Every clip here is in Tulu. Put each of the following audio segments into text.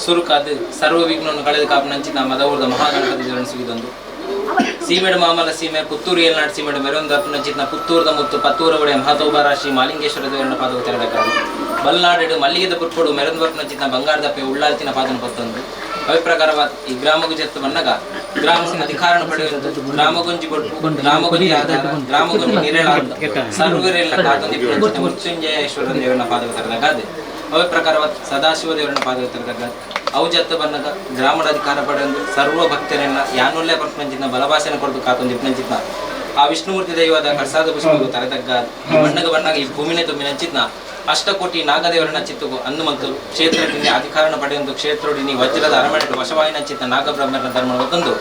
ಸುರುಕಾದ್ ಸರ್ವ ವಿಘ್ನವನ್ನು ಕಳೆದು ಕಾಪುನಂಚಿನ ಮದವೂರ್ದ ಮಹಾಗಣಪತಿ ದೇವರನ್ನು ಸುಗಿದೊಂದು ಸೀಮೆಡ್ ಮಾಮಲ್ಲ ಸೀಮೆ ಪುತ್ತೂರು ಏಲ್ನಾಡ್ ಸೀಮೆಡ್ ಮೆರೊಂದು ಅಪ್ಪುನಂಚಿನ ಪುತ್ತೂರ್ದ ಮುತ್ತು ಪತ್ತೂರ ಒಡೆಯ ಮಹತೋಬಾರ ಶ್ರೀ ಮಾಲಿಂಗೇಶ್ವರ ದೇವರನ್ನ ಪಾದವು ತೆರೆದಕ್ಕಾದ ಬಲ್ನಾಡು ಮಲ್ಲಿಗೆದ ಪುರ್ಪೊಡು ಮೆರೊಂದು ಬರ್ಪುನಂಚಿನ ಬಂಗಾರದಪ್ಪೆ ಉಳ್ಳಾಲ್ತಿನ ಪಾದನ ಪತ್ತೊಂದು ಅವಿ ಪ್ರಕಾರವಾದ ಈ ಗ್ರಾಮಗು ಜತ್ತು ಬನ್ನಗ ಗ್ರಾಮ ಅಧಿಕಾರನ ಪಡೆಯುವುದು ಗ್ರಾಮಗೊಂಜಿ ಬೊಟ್ಟು ಗ್ರಾಮಗೊಂಜಿ ಆಧಾರ ಗ್ರಾಮಗೊಂಜಿ ನಿರೇಳ ಸರ್ವರೆಲ್ಲ ಕಾತೊಂದಿ ಮೃತ್ಯುಂಜಯೇಶ್ವರ ದೇವರನ್ನ ಪಾದವು ತೆರೆದಕ್ಕಾದ ಅವೆ ಪ್ರಕಾರವಾದ ಸದಾಶಿವ ದೇವರನ್ನ ಪಾದವು ತೆರೆದಕ್ಕಾದ ಅವು ಜತ್ತ ಬನ್ನಗ ಗ್ರಾಮದ ಅಧಿಕಾರ ಪಡೆಯೊಂದು ಸರ್ವ ಭಕ್ತರನ್ನ ಯಾನುಲ್ಲೇ ಪರ್ಪಂಚಿನ ಬಲಭಾಷೆನ ಕೊಡ್ದು ಕಾತೊಂದು ಇಪ್ಪನಂಚಿತ್ನ ಆ ವಿಷ್ಣುಮೂರ್ತಿ ದೈವದ ಕರ್ಸಾದ ಪುಷ್ಪಗೂ ತರೆತಗ್ಗ ಈ ಮಣ್ಣಗ ಬಣ್ಣಗ ಈ ಭೂಮಿನೇ ತುಂಬಿನಂಚಿತ್ನ ಅಷ್ಟಕೋಟಿ ನಾಗದೇವರನ್ನ ಚಿತ್ತುಗು ಹನುಮಂತರು ಕ್ಷೇತ್ರದಿಂದ ಅಧಿಕಾರನ ಪಡೆಯೊಂದು ಕ್ಷೇತ್ರೋಡಿನಿ ವಜ್ರದ ಅರಮನೆ ವಶವಾಯಿನಂಚಿತ್ತ ನಾಗಬ್ರಹ್ಮರ ಧರ್ಮ ಹೊತ್ತೊಂದು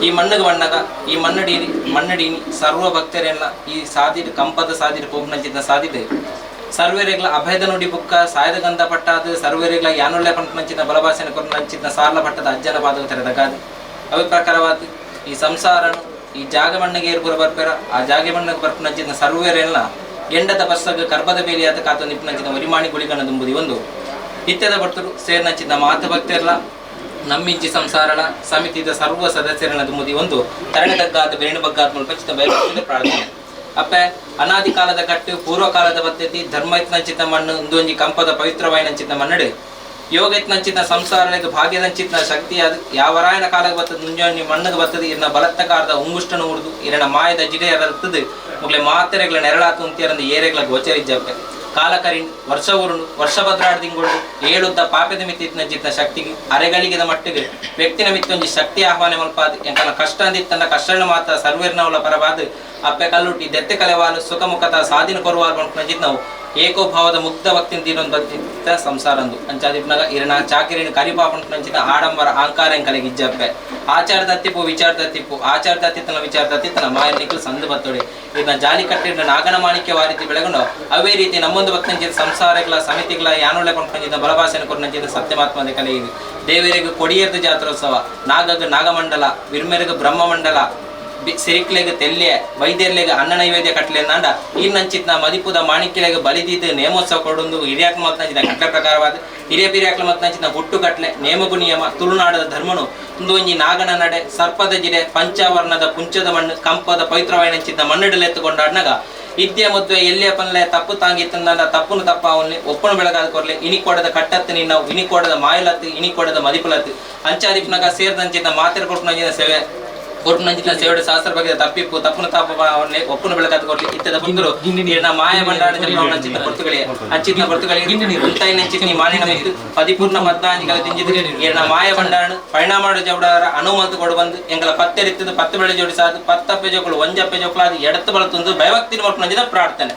ಈ ಮಣ್ಣಗ ಬಣ್ಣಗ ಈ ಮಣ್ಣಡಿ ಮಣ್ಣಡಿನಿ ಸರ್ವ ಭಕ್ತರೆಲ್ಲ ಈ ಸಾದಿಡ್ ಕಂಪದ ಸಾದಿಡ್ ಪೋಪ್ನಂಚಿತ್ನ ಸಾದಿಡ್ ಸರ್ವೇರೆಗ್ಲ ಅಭಯದ ನುಡಿ ಬುಕ್ಕ ಸಾಯದ ಗಂಧ ಪಟ್ಟಾದ ಸರ್ವೇರೆಗ್ಲ ಯಾನುಳ್ಳೆ ಪಂಪನಂಚಿನ ಬಲಭಾಷೆನ ಕೊರನಂಚಿನ ಸಾರ್ಲ ಪಟ್ಟದ ಅಜ್ಜನ ಪಾದವು ತೆರೆದಗಾದ ಅವಿ ಪ್ರಕಾರವಾದ ಈ ಸಂಸಾರನು ಈ ಜಾಗ ಮಣ್ಣಿಗೆ ಏರ್ಪುರ ಬರ್ಪೆರ ಆ ಜಾಗೆ ಮಣ್ಣಿಗೆ ಬರ್ಪನಂಚಿನ ಸರ್ವೇರೆಲ್ಲ ಗೆಂಡದ ಬರ್ಸಗ ಕರ್ಬದ ಬೇಲಿಯಾದ ಕಾತು ನಿಪ್ಪನಂಚಿನ ಒರಿಮಾಣಿ ಗುಳಿಗಣ ದುಂಬುದಿ ಒಂದು ಇತ್ಯದ ಭಕ್ತರು ಸೇರ್ನಂಚಿನ ಮಾತು ಭಕ್ತರ್ಲ ನಮ್ಮಿಂಚಿ ಸಂಸಾರಳ ಸಮಿತಿದ ಸರ್ವ ಸದಸ್ಯರನ್ನ ದುಂಬುದಿ ಒಂದು ತರಣದಗ್ಗಾದ ಬೆರಣು ಬಗ್ಗಾದ ಮುಲ್ಪ ಬಯಲು ಪ್ರಾರ್ಥನೆ. ಅಪ್ಪೆ ಅನಾದಿ ಕಾಲದ ಕಟ್ಟು ಪೂರ್ವಕಾಲದ ಪದ್ಧತಿ ಧರ್ಮ ಇತ್ನಂಚಿತ ಮಣ್ಣು ಒಂದೊಂಜಿ ಕಂಪದ ಪವಿತ್ರವಾಯಿನಂಚಿತ ಮಣ್ಣಡು ಯೋಗ ಇತ್ನಂಚಿತ ಸಂಸಾರಕ್ಕೆ ಭಾಗ್ಯದಂಚಿತ ಶಕ್ತಿ ಅದು ಯಾವರಾಯನ ಕಾಲಕ್ಕೆ ಬರ್ತದೆ ಮುಂಜಾನೆ ಮಣ್ಣಿಗೆ ಬರ್ತದೆ ಇನ್ನ ಬಲತ್ತಕಾರದ ಉಂಗುಷ್ಟನು ಉರ್ದು ಇರನ ಮಾಯದ ಜಿಡೆ ಇರ್ತದೆ ಮುಗ್ಲೆ ಮಾತೆರೆಗಳ ನೆರಳಾತು ಅಂತೀರಂದು ಏರೆಗಳ ಗೋಚರಿಜ್ಜಪ್ಪೆ ಕಾಲ ಕರಿಂಡ್ ವರ್ಷ ಉರುಂಡು ವರ್ಷ ಭದ್ರಾಡ್ ತಿಂಗಳು ಏಳುದ್ದ ಪಾಪದ ಮಿತಿ ಇತ್ನಂಚಿತ ಶಕ್ತಿಗೆ ಅರೆಗಳಿಗೆದ ಮಟ್ಟಿಗೆ ವ್ಯಕ್ತಿನ ಮಿತ್ತೊಂಜಿ ಶಕ್ತಿ ಆಹ್ವಾನ ಮಲ್ಪಾದ ಎಂಕನ ಕಷ್ಟ ಅಂದಿತ್ತನ್ನ ಕಷ್ಟನ ಮಾತ್ರ ಸರ್ವೇರ್ನವಲ ಪರವಾದ ಅಪ್ಪೆ ಕಲ್ಲುಟ್ಟಿ ದೆತ್ತೆ ಕಲೆವಾಲು ಸುಖ ಮುಖತ ಸಾಧಿನ ಕೊರುವಾಲು ಪಂಪುನಂಚಿತ್ ನಾವು ಏಕೋಭಾವದ ಮುಗ್ಧ ಭಕ್ತಿನ ತೀರೊಂದು ಬತ್ತಿತ್ತ ಸಂಸಾರಂದು ಅಂಚಾದಿಪ್ನಾಗ ಇರನ ಚಾಕಿರಿನ ಕರಿಪಾಪಂಚಿತ ಆಡಂಬರ ಅಹಂಕಾರ ಎಂಕಲೆಗೆ ಇಜ್ಜಪ್ಪೆ ಆಚಾರ ತತ್ತಿಪ್ಪು ವಿಚಾರ ತತ್ತಿಪ್ಪು ಆಚಾರ ತತ್ತಿತ್ತನ ವಿಚಾರ ತತ್ತಿತ್ತನ ಮಾಯ ನಿಕ್ಕಲು ಸಂದು ಬತ್ತೋಡಿ ಇದನ್ನ ಜಾಲಿ ಕಟ್ಟಿದ ನಾಗನ ಮಾಣಿಕ್ಯ ವಾರಿತಿ ಬೆಳಗೊಂಡು ಅವೇ ರೀತಿ ನಮ್ಮೊಂದು ಭಕ್ತಂಚಿತ ಸಂಸಾರಗಳ ಸಮಿತಿಗಳ ಯಾನೊಳ್ಳೆ ಪಂಪಂಚಿತ ಬಲಭಾಷೆನ ಕೊರನಂಚಿತ ಸತ್ಯಮಾತ್ಮದ ಕಲೆ ಇದು ದೇವರಿಗೆ ಕೊಡಿಯರ್ದ ಜಾತ್ರೋತ್ಸವ ನಾಗಗ ನಾಗಮಂಡಲ ವಿರ್ಮೆರಿಗೆ ಬ್ರಹ್ಮಮಂಡಲ ಸಿರಿಕ್ಲೆಗ್ ತೆಲ್ಲೆ ವೈದ್ಯರ್ಲೆಗ್ ಅನ್ನ ನೈವೇದ್ಯ ಕಟ್ಲೆ ನಾಂಡ ಈ ನಂಚಿತ್ನ ಮದಿಪುದ ಮಾಣಿಕ್ಯಲೆಗ್ ಬಲಿದಿದ್ದು ನೇಮೋತ್ಸವ ಕೊಡೊಂದು ಹಿರಿಯಾಕ್ಲ ಮತ್ನಂಚಿನ ಕಟ್ಲೆ ಪ್ರಕಾರವಾದ ಹಿರಿಯ ಪಿರಿಯಾಕ್ಲ ಮತ್ನಂಚಿನ ಹುಟ್ಟು ಕಟ್ಲೆ ನೇಮಗು ನಿಯಮ ತುಳುನಾಡದ ಧರ್ಮನು ಒಂದು ಒಂಜಿ ನಾಗನ ನಡೆ ಸರ್ಪದ ಜಿಡೆ ಪಂಚವರ್ಣದ ಪುಂಚದ ಮಣ್ಣು ಕಂಪದ ಪವಿತ್ರವಾಯಿನಂಚಿನ ಮಣ್ಣಿಡಲೆತ್ತುಕೊಂಡಾಡ್ನಾಗ ಇದ್ಯ ಮದ್ವೆ ಎಲ್ಲಿಯ ಪನ್ಲೆ ತಪ್ಪು ತಾಂಗಿ ತಂದ ತಪ್ಪುನು ತಪ್ಪ ಅವನ್ಲಿ ಒಪ್ಪನು ಬೆಳಗಾದ ಕೊರ್ಲೆ ಇನಿ ಕೊಡದ ಕಟ್ಟತ್ತು ನಿನ್ನ ಇನಿ ಕೊಡದ ಮಾಯಲತ್ತು ಇನಿ ಕೊಡದ ಮದಿಪುಲತ್ತು ಅಂಚಾದಿಪ್ನಾಗ ಸೇರ್ದಂಚಿನ ಮಾತೆರ್ ಕೊಟ್ಟನಂಚಿನ ಸೇವೆ ಕೊಟ್ಟನಂಚಿನ ಸೇವೆಡು ಶಾಸ್ತ್ರ ಬಗ್ಗೆ ತಪ್ಪಿಪ್ಪು ತಪ್ಪುನ ತಾಪ ಅವನ್ನೇ ಒಪ್ಪುನ ಬೆಳಕಾದ ಕೊರ್ಲಿ ಇತ್ತದ ಪುತ್ತರು ಇರ್ನ ಮಾಯ ಬಂಡಾಡ ಜಪ್ರವನಂಚಿನ ಪೊರ್ತುಗಳಿ ಅಂಚಿನ ಪೊರ್ತುಗಳಿ ಉಂತಾಯಿನಂಚಿನ ಮಾನಿನ ಮಿತ್ತು ಪದಿಪೂರ್ಣ ಪದ್ನಾಂಜಿಗಳ ತಿಂಜಿದು ಇರ್ನ ಮಾಯ ಬಂಡಾರಣ ಪರಿಣಾಮ ಜವಡಾರ ಅನುಮಂತು ಕೊಡು ಬಂದು ಎಂಗಲ ಪತ್ತೆರಿತ್ತದು ಪತ್ತು ಬೆಳೆ ಜೋಡಿಸಾದು ಪತ್ತಪ್ಪೆ ಜೋಕುಳು ಒಂಜಪ್ಪೆ ಜೋಕುಳಾದ ಎಡತ್ತು ಬಳತೊಂದು ಭಯಭಕ್ತಿನ ಮಲ್ಪುನಂಚಿನ ಪ್ರಾರ್ಥನೆ.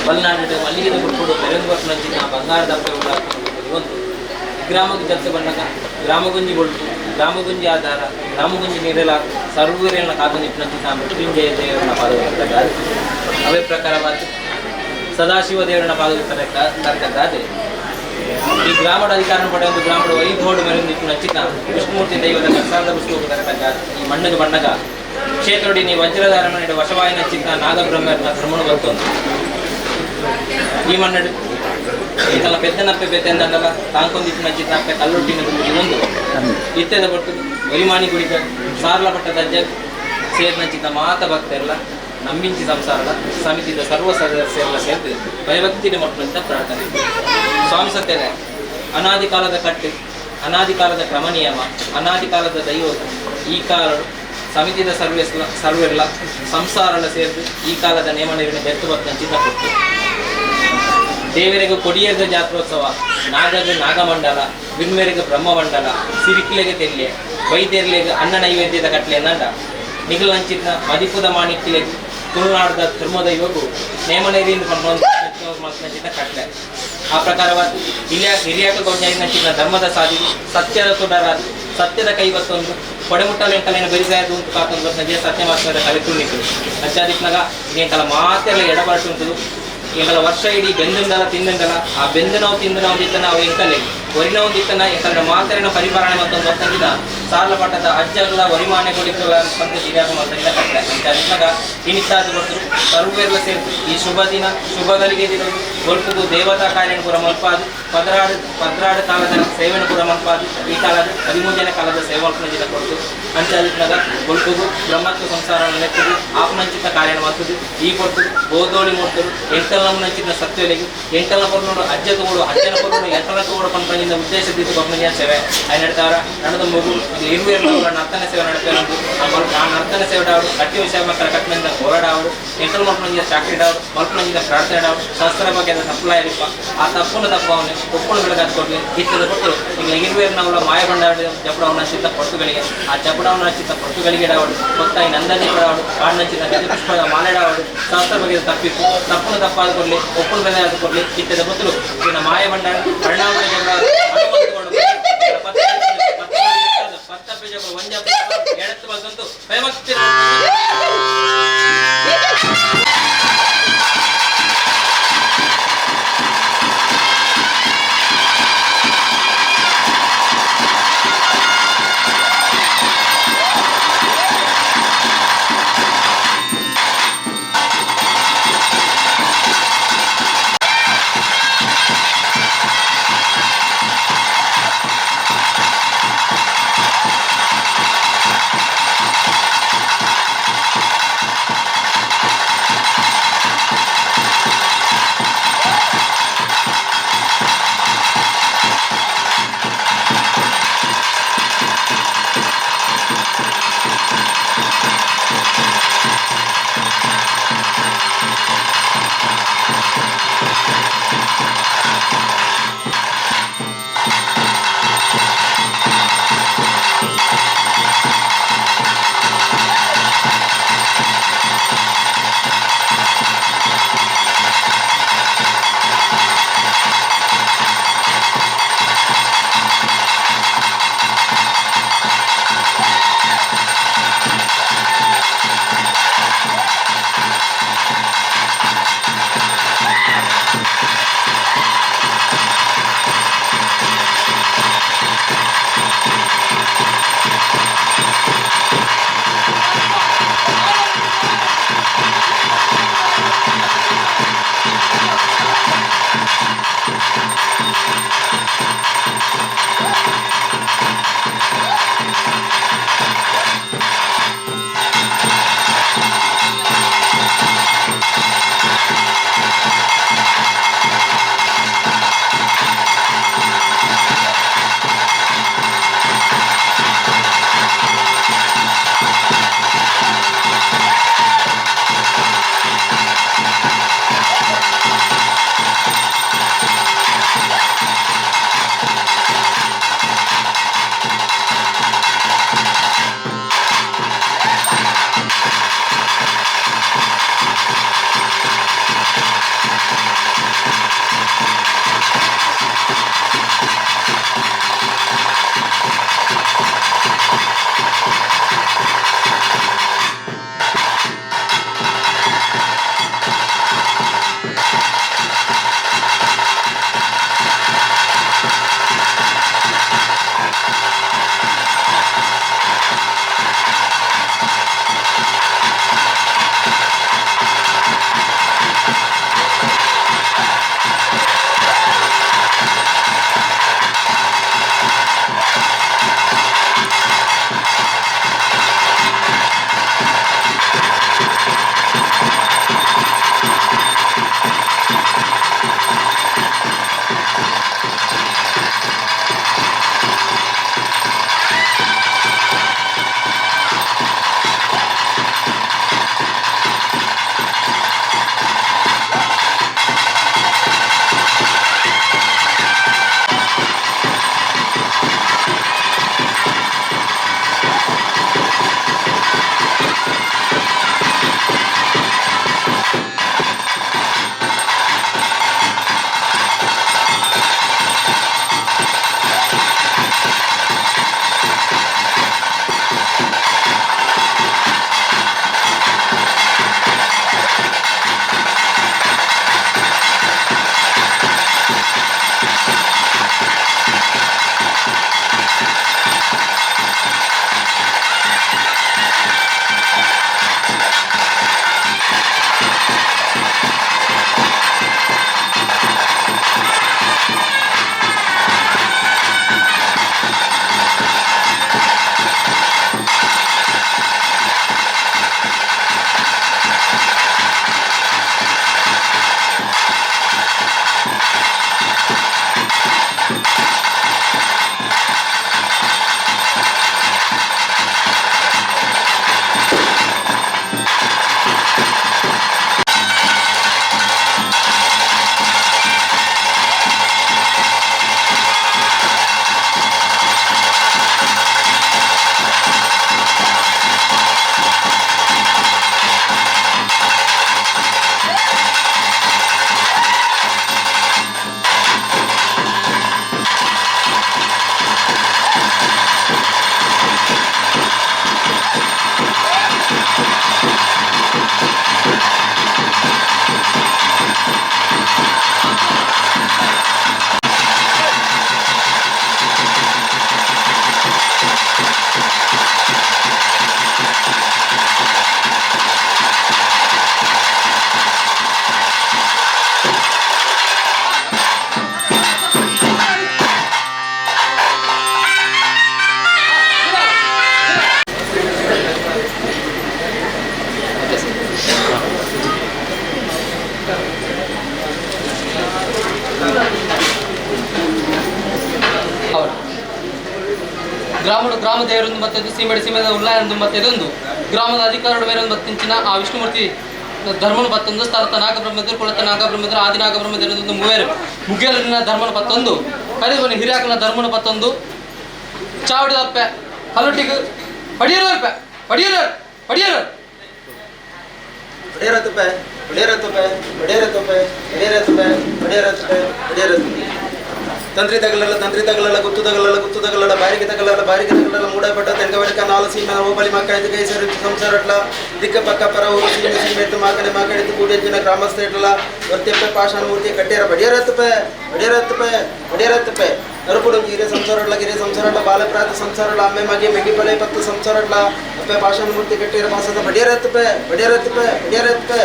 ಬಲ್ನಾಡು ಮಲ್ಲಿಗೆದ ಗುಡ್ಪುಡು ಮೆರೊಂದು ಬರ್ಪುನಂಚಿನ ಬಂಗಾರದಪ್ಪೆ ಒಂದು ಗ್ರಾಮಕ್ಕೆ ಜತ್ತು ಬಣ್ಣಗ ಗ್ರಾಮಗುಂಜಿ ಬೊಳ್ಪು ಗ್ರಾಮಗುಂಜಿ ಆಧಾರ ಗ್ರಾಮಗುಂಜಿ ನೀರೆಲ ಸರ್ವರೆಲ್ಲ ಕಾತೊಂದಿಪ್ಪುನಂಚಿನ ಮೃತ್ಯುಂಜಯ ದೇವರನ ಪಾದವು ಅವೇ ಪ್ರಕಾರವಾದ ಸದಾಶಿವ ದೇವರನ ಪಾದವು ತರ್ಕದ್ದಾದೆ. ಈ ಗ್ರಾಮದ ಅಧಿಕಾರ ಪಡೆಯೊಂದು ಗ್ರಾಮದ ವೈಭವಡು ಮೆರೊಂದಿಪ್ಪುನಂಚಿನ ವಿಷ್ಣುಮೂರ್ತಿ ದೈವದ ಕಸಾರದ ಪುಷ್ಪವು ತರಕದ್ದಾದ. ಈ ಮಣ್ಣದ ಬಣ್ಣಗ ಕ್ಷೇತ್ರಡಿ ನೀ ವಜ್ರಧಾರಣ ವಶವಾಯಿನ ಚಿತ್ತ ನಾಗಬ್ರಹ್ಮನ ಧರ್ಮನು ಬರ್ತೊಂದು ಈ ಮಣ್ಣಡು ಇಂತಲ್ಲ ಪೆದ್ದನಪ್ಪೆ ಪೆದ್ದೆಂದಂಡಲ ತಾಂಕೊಂದಿತ್ತಿನ ಚಿತ್ತನಪ್ಪೆ ಕಲ್ಲುಟ್ಟಿನ ಒಂದು ಇತ್ತೆದ ಬರ್ತದೆ ಒರಿಮಾಣಿ ಗುಡಿಕ ಸಾರ್ಲ ಪಟ್ಟದ ಅಜ್ಜ ಸೇರಿನ ಚಿತ್ತ ಮಾತ ಭಕ್ತರೆಲ್ಲ ನಂಬಿಂಚಿ ಸಂಸಾರದ ಸಮಿತಿದ ಸರ್ವ ಸದಸ್ಯರೆಲ್ಲ ಸೇರಿದು ಭಯಭಕ್ತಿನ ಮಟ್ಟಂತ ಪ್ರಾರ್ಥನೆ. ಸ್ವಾಮಿ ಸತ್ಯನೇ ಅನಾದಿ ಕಾಲದ ಕಟ್ಟು, ಅನಾದಿ ಕಾಲದ ಕ್ರಮ ನಿಯಮ, ಅನಾದಿ ಕಾಲದ ದೈವ ಈ ಕಾಲ ಸಮಿತಿದ ಸರ್ವೆಸ್ಲ ಸರ್ವೆಲ್ಲ ಸಂಸಾರಲ್ಲ ಸೇರಿದು ಈ ಕಾಲದ ನೇಮ ನಿರ್ಣಯ ಬೆತ್ತು ಬರ್ತಂಚಿತ ಚಿತ್ತ ಕೊಟ್ಟು ದೇವರಿಗೆ ಕೊಡಿಯರ್ದ ಜಾತ್ರೋತ್ಸವ, ನಾಗಗ ನಾಗಮಂಡಲ, ಬಿನ್ಮೆರಿಗೆ ಬ್ರಹ್ಮಮಂಡಲ, ಸಿರಿಕ್ಲೆಗೆ ತೆಲ್ಲೆ, ವೈದ್ಯರ್ಲೆಗೆ ಅನ್ನ ನೈವೇದ್ಯದ ಕಟ್ಲೆ ನಂಡ ನಿಗಲಂಚಿತ್ನ ಮದಿಪುದ ಮಾಣಿಕ್ಲೆಗ್ ತುಳುನಾಡದ ಧರ್ಮದೈವಗು ನೇಮನೇರಿಯಿಂದ ಪಂಚಿತ ಕಟ್ಲೆ. ಆ ಪ್ರಕಾರವಾದ ಹಿರಿಯ ಹಿರಿಯಾಕ ಗೊಂಜಾಯಿನ ಧರ್ಮದ ಸಾಧಿ ಸತ್ಯದ ತುಡರಾದ ಸತ್ಯದ ಕೈವತ್ತೊಂದು ಕೊಡೆಮುಟ್ಟಲೆಂಕಲಿನ ಬೆರಿಸಾಯದು ಉಂಟು ಕಾತೊಂದು ಸಂಜೆ ಸತ್ಯ ಮಾಸ್ತರ ಕಲಿತು ಅಚ್ಚಾದಿಕ್ನಾಗ ಎಂಕಲ ಮಾತೆಲ್ಲ ಎಡಬಾಟು ಉಂಟು. ಎಂಕಲ ವರ್ಷ ಇಡೀ ಬೆಂದಂದಲ ತಿಂದಂದಲ ಆ ಬೆಂದ ನಾವು ತಿಂದ ನಾವು ದಿತ್ತನ ಅವು ಎಂಕಲೆ ಒರಿನ ಒಂದಿತ್ತನ ಎಂಕಲ ಮಾತೆರನ ಪರಿಪಾಲನೆ ಮತ್ತೊಂದು ಹೊತ್ತಂಗಿದ ಸಾರ್ಲ ಪಟ್ಟದ ಅಜ್ಜಗಳ ಒರಿಮಾನೆ ಕೊಡಿಕಲ ಪಂತ ಹಿರಿಯಾಕ ಮತ್ತಂಗಿದ ಕಟ್ಲೆ. ಅಂಚಾದಿಕ್ನಾಗ ಇನಿತ್ತಾದ ಕೊಡ್ತರು ಸರ್ವೆರ್ಲ ಸೇರ್ತು ಈ ಶುಭ ದಿನ ಶುಭಗಳಿಗೆ ದಿನವು ಒಲ್ಪುಗು ದೇವತಾ ಕಾರ್ಯನ ಪೂರ ಮಲ್ಪಾದು ಪದ್ರಾಡು ಪದ್ರಾಡು ಕಾಲದ ಸೇವೆನ ಪೂರ ಮಲ್ಪಾದು ಈ ಕಾಲದ 13ನೇ ಕಾಲದ ಸೇವಾಲ್ಪನ ಜಿಲ್ಲ ಕೊಡ್ತು. ಅಂಚಾದಿಕ್ನಾಗ ಒಲ್ಪುಗು ಬ್ರಹ್ಮತ್ವ ಸಂಸಾರ ನೆತ್ತದು ಆಪನಂಚಿತ ಕಾರ್ಯನ ಮಾಡ್ತದೆ ಈ ಕೊಡ್ತು ಬೋಧೋಳಿ ಮೂಡ್ತರು ಎಂಕಲ್ನ ನಂಚಿನ ಸತ್ಯಲೆಗೆ ಎಂಕಲ್ನ ಕೊರ್ನೋಡು ಅಜ್ಜ ತಗೋಡು ಅಜ್ಜನ ಕೊರ್ನೋಡು ಎಂಕಲ್ನ ತಗೋಡು ಪಂಪನಿಂದ ಉದ್ದೇಶದಿಂದ ಕೊಪ್ಪನಿಯ ಸೇವೆ ಆಯ್ ನಡ್ತಾವ್ರ ನಡೆದ ಮಗು ಇರುವೇರು ನರ್ತನ ಸೇವೆ ನಡ್ತಾರೆ. ಆ ನರ್ತನ ಸೇವೆ ಡಾವಡು ಕಟ್ಟಿ ವಿಷಯ ಮಕ್ಕಳ ಕಟ್ಟಿನಿಂದ ಹೋರಾಡಾವಡು ಎಂಕಲ್ ಮಲ್ಪನಂಜಿನ ಚಾಕ್ಲೇಟ್ ಆವಡು ಮಲ್ಪನಂಜಿನ ಪ್ರಾರ್ಥನೆ ಡಾವಡು ಶಾಸ್ತ್ರ ಬಗ್ಗೆ ತಪ್ಪಲ ಇರಪ್ಪ ಆ ತಪ್ಪನ್ನು ತಪ್ಪವನ್ನೇ ಒಪ್ಪಳು ಬೆಳಗಾದ ಕೊಡ್ಲಿ ಇತ್ತದ ಕೊಟ್ಟು ಈಗ ಇರುವೇರು ನಾವುಲ ಮಾಯ ಬಂಡಾಡ ಜಪಡವನ ಚಿತ್ತ ಪೊಟ್ಟುಗಳಿಗೆ ಆ ಜಪಡವನ ಚಿತ್ತ ಪೊಟ್ಟುಗಳಿಗೆ ಡಾವಡು ಕೊತ್ತಾಯಿ ನಂದನಿ ಕೊಡಾವಡು ಕಾಡಿನಂಚಿನ ಗಜಪುಷ್ಪದ ಮಾಲೆಡಾವಡು ಶಾಸ್ತ್ರ ಬಗ್ಗೆ ತಪ್ಪಿತ್ತು ತಪ್ಪನ್ನು ತಪ್ಪಾದ ಕೊಡ್ಲಿ ಒಪ್ಪಳು ಬೆಲೆ ಆದ ಕೊಡ್ಲಿ ಇತ್ತದ ಗೊತ್ತಲು ಇನ್ನು ಮಾಯ ಬಂಡಾಡ ಪರಿಣಾಮ ಪತ್ತ ಗ್ರಾಮಡು ಗ್ರಾಮ ದೇವರೊಂದು ಮತ್ತೆ ಸೀಮೆಡು ಸೀಮೆದ ಉಲ್ಲಾಯೊಂದು ಮತ್ತೆ ಇದೊಂದು ಗ್ರಾಮದ ಅಧಿಕಾರಡು ಮೇರೊಂದು ಮತ್ತಿಂಚಿನ ಆ ವಿಷ್ಣುಮೂರ್ತಿ ಧರ್ಮನು ಪತ್ತೊಂದು ಸ್ಥಳತ ನಾಗಬ್ರಹ್ಮದೇವರು ಕುಳತ ನಾಗಬ್ರಹ್ಮದೇವರು ಆದಿ ನಾಗಬ್ರಹ್ಮದೇವರೊಂದು ಮೂವೇರು ಮುಗೇರನ ಧರ್ಮನು ಪತ್ತೊಂದು ಕರಿಬನ ಹಿರಿಯಾಕನ ಧರ್ಮನು ಪತ್ತೊಂದು ಚಾವಡಿದಪ್ಪೆ ಕಲ್ಲುಟ್ಟಿಗೆ ಪಡಿಯರು ಪಡಿಯರು ಪಡಿಯರು ಒಡೆಯರತ್ತುಪೆ ಒಡೆಯರತ್ತುಪೆ ಒಡೆಯರತ್ತುಪೆ ಒಡೆಯರತ್ತುಪೆ ಒಡೆಯರತ್ತುಪೆ ಒಡೆಯರತ್ತು ತಂತ್ರಿ ತಗಲಲ್ಲ ತಂತ್ರಿ ತಗಲಲ್ಲ ಗುತ್ತು ತಗಲಲ್ಲ ಗುತ್ತು ತಗಲಲ್ಲ ಬಾರಿಗೆ ತಗಲಲ್ಲ ಬಾರಿಗೆ ತಗಲಲ್ಲ ಮೂಡಪಟ್ಟ ತೆಂಗವಡಿಕ ನಾಲು ಸೀಮೆ ಓಬಲಿ ಮಕ್ಕಳಿದ್ದು ಕೈಸರು ಸಂಸಾರಟ್ಲ ದಿಕ್ಕ ಪಕ್ಕ ಪರ ಊರು ಸೀಮೆ ಸೀಮೆ ಎತ್ತು ಮಾಕಡೆ ಮಾಕಡಿದ್ದು ಕೂಡಿಯಂಚಿನ ಗ್ರಾಮಸ್ಥ ಇಟ್ಲ ಒತ್ತೆಪ್ಪೆ ಪಾಷಾಣ ಮೂರ್ತಿ ಕಟ್ಟಿಯರ ಬಡಿಯರತ್ತುಪೆ ಒಡೆಯರತ್ತುಪೆ ಒಡೆಯರತ್ತುಪೆ ನರುಕುಡು ಹಿರಿಯ ಸಂಸಾರಟ್ಲ ಗಿರಿಯ ಸಂಸಾರಟ್ಲ ಬಾಲಪ್ರಾತ ಸಂಸಾರಟ್ಲ ಅಮ್ಮೆ ಮಗೆ ಮೆಗ್ಗಿಪಲೆ ಪತ್ತು ಸಂಸಾರಟ್ಲ ಅಪ್ಪೆ ಪಾಷಾಣ ಮೂರ್ತಿ ಕಟ್ಟಿಯರ ಪಾಸದ ಬಡಿಯರತ್ತುಪೆ ಬಡಿಯರತ್ತುಪೆ ಬಡಿಯರತ್ತುಪೆ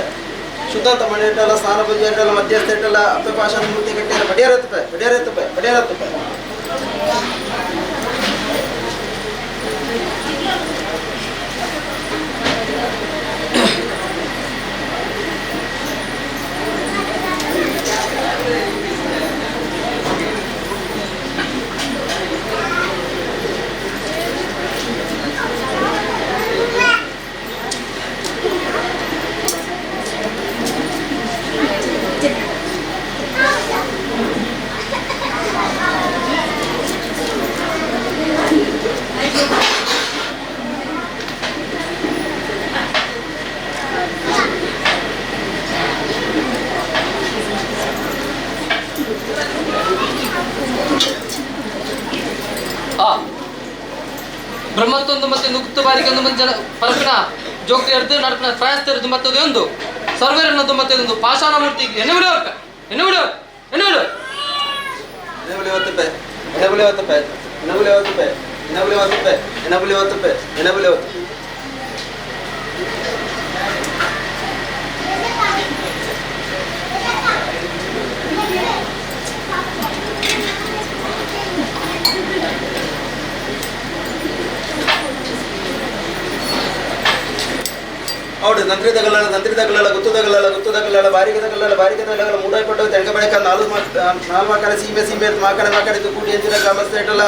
ಶುದ್ಧಾಂತ ಮನೆ ಇಟ್ಟಲ್ಲ ಸ್ನಾನ ಪೂಜೆ ಇಟ್ಟಲ್ಲ ಮಧ್ಯಸ್ಥ ಇಟ್ಟಲ್ಲ ಅಪ್ಪೆ ಪಾಷಾಣ ಮೂರ್ತಿ ಕಟ್ಟಿಯರ ಬಡಿಯರತ್ತುಪೆ ಬಡಿಯರತ್ತುಪೆ ಬಡಿಯರತ್ತುಪೆ. ಬ್ರಹ್ಮತ್ತೊಂದು ಮತ್ತೆ ನುಗ್ತು ಬಾರಿಗೆ ಒಂದು ಜನ ಪರಪಿನ ಜೋಕ್ತಿ ಎರ್ದು ನಡಪಿನ ಪ್ರಯಾಸ್ತಿರದು ಮತ್ತದೇ ಒಂದು ಸರ್ವೇರನ್ನದು ಮತ್ತೆ ಒಂದು ಪಾಷಾಣ ಮೂರ್ತಿ ಎಣ್ಣೆ ಬಿಡು ಎಣ್ಣೆ ಬಿಡು ಎಣ್ಣೆ ಬಿಡು ಎಣ್ಣೆ ಒತ್ತುಪೆ ಎಣ್ಣೆ ಒತ್ತುಪೆ ಎಣ್ಣೆ ಒತ್ತುಪೆ ಎಣ್ಣೆ ಒತ್ತುಪೆ ಎಣ್ಣೆ ಒತ್ತುಪೆ. ಹೌದು ತಂತ್ರಿ ತಗಲಲ್ಲ ತಂತ್ರಿ ತಗಲಲ್ಲ ಗುತ್ತು ತಗಲಲ್ಲ ಗುತ್ತು ತಗಲಲ್ಲ ಬಾರಿಗೆ ತಗಲಲ್ಲ ಬಾರಿಗೆ ತಗಲಲ್ಲ ಮೂಡಾಯ್ಪಟ್ಟು ತೆಂಗ ಬಳಿಕ ನಾಲ್ಕು ನಾಲ್ಕು ಮಕ್ಕಳ ಸೀಮೆ ಸೀಮೆ ಮಾಕಡೆ ಮಾಕಡಿದ್ದು ಕೂಟಿ ಅಂಚಿನ ಗ್ರಾಮಸ್ಥ ಇಟ್ಟಲ್ಲ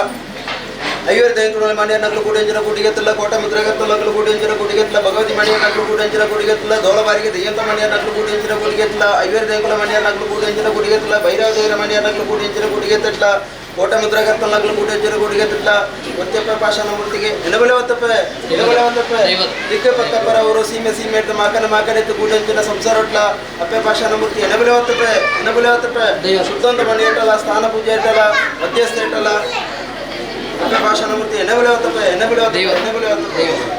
ಐವರು ದೈಂಕುಳ ಮಣಿಯ ನಕಲು ಕೂಡಿ ಅಂಚಿನ ಕೂಟಿಗೆತ್ತಲ್ಲ ಕೋಟ ಮುದ್ರಗತ್ತಲ್ಲ ನಕಲು ಕೂಡಿ ಅಂಚಿನ ಕೂಟಿಗೆತ್ತಲ್ಲ ಭಗವತಿ ಮಣಿಯ ನಕಲು ಕೂಡಿ ಅಂಚಿನ ಕೂಟಿಗೆತ್ತಲ್ಲ ದೋಳ ಬಾರಿಗೆ ದೆಯ್ಯಂತ ಮಣಿಯ ನಕಲು ಕೂಡಿ ಅಂಚಿನ ಕೂಟಿಗೆತ್ತಲ್ಲ ಐವರು ದೈಂಕುಳ ಮಣಿಯ ನಕಲು ಕೂಡಿ ಅಂಚಿನ ಕೂಟಿಗೆತ್ತಲ್ಲ ಭೈರವ ದೇವರ ಮಣಿಯ ನಕಲು ಕೂಡಿ ಅಂಚಿನ ಕೂಟಿಗೆತ್ತಲ್ಲ ಕೋಟ ಮುದ್ರಗತ್ತಲ್ಲ ನಕಲು ಕೂಡಿ ಅಂಚಿನ ಕೂಟಿಗೆತ್ತಲ್ಲ ಒತ್ತೆಪ್ಪ ಪಾಷಾಣ ಮೂರ್ತಿಗೆ ಎನಬಲೆ ಒತ್ತಪ್ಪ ಎನಬಲೆ ಒತ್ತಪ್ಪ ದಿಕ್ಕ ಪಕ್ಕ ಪರ ಅವರು ಸೀಮೆ ಸೀಮೆ ಇಟ್ಟು ಮಾಕನ ಮಾಕನ ಇತ್ತು ಕೂಡಿ ಅಂಚಿನ ಸಂಸಾರೊಟ್ಲ ಅಪ್ಪೆ ಪಾಷಾಣ ಮೂರ್ತಿ ಎನಬಲೆ ಒತ್ತಪ್ಪ ಎನಬಲೆ ಒತ್ತಪ್ಪ ಶುದ್ಧಂತ ಮಣಿ ಇಟ್ಟಲ್ಲ ಸ್ನಾನ ಪೂಜೆ ಇಟ್ಟಲ್ಲ ಮಧ್ಯಸ್ಥ ಇಟ್ಟಲ್ಲ ಅಪ್ಪೆ ಪಾಷಾಣ ಮೂರ್ತಿ ಎನಬಲೆ ಒತ್ತಪ್ಪ ಎನಬಲೆ ಒತ್ತಪ್ಪ ಎನಬಲೆ ಒತ್ತಪ್ಪ.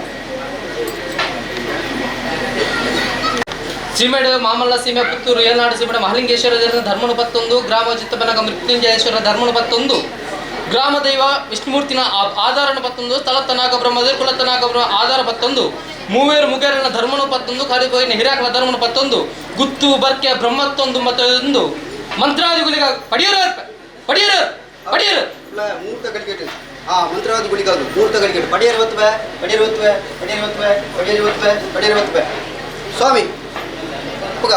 ಸೀಮೆಡು ಮಾಮಲ್ಲ ಸೀಮೆ ಪುತ್ತೂರು ಏಲ್ನಾಡು ಸೀಮೆಡು ಮಹಾಲಿಂಗೇಶ್ವರ ಧರ್ಮನು ಪತ್ತೊಂದು ಗ್ರಾಮ ಚಿತ್ತಪನಕ ಮೃತ್ಯುಂಜಯೇಶ್ವರ ಧರ್ಮನು ಪತ್ತೊಂದು ಗ್ರಾಮ ದೈವ ವಿಷ್ಣುಮೂರ್ತಿನ ಆಧಾರನ ಪತ್ತೊಂದು ಸ್ಥಳತ್ತ ನಾಗಬ್ರಹ್ಮ ಕುಲತ್ತ ನಾಗಬ್ರಹ್ಮ ಆಧಾರ ಪತ್ತೊಂದು ಮೂವೇರು ಮುಗೇರನ ಧರ್ಮನು ಪತ್ತೊಂದು ಕಾರಿಬೋಯಿನ ಹಿರಿಯಾಕನ ಧರ್ಮನು ಪತ್ತೊಂದು ಗುತ್ತು ಬರ್ಕೆ ಬ್ರಹ್ಮತ್ತೊಂದು ಮತ್ತೊಂದು ಮಂತ್ರಾದಿಗಳಿಗೆ ಪಡಿಯರು ಪಡಿಯರು ಪಡಿಯರು ಮೂರ್ತ ಗಳಿಗೆಟ್ಟು ಆ ಮಂತ್ರಾದಿ ಗುಳಿಗಾದು ಮೂರ್ತ ಗಳಿಗೆಟ್ಟು ಪಡಿಯರು ಒತ್ತುವೆ ಪಡಿಯರು ಒತ್ತುವೆ ಪಡಿಯರು ಒತ್ತುವೆ ಪಡಿಯರು ಒತ್ತುವೆ ಪಡಿಯರು ಒತ್ತುವೆ ಸ್ವಾಮಿ ಪುಗ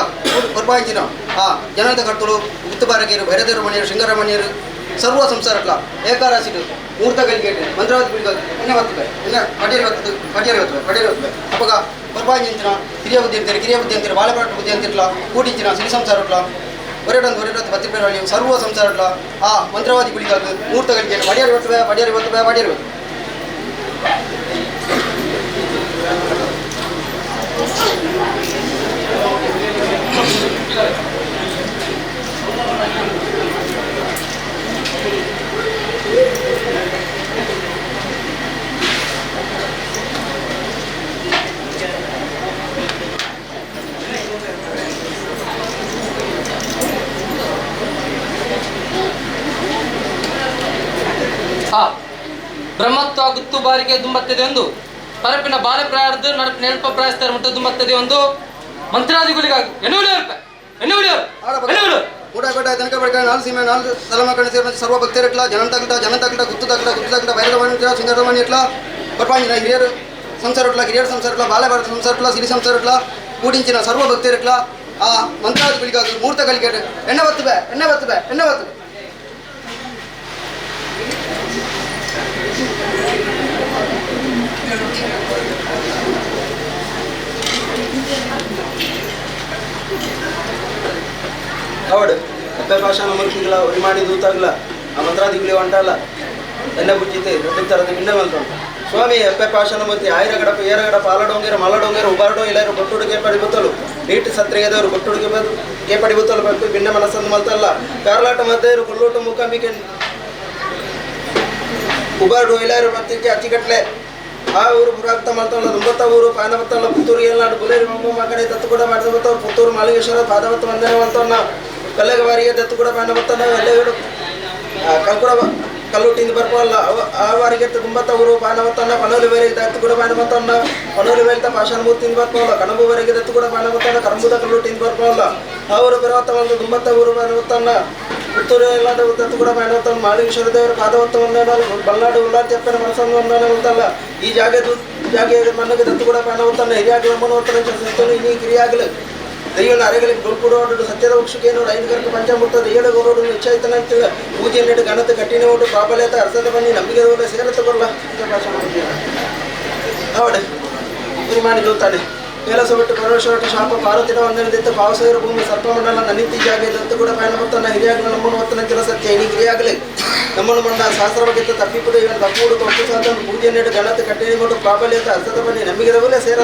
ಕೊರ್ಬಾಂಜಿನ ಆ ಜನತ ಕರ್ತಳು ಗುತ್ತುಬಾರಗೇರು ಭೈರದೇವರು ಮಣಿಯರು ಶೃಂಗರಮಣಿಯರು ಸರ್ವ ಸಂಸಾರಟ್ಲ ಏಕಾರಾಸಿಡು ಮೂರ್ತ ಗಳಿಗೆಟ್ಟು ಮಂತ್ರಾದಿ ಗುಳಿಗಾದು ಎಣ್ಣೆ ಒತ್ತುವೆ ಎಣ್ಣೆ ಪಡಿಯರು ಒತ್ತು ಪಡಿಯರು ಒತ್ತುವೆ ಪಡಿಯರು ಒತ್ತುವೆ ಅಪ್ಪಗ ಕೊರ್ಬಾಂಜಿನ ಹಿರಿಯ ಬುದ್ಧಿ ಅಂತೀರಿ ಕಿರಿಯ ಬುದ್ಧಿ ಅಂತೀರಿ ಬಾಳೆಪಾಟ ಬುದ್ಧಿ ಅಂತಿರ್ಲ ಕೂಟಿಂಚಿನ ಸಿರಿ ಸಂಸಾರಟ್ಲ ಒರೆಡೊಂದು ಒರೆಡೊಂದು ಪತ್ರಿಪೇರಳ್ಳಿ ಸರ್ವ ಸಂಸಾರಟ್ಲ ಆ ಮಂತ್ರವಾದಿ ಗುಳಿಗಾದು ಮೂರ್ತ ಗಳಿಗೆಟ್ಟು ಪಡಿಯರು ಒತ್ತುವೆ ಪಡಿಯರು ಒತ್ತುವೆ ಪಡಿಯರು ಒತ್ತುವೆ. ಬ್ರಹ್ಮತ್ವ ಗುತ್ತು ಬಾರಿಗೆ ದುಂಬತ್ತದೆ ಒಂದು ಪರಪಿನ ಬಾಲಪ್ರಾಯರ್ದು ನಡಪಿನ ಎಲ್ಪ ಪ್ರಾಯಸ್ತರ ಮುಟ್ಟು ದುಂಬತ್ತದೆ ಒಂದು ಮಂತ್ರಾದಿಗಳಿಗಾಗಿ ಎನ್ನುವುದು ಎನ್ನುವುದು ಎನ್ನುವುದು ಊಟ ಕೊಟ್ಟ ತನಕ ಬಳಿಕ ನಾಲ್ಕು ಸೀಮೆ ನಾಲ್ಕು ತಲಮಕಣ ಸೇರಿದ ಸರ್ವ ಭಕ್ತರಿಟ್ಲ ಜನನ ತಗಟ ಜನನ ತಗಟ ಗುತ್ತು ತಗಟ ಗುತ್ತು ತಗಟ ಭೈರವ ಮಣಿ ಸಿಂಗರ ಮಣಿ ಇಟ್ಲ ಕೊಟ್ಪಾಂಜಿನ ಹಿರಿಯರು ಸಂಸಾರಟ್ಲ ಕಿರಿಯರು ಸಂಸಾರಟ್ಲ ಬಾಲೆ ಭಾರತ ಸಂಸಾರಟ್ಲ ಸಿರಿ ಸಂಸಾರಟ್ಲ ಕೂಡಿಂಚಿನ ಸರ್ವ ಭಕ್ತರಿಟ್ಲ ಆ ಮಂತ್ರಾದಿ ಗುಳಿಗಾಗಿ ಮೂರ್ತಗಳಿಗೆ ಎಣ್ಣೆ ಬತ್ತುವೆ ಎಣ್ಣೆ ಬತ್ತುವೆ ಎಣ್ಣೆ ಬತ್ತುವೆ. ಅವಡು ಅಪ್ಪೆ ಭಾಷಾನ ಮೂರ್ತಿಗಳ ಒರಿಮಾಡಿ ದೂತಾಗ್ಲ ಆ ಮಂತ್ರಾದಿಗಳು ಅಂಟಲ್ಲ ಎನ್ನ ಬುಜ್ಜಿತೆ ದೊಡ್ಡ ಥರದ ಭಿನ್ನ ಮಲ್ತೊಂಡು ಸ್ವಾಮಿ ಅಪ್ಪೆ ಪಾಷಾಣ ಮೂರ್ತಿ ಆಯಿರಗಡಪ ಏರಗಡಪ ಆಲಡೊಂಗೇರ ಮಲ್ಲಡೊಂಗೇರ ಉಬಾರಡೋ ಇಲ್ಲರು ಬೊಟ್ಟುಡುಗೆ ಪಡಿಬತ್ತಲು ನೀಟ್ ಸತ್ರಿಗೆದವರು ಬೊಟ್ಟುಡುಗೆ ಗೆ ಪಡಿಬತ್ತಲು ಪಂಪಿ ಭಿನ್ನ ಮನಸ್ಸನ್ನು ಮಲ್ತಲ್ಲ ಕಾರ್ಲಾಟ ಮದ್ದೇರು ಕೊಲ್ಲೋಟ ಮೂಕಾಂಬಿಕೆ ಉಬಾರಡು ಇಲ್ಲರು ಮತ್ತೆ ಅಚ್ಚಿಕಟ್ಲೆ ಆ ಊರು ಪುರಾಕ್ತ ಮಲ್ತಲ್ಲ ದುಂಬತ್ತ ಊರು ಪಾನಬತ್ತಲ್ಲ ಪುತ್ತೂರು ಏಲ್ನಾಡು ಬುಲೇರಿ ಮಮ್ಮ ಕಡೆ ದತ್ತು ಕೂಡ ಮಾಡಿದ ಪುತ್ತೂರು ಮಾಲಿಂಗೇಶ್ವರ ಪಾದವತ್ತ ವಂದನೆ ಮಲ್ತೊನ್ನ ಕಲ್ಲೆಗವಾರಿಗೆ ದತ್ತು ಕೂಡ ಪಾನಬತ್ತನ ಎಲ್ಲೆಗಡು ಕಲ್ಕುಡ ಕಲ್ಲುಟ್ಟಿಂದ ಬರ್ಪಲ್ಲ ಆ ವಾರಿಗೆ ದುಂಬತ್ತ ಊರು ಪಾನವತ್ತನ್ನ ಪನೋಲಿ ಬೇರೆ ದತ್ತು ಕೂಡ ಪಾನವತ್ತನ್ನ ಪನೋಲಿ ಬೇಲ್ತ ಪಾಷಾಣ ಮೂರ್ತಿಯಿಂದ ಬರ್ಪಲ್ಲ ಕಣಬುವರೆಗೆ ದತ್ತು ಕೂಡ ಪಾನವತ್ತನ್ನ ಕರಂಬುದ ಕಲ್ಲುಟ್ಟಿಂದ ಬರ್ಪಲ್ಲ ಆ ಊರು ಬೆರವತ್ತ ಮಲ್ತ ದುಂಬತ್ತ ಊರು ಪಾನವತ್ತನ್ನ ಪುತ್ತೂರು ಎಲ್ಲ ದತ್ತು ಕೂಡ ಪಾನವತ್ತನ್ನ ಮಾಳಿಂಗೇಶ್ವರ ದೇವರ ಪಾದವತ್ತ ವಂದನ ಬಲ್ನಾಡು ಉಲ್ಲಾರ್ತಿ ಅಪ್ಪನ ಮನಸ್ಸನ್ನು ವಂದನೆ ಮಲ್ತಲ್ಲ ಈ ಜಾಗೆ ಜಾಗೆ ಮಣ್ಣಿಗೆ ದತ್ತು ಕೂಡ ಪಾನವತ್ತನ್ನ ಹಿರಿಯಾಗಲು ಅಮ್ಮನವತ್ತನ ಸತ್ತನು ಇನ್ನೀ ಕಿರಿಯಾಗಲು ದೈವನ ಅರೆಗಳಿಗೆ ಗುಲ್ಕುಡೋಡು ಸತ್ಯದ ವೃಕ್ಷಕ್ಕೇನು ಐದು ಗರ್ಕ ಪಂಚಾಮೃತ ದೈಯಡ ಗೋರೋಡು ನಿಶ್ಚಯಿತನ ಪೂಜೆ ನೆಡು ಗಣತ ಕಠಿಣ ಉಂಟು ಪ್ರಾಬಲ್ಯತ ಅರ್ಸದ ಬನ್ನಿ ನಂಬಿಕೆ ಸೇರತ ಕೊಲ್ಲ ಅವಡೆ ಮಾಡಿ ದೂತಾನೆ ಕೈಲಾಸ ಬಿಟ್ಟು ಪರಮೇಶ್ವರ ಶಾಪ ಪಾರ್ವತಿನ ವಂದನದಿತ್ತ ಪಾವಸೇರ ಭೂಮಿ ಸರ್ಪಮಂಡಲ ನನ್ನಿತ್ತಿ ಜಾಗ ದತ್ತು ಕೂಡ ಪಯಣ ಬರ್ತನ ಹಿರಿಯಾಗಲು ನಮ್ಮನ್ನು ಒತ್ತನ ಸತ್ಯ ಇನಿ ಕಿರಿಯಾಗಲಿ ನಮ್ಮನ್ನು ಮಂಡ ಶಾಸ್ತ್ರ ಬಗ್ಗೆ ತಪ್ಪಿಪುದ ಇವನು ತಪ್ಪುಡು ತೊಟ್ಟು ಸಾಧನ ಪೂಜೆ ನೆಡು ಗಣತ ಕಠಿಣ ಉಂಟು ಪ್ರಾಬಲ್ಯತ ಅರ್ಸದ ಬನ್ನಿ ನಂಬಿಕೆ ಸೇರ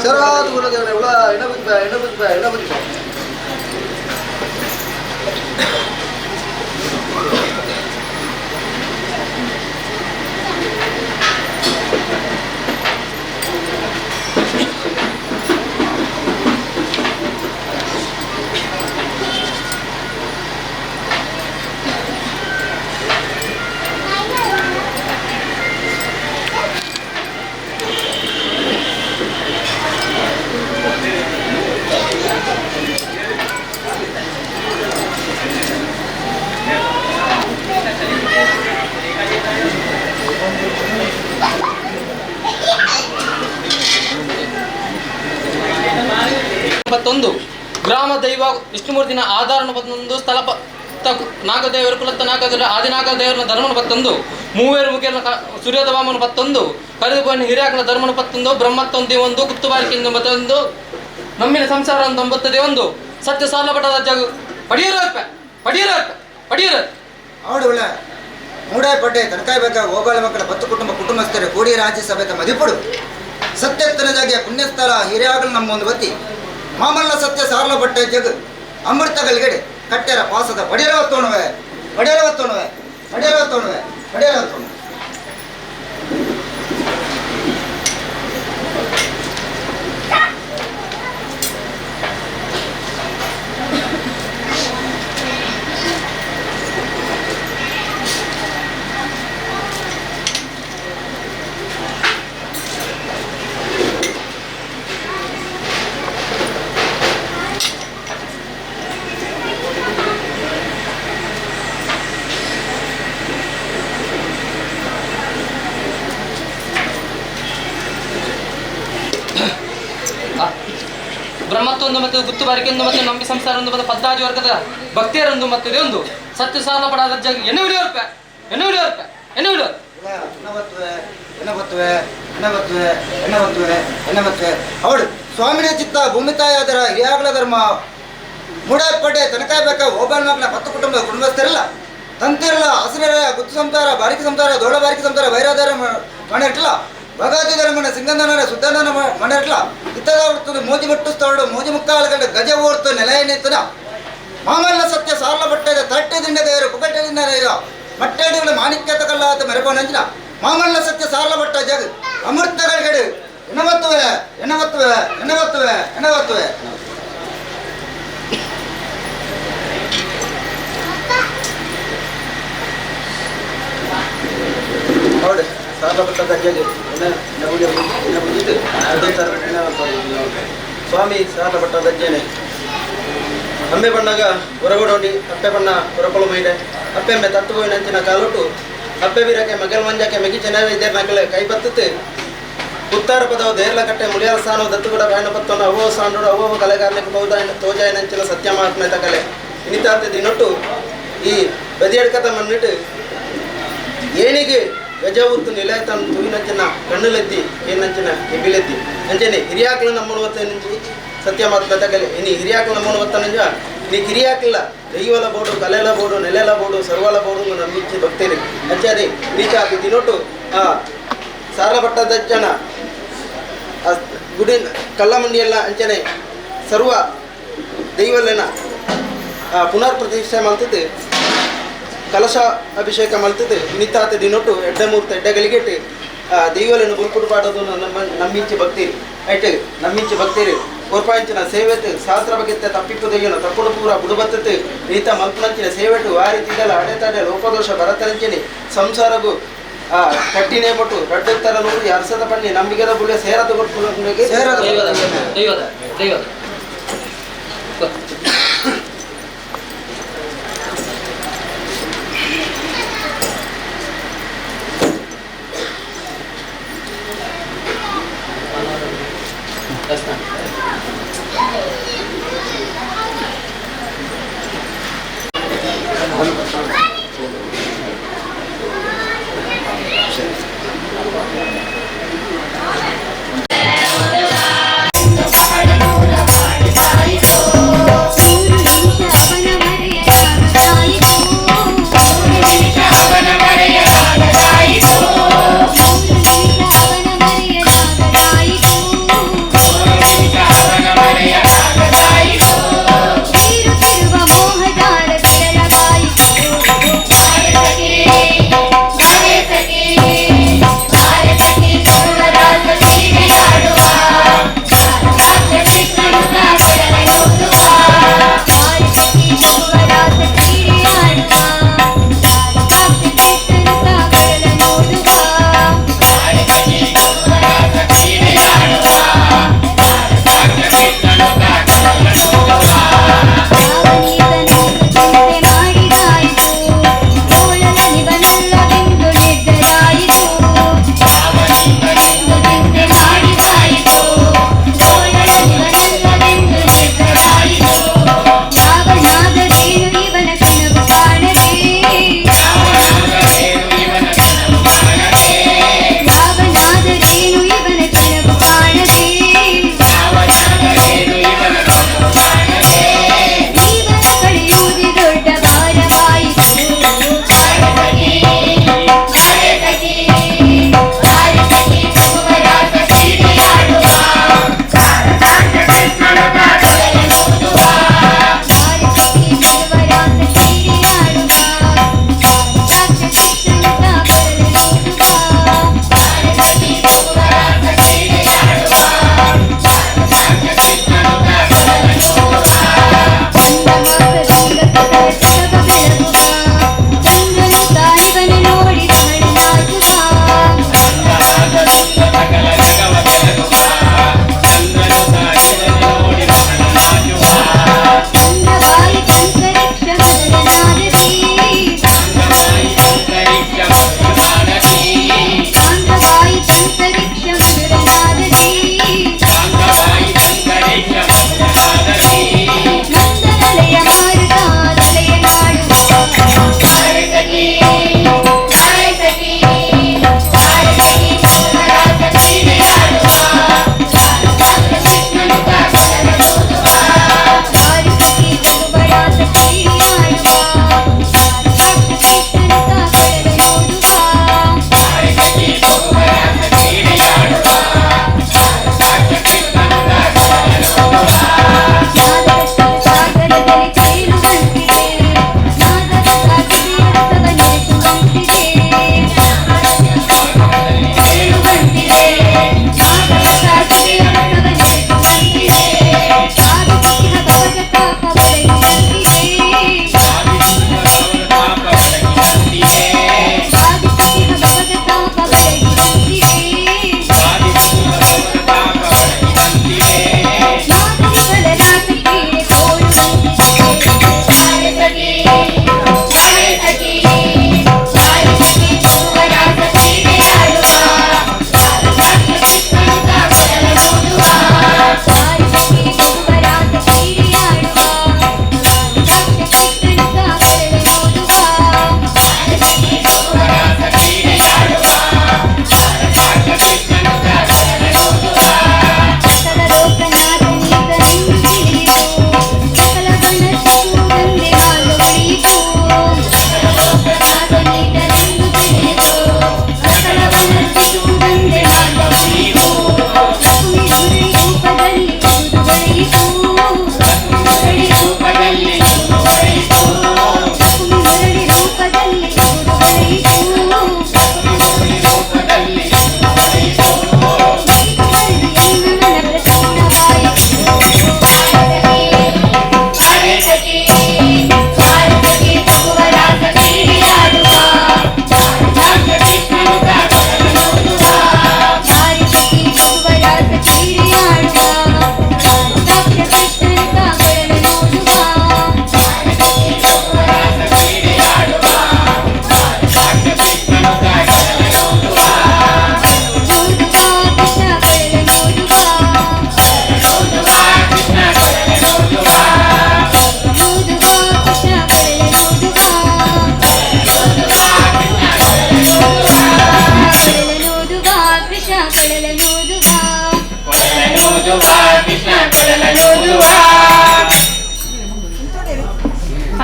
21 ಗ್ರಾಮ ದೈವ ವಿಷ್ಣುಮೂರ್ತಿನ ಆಧಾರನ 11 ಸ್ಥಳ ನಾಗದೇವರು ಕುಲತ್ತ ನಾಗದೇವರ ಆದಿನಾಗದೇವರ ಧರ್ಮನ 11 ಮೂವೇರು ಮುಖೇನ ಸೂರ್ಯೋದಯ ವಾಮನ 11 ಕರೆದುಕೊಂಡು ಹಿರಿಯಾಕನ ಧರ್ಮನ 11 ಬ್ರಹ್ಮತ್ತೊಂದು ಒಂದು ಗುಪ್ತಬಾರಿಕೆಯಿಂದ 11 ನಮ್ಮಿನ ಸಂಸಾರ 91 ಸತ್ಯ ಸಾಲಪಟ್ಟದ ಜಗ ಪಡಿಯರಪ್ಪ ಪಡಿಯರಪ್ಪ ಪಡಿಯರ ಅವಡುಗಳ ಮೂಡಾಯಪಟ್ಟೆ ತನಕಾಯಬೇಕ ಗೋಪಾಲ ಮಕ್ಕಳ 10 ಕುಟುಂಬ ಕುಟುಂಬಸ್ಥರ ಕೋಡಿ ರಾಜ್ಯ ಸಭೆತ ಮದಿಪುಡು ಸತ್ಯತ್ತನ ಜಾಗೆ ಪುಣ್ಯಸ್ಥಳ ಹಿರಿಯಾಗಲು ನಮ್ಮ ಒಂದು ಬತ್ತಿ ಮಾಮಲ್ಲ ಸತ್ಯ ಸಾರಲ ಬಟ್ಟೆ ಜಗ ಅಮೃತಗಳಿಗಡೆ ಕಟ್ಟೆರ ಪಾಸದ ಪಡೆಯರವ ತೋಣುವೆ ಪಡೆಯರವ ತೋಣುವೆ ಪಡೆಯರವ ತೋಣುವೆ ಪಡೆಯರವ ತೋಣುವೆ. ಬ್ರಹ್ಮತ್ವೊಂದು ಮತ್ತು ಗುತ್ತುಬಾರಿಕೆಯೊಂದು ಮತ್ತು ನಂಬಿ ಸಂಸಾರೊಂದು ಮತ್ತು ಪದ್ದಾಜಿ ವರ್ಗದ ಭಕ್ತಿಯರೊಂದು ಮತ್ತು ಇದೊಂದು ಸತ್ಯ ಸಾಲ ಪಡಾದ ಜಗ ಎಣ್ಣೆ ಹಿಡಿಯೋರ್ಪ ಎಣ್ಣೆ ಹಿಡಿಯೋರ್ಪ ಎಣ್ಣೆ ಹಿಡಿಯೋರ್ ಅವಳು ಸ್ವಾಮಿನ ಚಿತ್ತ ಭೂಮಿತಾಯಾದರ ಹಿರಿಯಾಗಲ ಧರ್ಮ ಮೂಡಾಪಟ್ಟೆ ತನಕಾಯಬೇಕ ಓಬಲ್ ಮಕ್ಕಳ 10 ಕುಟುಂಬ ಕುಟುಂಬಸ್ಥರಿಲ್ಲ ತಂತಿರಲ್ಲ ಹಸಿರ ಗುತ್ತು ಸಂಸಾರ ಬಾರಿಕೆ ಸಂಸಾರ ದೋಳ ಬಾರಿಕೆ ಸಂಸಾರ ವೈರಾಧಾರ ಮನೆ ಇಟ್ಟಲ್ಲ ಭಗವತಿ ಧರ್ಮನ ಸಿಂಗಂದನ ಸುದ್ದನ ಮನೆ ಇಟ್ಲ ಇತ್ತದ ಮೋಜಿ ಮುಟ್ಟಿಸ್ತೋಡು ಮೋಜಿ ಮುಕ್ಕಾಲಗಂಡ ಗಜ ಓಡ್ತು ನೆಲೆಯ ನಿಂತನ ಮಾಮಲ್ಲ ಸತ್ಯ ಸಾರಲ ಬಟ್ಟೆದ ತಟ್ಟೆ ದಿಂಡದೇರು ಪುಗಟ್ಟೆದಿಂದ ಮಟ್ಟೆಡಿಗಳು ಮಾಣಿಕ್ಯತ ಕಲ್ಲಾತ ಮೆರಪನಂಜಿನ ಮಾಮಲ್ಲ ಸತ್ಯ ಸಾರಲ ಬಟ್ಟ ಜಗ ಅಮೃತಗಳಿಗಡೆ ಎಣ್ಣವತ್ತುವೆ ಎಣ್ಣವತ್ತುವೆ ಎಣ್ಣವತ್ತುವೆ ಎಣ್ಣವತ್ತುವೆ. ಹೌದು ಸಾರಲ ಬಟ್ಟದ ಜಗ ಸ್ವಾಮಿ ಸಾರಲ ಬಟ್ಟದ ಅಜ್ಜನೆ ಅಂಬೆ ಬಣ್ಣಗ ಹೊರಗೋಡೋಂಡಿ ಅಪ್ಪೆ ಬಣ್ಣ ಹೊರಕೊಳು ಮೈಡೆ ಅಪ್ಪೆಂಬೆ ತತ್ತು ಪೋಯಿನಂಚಿನ ಕಾಲೊಟ್ಟು ಅಪ್ಪೆ ಬೀರಕ್ಕೆ ಮಗಲ್ ಮಂಜಕ್ಕೆ ಮೆಗಿ ಚೆನ್ನಾಗಿ ಇದ್ದೆ ನಕಲೆ ಕೈ ಬತ್ತುತ್ತೆ ಪುತ್ತಾರ ಪದವು ದೇರ್ಲಕಟ್ಟೆ ಮುಳಿಯಾರ ಸ್ಥಾನ ದತ್ತುಗಡ ಬಾಯನ ಪತ್ತೊಂದು ಅವೋ ಸಾಂಡೋಡು ಅವೋ ಕಲೆಗಾರನಿಗೆ ತೋಜಾಯಿನ ತೋಜಾಯಿನಂಚಿನ ಸತ್ಯ ಮಹಾತ್ಮೆ ತಕಲೆ ಇನಿತಾತ ದಿನೊಟ್ಟು ಈ ಬದಿಯಡ್ಕತ ಮನ್ನಿಟ್ಟು ಏನಿಗೆ ಗಜ ಉತ್ತು ನಿಲಯತನ ತೂಯಿನಂಚಿನ ಕಣ್ಣುಲೆತ್ತಿ ಏನಂಚಿನ ಎಬಿಲೆತ್ತಿ ಅಂಚನೆ ಹಿರಿಯಾಕ್ಲ ನಮ್ಮನು నుంచి ಸತ್ಯ ಮಹಾತ್ಮೆ ತಕಲೆ ಇನಿ ಹಿರಿಯಾಕ್ಲ ನಮ್ಮನು ನಂಜ ನೀ ಕಿರಿಯಾಕಿಲ್ಲ ದೈವಲ ಬೋಡು ಕಲೆಲ ಬೋಡು ನೆಲೆಲ ಬೋಡು ಸರ್ವಲ ಬೋಡು ನಂಬಿಚ್ಚಿ ಭಕ್ತರಿ ಅಂಚನೆ ನೀಚಾತಿ ದಿನೊಟ್ಟು ಆ ಸಾರಲಪಟ್ಟದಜ್ಜನ ಗುಡಿ ಕಲ್ಲಮಂಡಿಯೆಲ್ಲ ಅಂಚನೆ ಸರ್ವ ದೈವಲೆನ ಪುನರ್ ಪ್ರತಿಷ್ಠೆ ಮಲ್ತದ್ದು ಕಲಶ ಅಭಿಷೇಕ ಮಲ್ತದ್ದು ನಿತ್ತಾತ ದಿನೊಟ್ಟು ಎಡ್ಡೆ ಮೂರ್ತ ಎಡ್ಡೆಗಳಿಗೆಟ್ಟು ದೈವಲೆನ ಬುಲ್ಪುಡು ಪಾಡೋದು ನಮ್ಮ ನಮ್ಮಿಂಚಿ ಭಕ್ತಿರಿ ಐಟ್ ನಮ್ಮಿಂಚಿ ಭಕ್ತಿರಿ ಕೊರ್ಪಾಂಚಿನ ಸೇವೆತ್ ಶಾಸ್ತ್ರ ಬಗೆತ್ತ ತಪ್ಪಿಪ್ಪು ದಯ್ಯನ ತಪ್ಪುಡು ಪೂರ ಬುಡುಬತ್ತತ್ ನೀತ ಮಲ್ಪುನಂಚಿನ ಸೇವೆಟು ವಾರಿ ತಿಗಲ ಅಡೆತಡೆ ಲೋಪದೋಷ ಭರತರಂಚನೆ ಸಂಸಾರಗು ಆ ಕಟ್ಟಿನೇ ಬಟ್ಟು ರಡ್ಡುತ್ತರ ನೂರು ಅರಸದ ಪಣ್ಣಿ ನಂಬಿಕೆದ ಬುಳ್ಳೆ ಸೇರದ ಕೊಟ್ಟು ಸೇರದ ದೈವದ ದೈವದ ದೈವದ Thank you.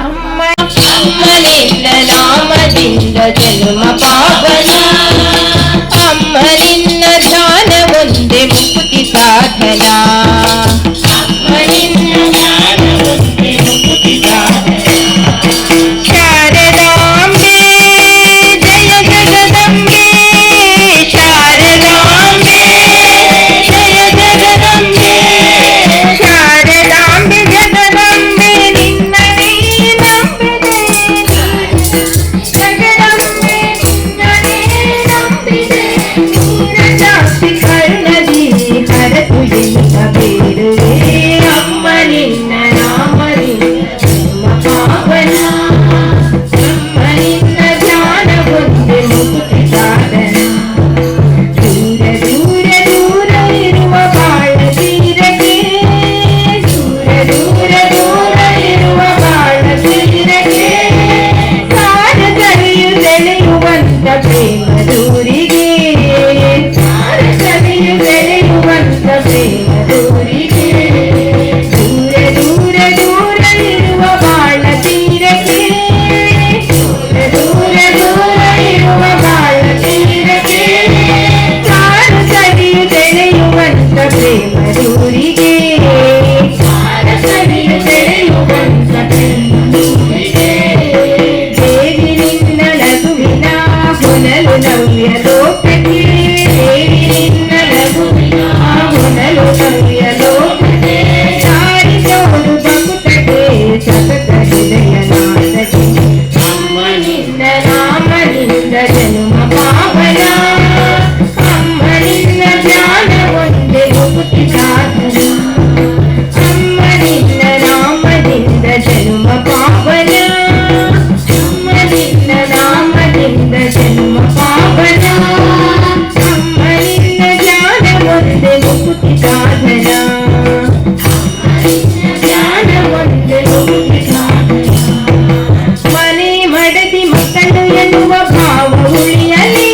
ಅಮ್ಮ ನಿನ್ನ ನಾಮದಿಂದ ಜನ್ಮ ಪಾವನ, ಅಮ್ಮ ನಿನ್ನ ಧ್ಯಾನ ಒಂದೇ ಮುಕ್ತಿ ಸಾಧನ, ಅಮ್ಮ ನಿನ್ನ ಧ್ಯಾನ ಒಂದೇ ಮುಕ್ತಿ ಸಾಧನ. ಶಾರದಾಂಬೆ ಜಯ ಜಗದಂಬೆ, ಶಾರದಾಂಬೆ ಜಯ ಜಗದಂಬೆ, ಶಾರದಾಂಬೆ ಜಗದಂಬೆ ನಿನ್ನನೇ ನಂಬಿದೆ, ಜಗದಂಬೆ ನಿನ್ನನೇ ನಂಬಿದೆ. ನೀರಜಾಕ್ಷಿ ಕರುಣದಿ ಹರತು ಎನ್ನುವ ಬೇಡುವೆ, ಅಮ್ಮ ನಿನ್ನ ನಾಮದಿಂದ ಜನ್ಮ ಪಾವನ, ಅಮ್ಮ ನಿನ್ನ ಧ್ಯಾನ ಒಂದೇ ಮುಕ್ತಿ ಸಾಧನ. ದೂರ ದೂರ ದೂರ ಇರುವ ಬಾಳ ತೀರಕ್ಕೆ, ದೂರ ದೂರ ದೂರ ಇರುವ ಬಾಳ ತೀರಕ್ಕೆ, ಸಾರ ಸವಿಯು ಸೆಳೆಯುವಂತ ಪ್ರೇಮ ದೂರಿಗೆ, ಸಾರ ಸವಿಯು ಸೆಳೆಯುವಂತ ಪ್ರೇಮ ದೂರಿಗೆ. ದೂರ ದೂರ ದೂರ ಇರುವ ಬಾಳ ತೀರಕ್ಕೆ, ದೂರ ದೂರ ದೂರ ಇರುವ ಬಾಳ ತೀರಕ್ಕೆ, ಸಾರ ಸವಿಯು ಸೆಳೆಯುವಂತ ಪ್ರೇಮ ದೂರಿಗೆ, ಸಾರ ಸವಿಯು ಸೆಳೆಯುವಂತ ಪ್ರೇಮ ದೂರಿಗೆ. ದೇವಿ ನಿನ್ನ ನಗುವಿನ ಹೊನಲು ನವ್ಯ ಲೋಕಕ್ಕೆ, ದೇವಿ ನಿನ್ನ ನಗುವಿನ ಹೊನಲು ನವ್ಯ ಲೋಕಕ್ಕೆ, ಸಾರಿಸೋಡು ಭಕ್ತಗೆ ಸತತ ಹೃದಯ ನಾದಕ್ಕೆ. ಅಮ್ಮ ನಿನ್ನ ನಾಮದಿಂದ ಜನ್ಮ ಪಾವನ, ಅಮ್ಮ ನಿನ್ನ ಧ್ಯಾನ ಒಂದೇ ಮುಕ್ತಿ ಸಾಧನ, ಅಮ್ಮ ನಿನ್ನ ನಾಮದಿಂದ ಜನ್ಮ ಪಾವನ, ಅಮ್ಮ ನಿನ್ನ ನಾಮದಿಂದ ಜನ್ಮ ಪಾವನ, ಅಮ್ಮ ನಿನ್ನ ಧ್ಯಾನ ಒಂದೇ ಮುಕ್ತಿ ಸಾಧನ, ಧ್ಯಾನ ಒಂದೇ ಮುಕ್ತಿ ಸಾಧನ. ಮನೆ ಮಡದಿ ಮಕ್ಕಳು ಎನ್ನುವ ಭಾವ ಉಳಿಯಲಿ,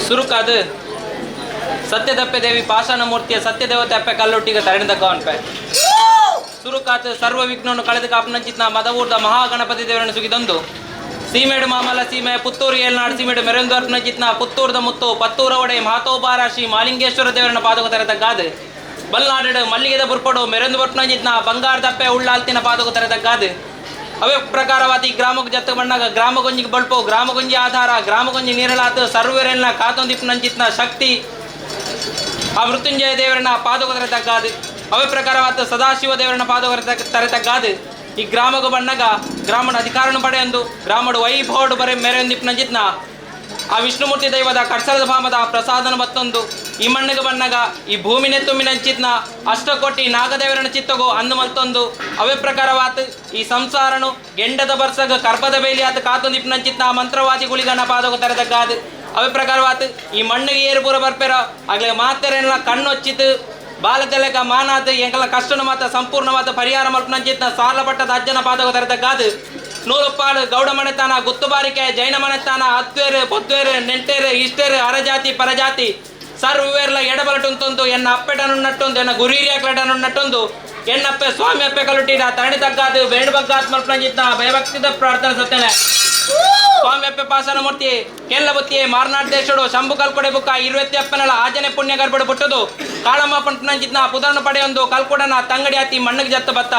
ಸುರುಕಾದ ಸತ್ಯದಪ್ಪೆ ದೇವಿ ಪಾಷಾಣ ಮೂರ್ತಿಯ ಸತ್ಯದೇವತೆ ಅಪ್ಪೆ ಕಲ್ಲೊಟ್ಟಿಗೆ ತರಣಿದ ಅನ್ಪೆ ಸುರುಕಾತ ಸರ್ವ ವಿಘ್ನವನ್ನು ಕಳೆದ ಕಾಪನಂಚಿತ್ನ ಮದವೂರ್ದ ಮಹಾಗಣಪತಿ ದೇವರನ್ನು ಸುಗಿದೊಂದು ಸೀಮೇಡು ಮಾಮಲ ಸೀಮೆ ಪುತ್ತೂರು ಏಲ್ನಾಡು ಸೀಮೇಡು ಮೆರೆಂದರ್ಪನಂಚಿತ್ನ ಪುತ್ತೂರ್ದ ಮುತ್ತು ಪತ್ತೂರ ಒಡೆ ಮಹಾತೋಬಾರ ಶ್ರೀ ಮಾಲಿಂಗೇಶ್ವರ ದೇವರನ್ನ ಪಾದಕ ತೆರೆದಗ್ಗಾದು ಬಲ್ನಾಡು ಮಲ್ಲಿಗೆದ ಬುರ್ಪಡು ಮೆರೆಂದು ಬರ್ಪನಂಚಿತ್ನ ಬಂಗಾರದಪ್ಪೆ ಉಳ್ಳಾಲ್ತಿನ ಪಾದಕ ತೆರೆದಗ್ಗಾದು ಅವೇ ಪ್ರಕಾರವಾದ ಈ ಗ್ರಾಮಕ್ಕೆ ಜತ್ತ ಬಣ್ಣಾಗ ಗ್ರಾಮಗೊಂಜಿಗೆ ಬಳ್ಪು ಗ್ರಾಮಗೊಂಜಿ ಆಧಾರ ಗ್ರಾಮಗೊಂಜಿ ನೀರಲಾತು ಸರ್ವರೆಲ್ಲ ಕಾತೊಂದಿಪ್ಪನಂಚಿತ್ನ ಶಕ್ತಿ ಆ ಮೃತ್ಯುಂಜಯ ದೇವರನ್ನ ಪಾದಕ ತಗ್ಗಾದು ಅವೇ ಪ್ರಕಾರವಾದ ಸದಾಶಿವ ದೇವರನ್ನ ಪಾದಕ ತರೆ ತಗ್ಗಾದು ಈ ಗ್ರಾಮಗ ಬಣ್ಣಗ ಗ್ರಾಮದ ಅಧಿಕಾರನು ಪಡೆಯೊಂದು ಗ್ರಾಮಡು ವೈಭವಡು ಬರೆ ಮೆರೆಯೊಂದಿಪ್ಪನಂಚಿತ್ನ ಆ ವಿಷ್ಣುಮೂರ್ತಿ ದೈವದ ಕಡ್ಸರದ ಭಾಮದ ಪ್ರಸಾದನ ಮತ್ತೊಂದು ಈ ಮಣ್ಣಿಗೆ ಬಣ್ಣಗ ಈ ಭೂಮಿನೆ ತುಂಬಿನಂಚಿತ್ನ ಅಷ್ಟಕೋಟಿ ನಾಗದೇವರನ ಚಿತ್ತಗೋ ಅಂದು ಮಲ್ತೊಂದು ಅವೇ ಪ್ರಕಾರವಾತ್ ಈ ಸಂಸಾರನು ಗೆಂಡದ ಬರ್ಸಗ ಕರ್ಪದ ಬೇಲಿಯಾತ ಕಾತೊಂದಿಪ್ಪನಂಚಿತ್ನ ಮಂತ್ರವಾದಿ ಗುಳಿಗನ ಪಾದಕ ತೆರೆದಗ್ಗಾದು ಅವೇ ಪ್ರಕಾರವಾತ್ ಈ ಮಣ್ಣಿಗೆ ಏರು ಪೂರ ಬರ್ಪೇರ ಆಗ್ಲೇ ಮಾತೆರೆಲ್ಲ ಕಣ್ಣೊಚ್ಚಿತು ಬಾಲತೆಲೆಕ ಮಾನಾತ್ ಎಂಕಲ ಕಷ್ಟನ ಮಾತ ಸಂಪೂರ್ಣವಾದ ಪರಿಹಾರ ಮಲ್ಪನಂಚಿತ್ನ ಸಾಲಪಟ್ಟದ ಅಜ್ಜನ ಪಾದಕ ತೆರೆದಗ್ಗಾದು ನೂರುಪ್ಪಾಡು ಗೌಡ ಮನೆತಾನ ಗುತ್ತುಬಾರಿಕೆ ಜೈನ ಮನೆತಾನ ಅತ್ವೇರು ಪೊತ್ವೇರು ನೆಂಟೇರು ಇಷ್ಟೇರು ಅರಜಾತಿ ಪರಜಾತಿ ಸರ್ವೇರ್ಲ ಎಡಬಲಟುಂತೊಂದು ಎನ್ನ ಅಪ್ಪೆಟನುನ್ನಟ್ಟೊಂದು ಎನ್ನ ಗುರೀರಿಯಾಕ್ಲಟನುನ್ನಟ್ಟೊಂದು ಎನ್ನಪ್ಪೆ ಸ್ವಾಮಿ ಅಪ್ಪೆ ಕಲುಟ್ಟಿಡ ತರಣಿ ತಗ್ಗಾದು ಬೇಣು ಬಗ್ಗಾತ್ ಮಲ್ಪನಂಚಿತ್ನ ಭಯಭಕ್ತಿದ ಪ್ರಾರ್ಥನೆ ಸತ್ತೇನೆ. ಸ್ವಾಮಿ ಅಪ್ಪೆ ಪಾಸನ ಮೂರ್ತಿ ಕೆಲ್ಲ ಬುತ್ತಿ ಮಾರ್ನಾಡ್ ದೇಶಡು ಶಂಭು ಕಲ್ಕೊಡೆ ಬುಕ್ಕ ಇರುವೆತ್ತಿ ಅಪ್ಪನಲ ಆಜನೆ ಪುಣ್ಯ ಗರ್ಭಡು ಪುಟ್ಟದು ಕಾಳಮ್ಮ ಪಂಪನಂಚಿತ್ನ ಪುದರ್ನ ಪಡೆಯೊಂದು ಕಲ್ಕೊಡನ ತಂಗಡಿ ಆತಿ ಮಣ್ಣಿಗೆ ಜತ್ತ ಬತ್ತ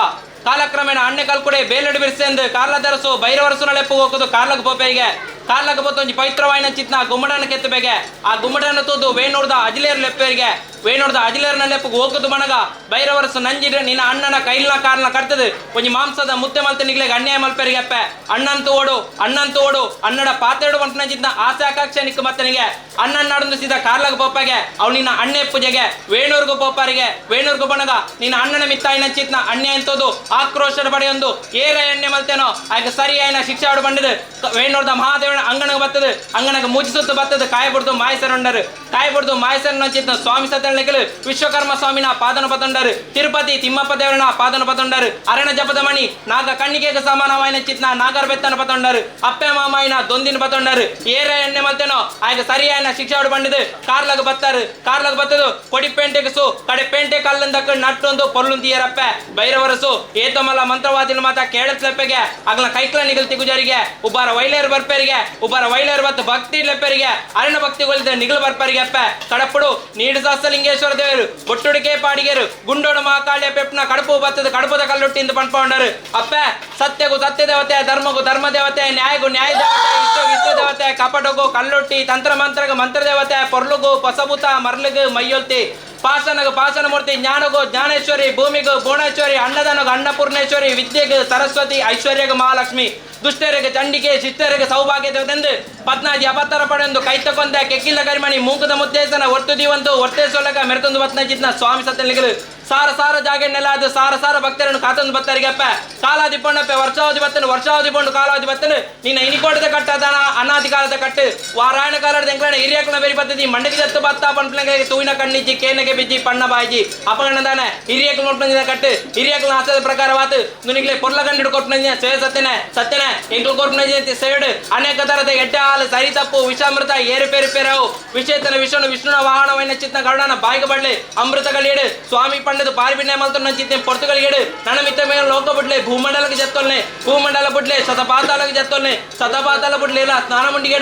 ಕಾಲಕ್ರಮೇಣ ಅಣ್ಣೆ ಕಲ್ಕೊಡೆ ಬೇಲಡು ಬಿರ್ಸೆಂದು ಕಾರ್ಲದರಸು ಭೈರವರಸು ನಳೆಪ್ಪು ಹೋಗುದು ಕಾರ್ಲಗ ಪೋಪೆಗೆ ಕಾರ್ಲಗ ಪೋತೊಂಜಿ ಪವಿತ್ರವಾಯಿನ ಚಿತ್ನ ಗುಮ್ಮಡನ ಕೆತ್ತಬೇಗೆ ಆ ಗುಮ್ಮಡನ ತೂದು ವೇಣುರ್ದ ಅಜಿಲೇರ್ ಲೆಪ್ಪೇರಿಗೆ ವೇಣುರ್ದ ಅಜಿಲೇರ್ನ ಲೆಪ್ಪು ಹೋಗುದು ಮಣಗ ಭೈರವರಸು ನಂಜಿರ ನಿನ್ನ ಅಣ್ಣನ ಕೈಲ್ನ ಕಾರ್ನ ಕರ್ತದು ಒಂಜಿ ಮಾಂಸದ ಮುತ್ತೆ ಮಲ್ತ ನಿಗ್ಲೆಗ್ ಅನ್ಯಾಯ ಮಲ್ಪೆರಿಗೆ ಅಪ್ಪೆ ಅಣ್ಣಂತು ಓಡು ಅಣ್ಣಂತು ಓಡು ಅಣ್ಣಡ ಪಾತೆರಡು ಮಂಟನ ಆಸೆ ಆಕಾಂಕ್ಷೆ ನಿಕ್ಕ ಮತ್ತನಿಗೆ ಅಣ್ಣನ ನಾಡೊಂದು ಸೀದಾ ಕಾರ್ಲಗ ಪೋಪಾಗೆ ಅವ್ ನಿನ್ನ ಅಣ್ಣೆ ಪೂಜೆಗೆ ವೇಣೂರ್ಗು ಪೋಪಾರಿಗೆ ವೇಣೂರ್ಗು ಬಣಗ ನಿನ್ನ ಅಣ್ಣನ ಮಿತ್ತಾಯಿನ ಚಿತ್ನ ಅಣ್ಣೆ ಅಂತದು ಆಕ್ರೋಶದ ಪಡೆಯೊಂದು ಏರ ಎಣ್ಣೆ ಮಲ್ತೇನೋ ಆಗ ಸರಿಯಾಯಿನ ಶಿಕ್ಷೆ ಆಡು ಬಂಡದು ವೇಣೂರ್ದ ಮಹಾದೇವನ ಅಂಗಣಗ ಬರ್ತದೆ ಅಂಗಣಗ ಮುಜಿಸುತ್ತ ಬರ್ತದೆ ಕಾಯ ಬಿಡ್ದು ಮಾಯಸರುಂಡರು ಕಾಯ ಬಿಡ್ದು ಮಾಯಸರನ ಚಿತ್ನ ಸ್ವಾಮಿ ಸತಳನೆಗಲು ವಿಶ್ವಕರ್ಮ ಸ್ವಾಮಿನ ಪಾದನ ಪತೊಂಡರು ತಿರುಪತಿ ತಿಮ್ಮಪ್ಪ ದೇವರನ ಪಾದನ ಪತೊಂಡರು ಅರಣ ಜಪದ ಮಣಿ ನಾಗ ಕಣ್ಣಿಗೆಗ ಸಮಾನವಾಯಿನ ಚಿತ್ನ ನಾಗರ ಬೆತ್ತನ ಪತೊಂಡರು ಅಪ್ಪೆ ಮಾಮಾಯಿನ ದೊಂದಿನ ಪತೊಂಡರು ಏರ ಎಣ್ಣೆ ಮಲ್ತೇನೋ ಆಗ ಸರಿಯಾಯಿನ ಶಿಕ್ಷೆ ಆಡು ಬಂಡಿದು ಕಾರ್ಲಗ ಬತ್ತಾರು ಕಾರ್ಲಗ ಬತ್ತದು ಕೊಡಿ ಪೇಂಟೆಗೆ ಸು ಕಡೆ ಪೇಂಟೆ ಕಲ್ಲಂದಕ್ಕ ನಟ್ಟೊಂದು ಪೊರ್ಲುಂತಿಯರಪ್ಪೆ ಭೈರವರಸು ಏತಮಲ್ಲ ಮಂತ್ರವಾದಿನ ಮಾತ ಕೇಳತ್ಲೆಪ್ಪೆಗೆ ಅಗ್ಲ ಕೈಕ್ಲ ನಿಗಲ್ ತಿಗುಜರಿಗೆ ಉಬ್ಬಾರ ವೈಲೇರ್ ಬರ್ಪೇರಿಗೆ ಉಬ್ಬಾರ ವೈಲೇರ್ ಬತ್ತು ಭಕ್ತಿ ಲೆಪ್ಪರಿಗೆ ಅರಣ್ಯ ಭಕ್ತಿಗೊಳಿದ ನಿಗಲ್ ಬರ್ಪರಿಗೆ ಅಪ್ಪೆ ಕಡಪಡು ನೀಡು ಲಿಂಗೇಶ್ವರ ದೇವರು ಬೊಟ್ಟುಡಿಕೆ ಪಾಡಿಗೆರು ಗುಂಡೋಡು ಮಹಾಕಾಳಿಯ ಪೆಪ್ನ ಕಡಪು ಬತ್ತದ ಕಡಪದ ಕಲ್ಲುಟ್ಟಿಂದ ಪಣ್ಪೌಂಡರು ಅಪ್ಪೆ ಸತ್ಯಗು ಸತ್ಯ ದೇವತೆ ಧರ್ಮಗು ಧರ್ಮ ದೇವತೆ ನ್ಯಾಯಗು ನ್ಯಾಯ ದೇವತೆ ಇಷ್ಟ ಇಷ್ಟ ದೇವತೆ ಕಪಟಗು ಕಲ್ಲುಟ್ಟಿ ತಂತ್ರ ಮಂತ್ರಗ ಮಂತ್ರ ದೇವತೆ ಪೊರ್ಲುಗು ಪಸಬುತ ಮರ್ಲುಗು ಮೈಯೊಲ್ತಿ ಪಾಸನಗು ಪಾಸನ ಮೂರ್ತಿ ಜ್ಞಾನಗು ಜ್ಞಾನೇಶ್ವರಿ ಭೂಮಿಗು ಭುವನೇಶ್ವರಿ ಅನ್ನದಾನಗು ಅನ್ನಪೂರ್ಣೇಶ್ವರಿ ವಿದ್ಯೆಗು ಸರಸ್ವತಿ ಐಶ್ವರ್ಯಗು ಮಹಾಲಕ್ಷ್ಮಿ ದುಷ್ಟರಿಗೆ ಚಂಡಿಕೆ ಶಿಷ್ಟರಿಗೆ ಸೌಭಾಗ್ಯ ದೇವತೆಂದು ಪದ್ನಾಜಿ ಅಪತ್ತರ ಪಡೆಯೊಂದು ಕೈ ತಕೊಂದ ಕೆಕ್ಕಿಲ್ಲ ಕರಿಮಣಿ ಮೂಕದ ಮುದ್ದೇಶನ ಒರ್ತು ದೀವಂತು ಒರ್ತೇಸೊಲಗ ಮೆರೆತೊಂದು ಪತ್ನಾಜಿತ್ನ ಸ್ವಾಮಿ ಸತ್ತಲಿಗಳು ಸಾರ ಸಾರ ಜಾಗೆ ನೆಲಾದ ಸಾರ ಸಾರ ಭಕ್ತರನ್ನು ಕಾತೊಂದು ಬತ್ತರಿಗಪ್ಪ ಕಾಲಾದಿ ಪೊಣ್ಣಪ್ಪೆ ವರ್ಷಾವಧಿ ಬತ್ತನು ವರ್ಷಾವಧಿ ಪೊಂಡು ಕಾಲಾವಧಿ ಬತ್ತನು ನಿನ್ನ ಇನಿಕೋಟದ ಕಟ್ಟದಾನ ಅನಾದಿ ಕಾಲದ ಕಟ್ಟು ವಾರಾಯಣ ಕಾಲದ ಎಂಕ್ಲನ ಹಿರಿಯಕನ ಬೇರಿ ಪದ್ಧತಿ ಮಂಡಗಿ ದತ್ತು ಬತ್ತ ಪಂಪ್ಲಂಗೆ ತೂವಿನ ಕಣ್ಣಿಜ್ಜಿ ಕೇನಗೆ ಬಿಜ್ಜಿ ಪಣ್ಣ ಬಾಯಿಜಿ ಅಪಗಣ್ಣದಾನ ಹಿರಿಯಕನ ಮುಟ್ಪಂಜಿನ ಕಟ್ಟು ಹಿರಿಯಕನ ಆಸದ ಪ್ರಕಾರವಾತು ನುನಿಗ್ಲೆ ಪೊರ್ಲ ಕಂಡು ಕೊಟ್ಟನ ಸೇ ಸತ್ಯನೆ ಸತ್ಯನೆ ಎಂಕ್ಲು ಕೊಟ್ಟನ ಸೇಡು ಅನೇಕ ತರದ ಎಡ್ಡೆ ಹಾಲು ಸರಿ ತಪ್ಪು ವಿಷಾಮೃತ ಏರುಪೇರು ಪೇರವು ವಿಷೇತನ ವಿಷ್ಣು ವಿಷ್ಣುನ ವಾಹನವನ್ನ ಚಿತ್ನ ಗರುಡನ ಬಾಯಿಗೆ ಬಡ್ಲೆ ಅಮೃತ ಗಳಿಯಡು ಸ್ವಾಮಿ ಪಂಡದು ಪಾರಿಬಿಣ್ಣೆ ಮಲ್ತೊನ್ನ ಚಿತ್ನೆ ಪೊರ್ತುಗಳಿಯಡು ನನ್ನ ಮಿತ್ತ ಮೇಲೆ ಲೋಕ ಬುಡ್ಲೆ ಭೂಮಂಡಲಕ್ಕೆ ಜತ್ತೊಲ್ನೆ ಭೂಮಂಡಲ ಬುಡ್ಲೆ ಶತಪಾತಾಲಕ್ಕೆ ಜತ್ತೊಲ್ನೆ ಶತಪಾತಾಲ ಬುಡ್ಲೆ ಇಲ್ಲ ಸ್ನಾನ ಮುಂಡಿಗೆ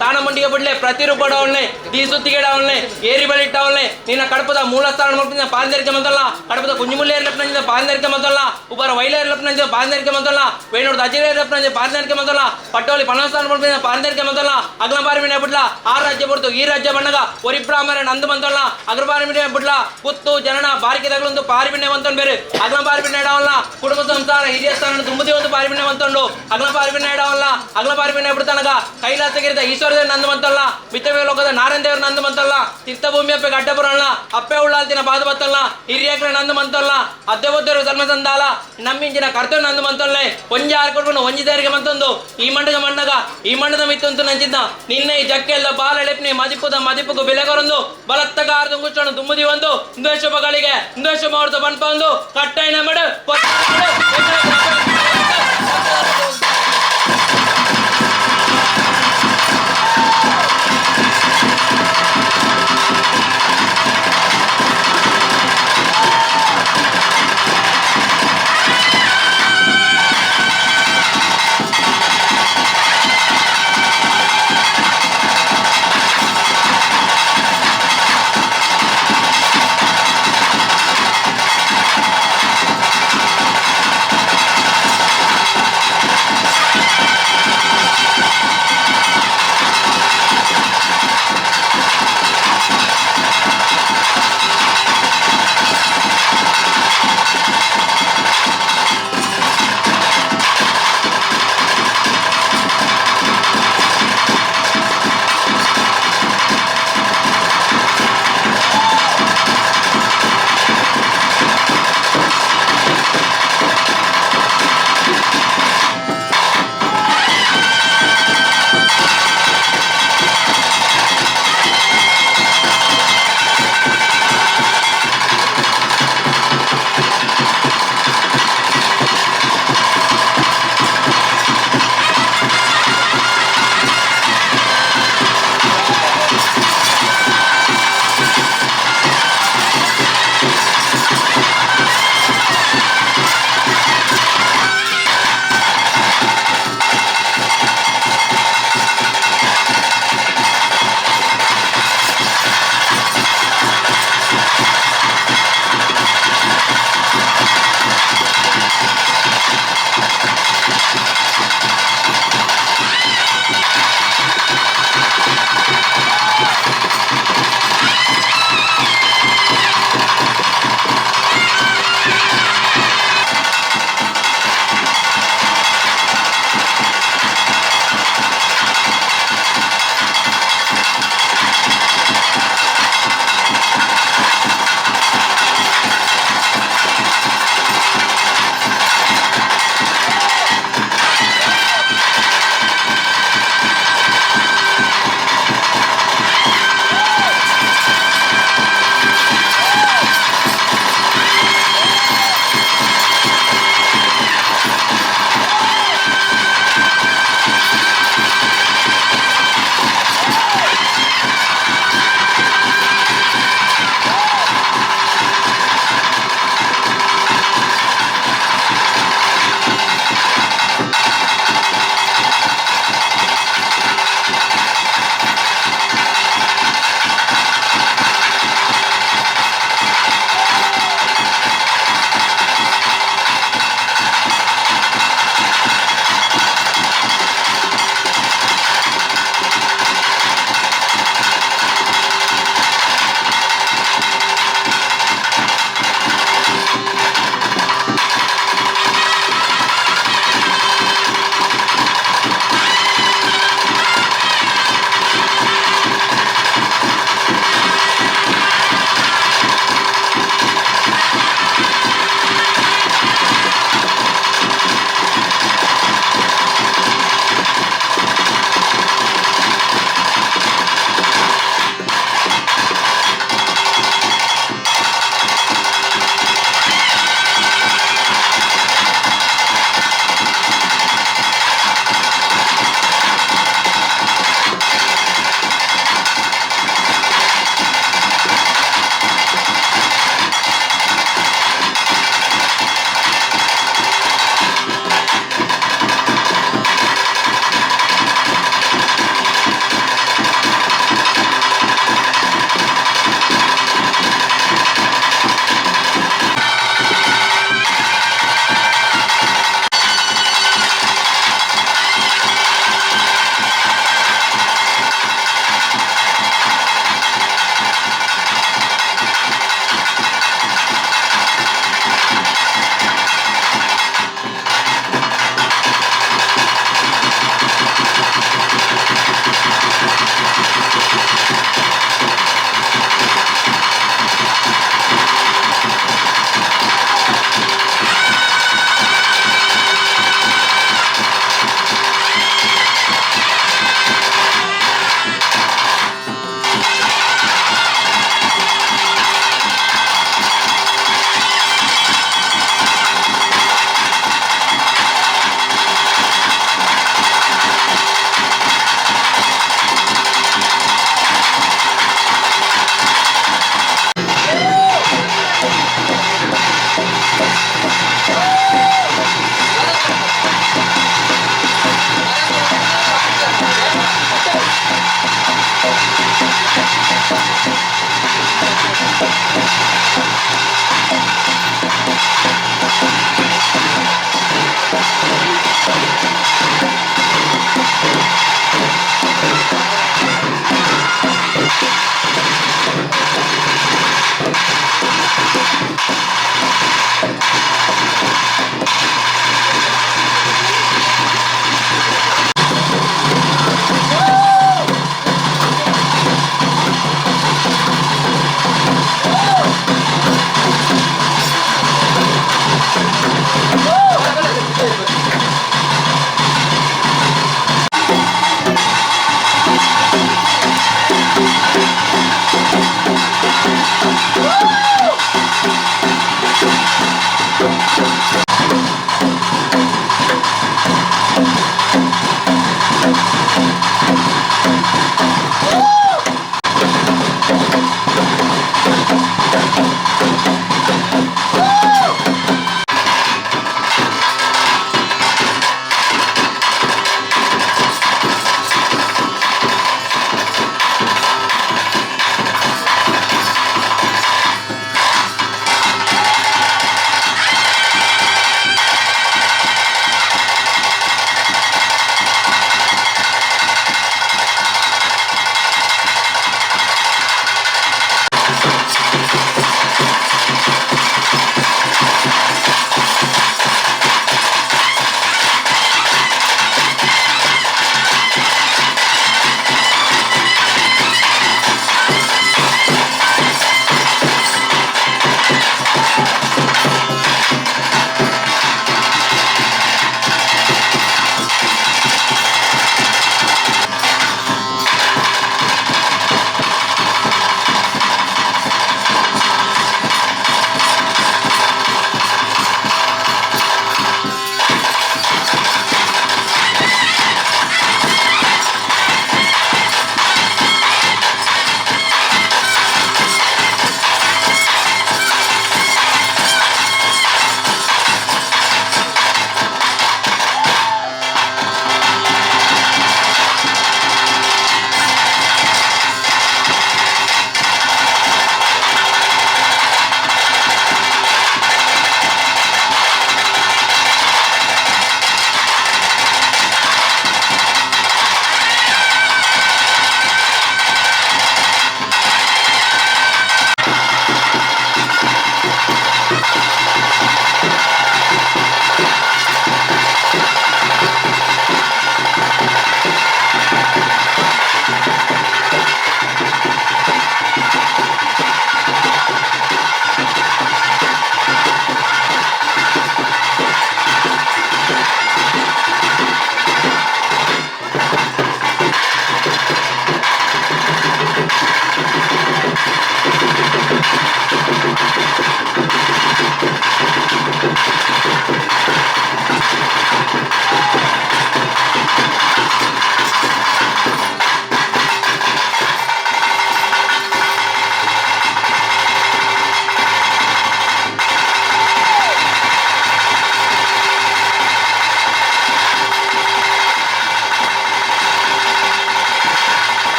ತಾನ ಮುಂಡಿಗೆ ಬುಡ್ಲೆ ಪ್ರತಿರೂಪಡವಲ್ನೆ ದೀಸುತ್ತಿಗೆಡವಲ್ನೆ ಏರಿ ಬಳಿಟ್ಟವಲ್ನೆ ನಿನ್ನ ಕಡಪದ ಮೂಲ ಸ್ಥಾನ ಮಲ್ಪಿನ ಪಾಂದರಿಕೆ ಮಂತಲ್ಲ ಕಡಪದ ಕುಂಜುಮುಲ್ಲೇರ್ಲಪ್ನ ಪಾಂದರಿಕೆ ಮಂತಲ್ಲ ಉಬರ ವೈಲೇರ್ಲಪ್ನ ಪಾಂದರಿಕೆ ಮಂತಲ್ಲ ವೇಣುರ್ದ ಅಜಿರೇರ್ಲಪ್ನ ಪಾಂದರಿಕೆ ಮಂತಲ್ಲ ಪಟ್ಟೋಲಿ ಪಣಸ್ಥಾನ ಮಲ್ಪಿನ ಪಾಂದರಿಕೆ ಮಂತಲ್ಲ ಅಗ್ಲಬಾರಿ ಬಿಡ್ಲ ಆ ರಾಜ್ಯ ಬುಡ್ತು ಈ ರಾಜ್ಯ ಬಣ್ಣಗ ಒರಿ ಬ್ರಾಹ್ಮಣ ನಂದು ಮಂತಲ್ಲ ಅಗ್ರಬಾರಿ ಬಿಡ್ಲ ಪುತ್ತು ಜನನ ಬಾರಿಕೆ ತಗಲೊಂದು ಪಾರಿಬಿಣ್ಣೆ ಮಂತೊಂಡು ಬೇರೆ ಅಗ್ಲ ಪಾರಿಬಿಣ್ಣೆ ಇಡವಲ್ಲ ಕುಟುಂಬ ಸಂಸಾರ ಹಿರಿಯ ಸ್ಥಾನ ತುಂಬುದಿ ಒಂದು ಪಾರಿಬಿಣ್ಣೆ ಮಂತೊಂಡು ಅಗ್ಲ ಪಾರಿಬಿಣ್ಣೆ ಇಡವಲ್ಲ ಅಗ್ಲ ಪಾರಿಬಿಣ್ಣೆ ಬಿಡ್ತಾನಗ ಕೈಲಾಸಗಿರಿದ ಈಶ್ವರ ನಂದು ಮಂತಲ್ಲ ಮಿತ್ತವೇ ಲೋಕದ ನಾರಾಯಣ ದೇವರ ನಂದು ಮಂತಲ್ಲ ತೀರ್ಥಭೂಮಿ ಅಪ್ಪೆ ಗಡ್ಡಪುರಲ್ಲ ಅಪ್ಪೆ ಉಳ್ಳಾಲ್ತಿನ ಪಾದ ಬತ್ತಲ್ಲ ಹಿರಿಯಕ್ರ ನಂದು ಮಂತಲ್ಲ ಅದ್ದೆಬೊದ್ದರು ಧರ್ಮಸಂದಾಲ ನಮ್ಮಿಂಚಿನ ಕರ್ತವ್ಯ ನಂದು ಮಂತೊಲ್ಲೆ ಒಂಜಿ ಆರ್ಕೊಡ್ಕೊಂಡು ಒಂಜಿ ದಾರಿಗೆ ಮಂತೊಂದು ಈ ಮಂಡಗ ಮಣ್ಣಗ ಈ ಮಂಡದ ಮಿತ್ತೊಂತು ನಂಚಿದ್ದ ನಿನ್ನೆ ಈ ಜಕ್ಕೆಲ್ಲ ಬಾಲ ಎಳೆಪ್ನಿ ಮದಿಪುದ ಮದಿಪುಗು ಬೆಲೆಗೊರೊಂದು ಬಲತ್ತಗ ಆರ್ದು ದುಮ್ಮುದಿ ಒಂದು ದ್ವೇಷಗಳಿಗೆ ದ್ವೇಷ ಮಾಡುತ್ತ ಬನ್ಪೊಂದು ಕಟ್ಟೈನ ಮಡು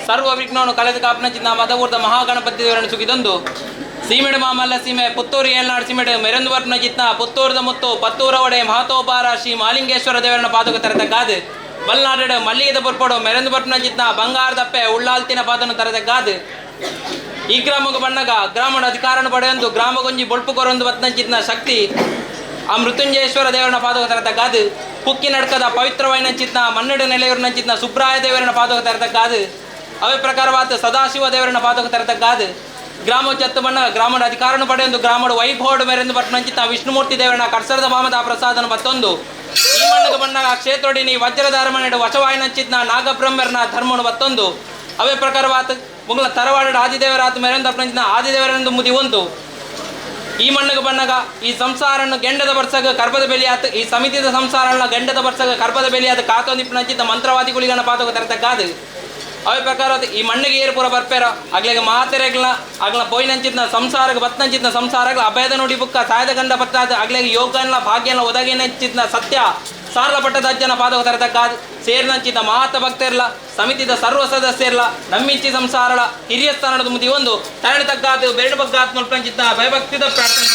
ಸರ್ವ ವಿಘ್ನವನ್ನು ಕಳೆದು ಕಾಪಿನ ಮದವೂರ್ದ ಮಹಾಗಣಪತಿ ದೇವರನ್ನು ಸುಗಿದೊಂದು ಸೀಮೆಡು ಮಾಮಲ್ಲ ಸೀಮೆ ಪುತ್ತೂರು ಏಳ್ನಾಡು ಸೀಮೆಡು ಮೆರಂದು ವರ್ಪನ ಜಿತ್ನ ಪುತ್ತೂರದ ಮುತ್ತು ಪತ್ತೂರ ಒಡೆ ಮಹತೋಬಾರ ಶ್ರೀ ಮಾಲಿಂಗೇಶ್ವರ ದೇವರನ್ನ ಪಾದಕ ತರತಕ್ಕಾದು ಬಲ್ನಾಡು ಮಲ್ಲಿಗೆದ ಪುರ್ಪಡು ಮೆರಂದು ಬರ್ಪನ ಜಿತ್ನ ಬಂಗಾರದಪ್ಪೆ ಉಳ್ಳಾಲ್ತಿನ ಪಾದನು ತರತಕ್ಕಾದು ಈ ಗ್ರಾಮಕ್ಕೆ ಬಣ್ಣಗ ಗ್ರಾಮದ ಅಧಿಕಾರನ ಪಡೆಯೊಂದು ಗ್ರಾಮಗೊಂಜಿ ಬೊಳ್ಪು ಕೊರೊಂದು ಬತ್ನಂಚಿತ್ನ ಶಕ್ತಿ ಆ ಮೃತ್ಯುಂಜಯೇಶ್ವರ ದೇವರನ ಪಾದಕ ತರತಕ್ಕಾದು ಕುಕ್ಕಿ ನಡ್ಕದ ಪವಿತ್ರವಾಯಿನಂಚಿತ್ನ ಮನ್ನಡು ನೆಲೆಯೂರಿನಂಚಿತ್ನ ಸುಬ್ರಾಯ ದೇವರನ ಪಾದಕ ತರತಕ್ಕಾದು ಅವೇ ಪ್ರಕಾರವಾದ ಸದಾಶಿವ ದೇವರನ ಪಾದಕ ತರತಕ್ಕಾದು ಗ್ರಾಮೋಚ್ಚತ್ತು ಬಣ್ಣ ಗ್ರಾಮದ ಅಧಿಕಾರನು ಪಡೆಯೊಂದು ಗ್ರಾಮದ ವೈಭವಡು ಮೇರೆಂದು ಪಟ್ಟಣಂಚಿತ ವಿಷ್ಣುಮೂರ್ತಿ ದೇವರನ ಕರ್ಸರದ ಮಾಮದ ಪ್ರಸಾದನ ಮತ್ತೊಂದು ಈ ಮಣ್ಣದ ಬಣ್ಣ ಕ್ಷೇತ್ರೋಡಿನಿ ವಜ್ರದ ಅರಮನೆಡು ವಶವಾಯಿನಂಚಿತ್ನ ನಾಗಬ್ರಹ್ಮರನ ಧರ್ಮನು ಮತ್ತೊಂದು ಅವೇ ಪ್ರಕಾರವಾದ ಮುಗ್ಲ ತರವಾಡ ಆದಿದೇವರಾತ ಮೇರೆಂದು ಅಪ್ಪನಂಚಿನ ಆದಿದೇವರೆಂದು ಮುದಿ ಒಂದು ಈ ಮಣ್ಣಗೆ ಬಣ್ಣಗ ಈ ಸಂಸಾರನ್ನು ಗೆಂಡದ ಬರ್ಸಗ ಕರ್ಬದ ಬೆಲೆಯಾತ ಈ ಸಮಿತಿದ ಸಂಸಾರನ್ನ ಗೆಂಡದ ಬರ್ಸಗ ಕರ್ಬದ ಬೆಲೆಯಾದ ಕಾತೊಂದಿಪ್ಪನಂಚಿತ ಮಂತ್ರವಾದಿಗುಳಿಗನ ಪಾತಕ ತರತಕ್ಕಾದು ಅವೇ ಪ್ರಕಾರ ಈ ಮಣ್ಣಿಗೆ ಏರು ಪೂರ ಬರ್ಪೇರ ಅಗ್ಲಿಗೆ ಮಾತೆರೆಗ್ಲ ಅಗ್ಲ ಪೋಯಿನಂಚಿತ್ನ ಸಂಸಾರಕ್ಕೆ ಬತ್ನಂಚಿತ್ನ ಸಂಸಾರಗಳ ಅಭಯದ ನುಡಿ ಬುಕ್ಕ ಸಾಯದ ಗಂಡ ಪತ್ತಾದ ಅಗ್ಲಿಗೆ ಯೋಗನ್ಲ ಭಾಗ್ಯನ ಒದಗಿನಂಚಿತ್ನ ಸತ್ಯ ಸಾರ್ಲ ಪಟ್ಟದ ಅಜ್ಜನ ಪಾದಕ ತರತಕ್ಕಾದ ಸೇರಿನಂಚಿತ ಮಾತ ಭಕ್ತರ್ಲ ಸಮಿತಿದ ಸರ್ವ ಸದಸ್ಯರ್ಲ ನಮ್ಮಿಂಚಿ ಸಂಸಾರಳ ಹಿರಿಯ ಸ್ಥಾನದ ಮುದಿ ಒಂದು ತರಣಿ ತಗ್ಗಾತು ಬೆರಡು ಬಗ್ಗಾತ್ ಮುಲ್ಪಂಚಿತ ಭಯಭಕ್ತಿದ ಪ್ರಾರ್ಥನೆ.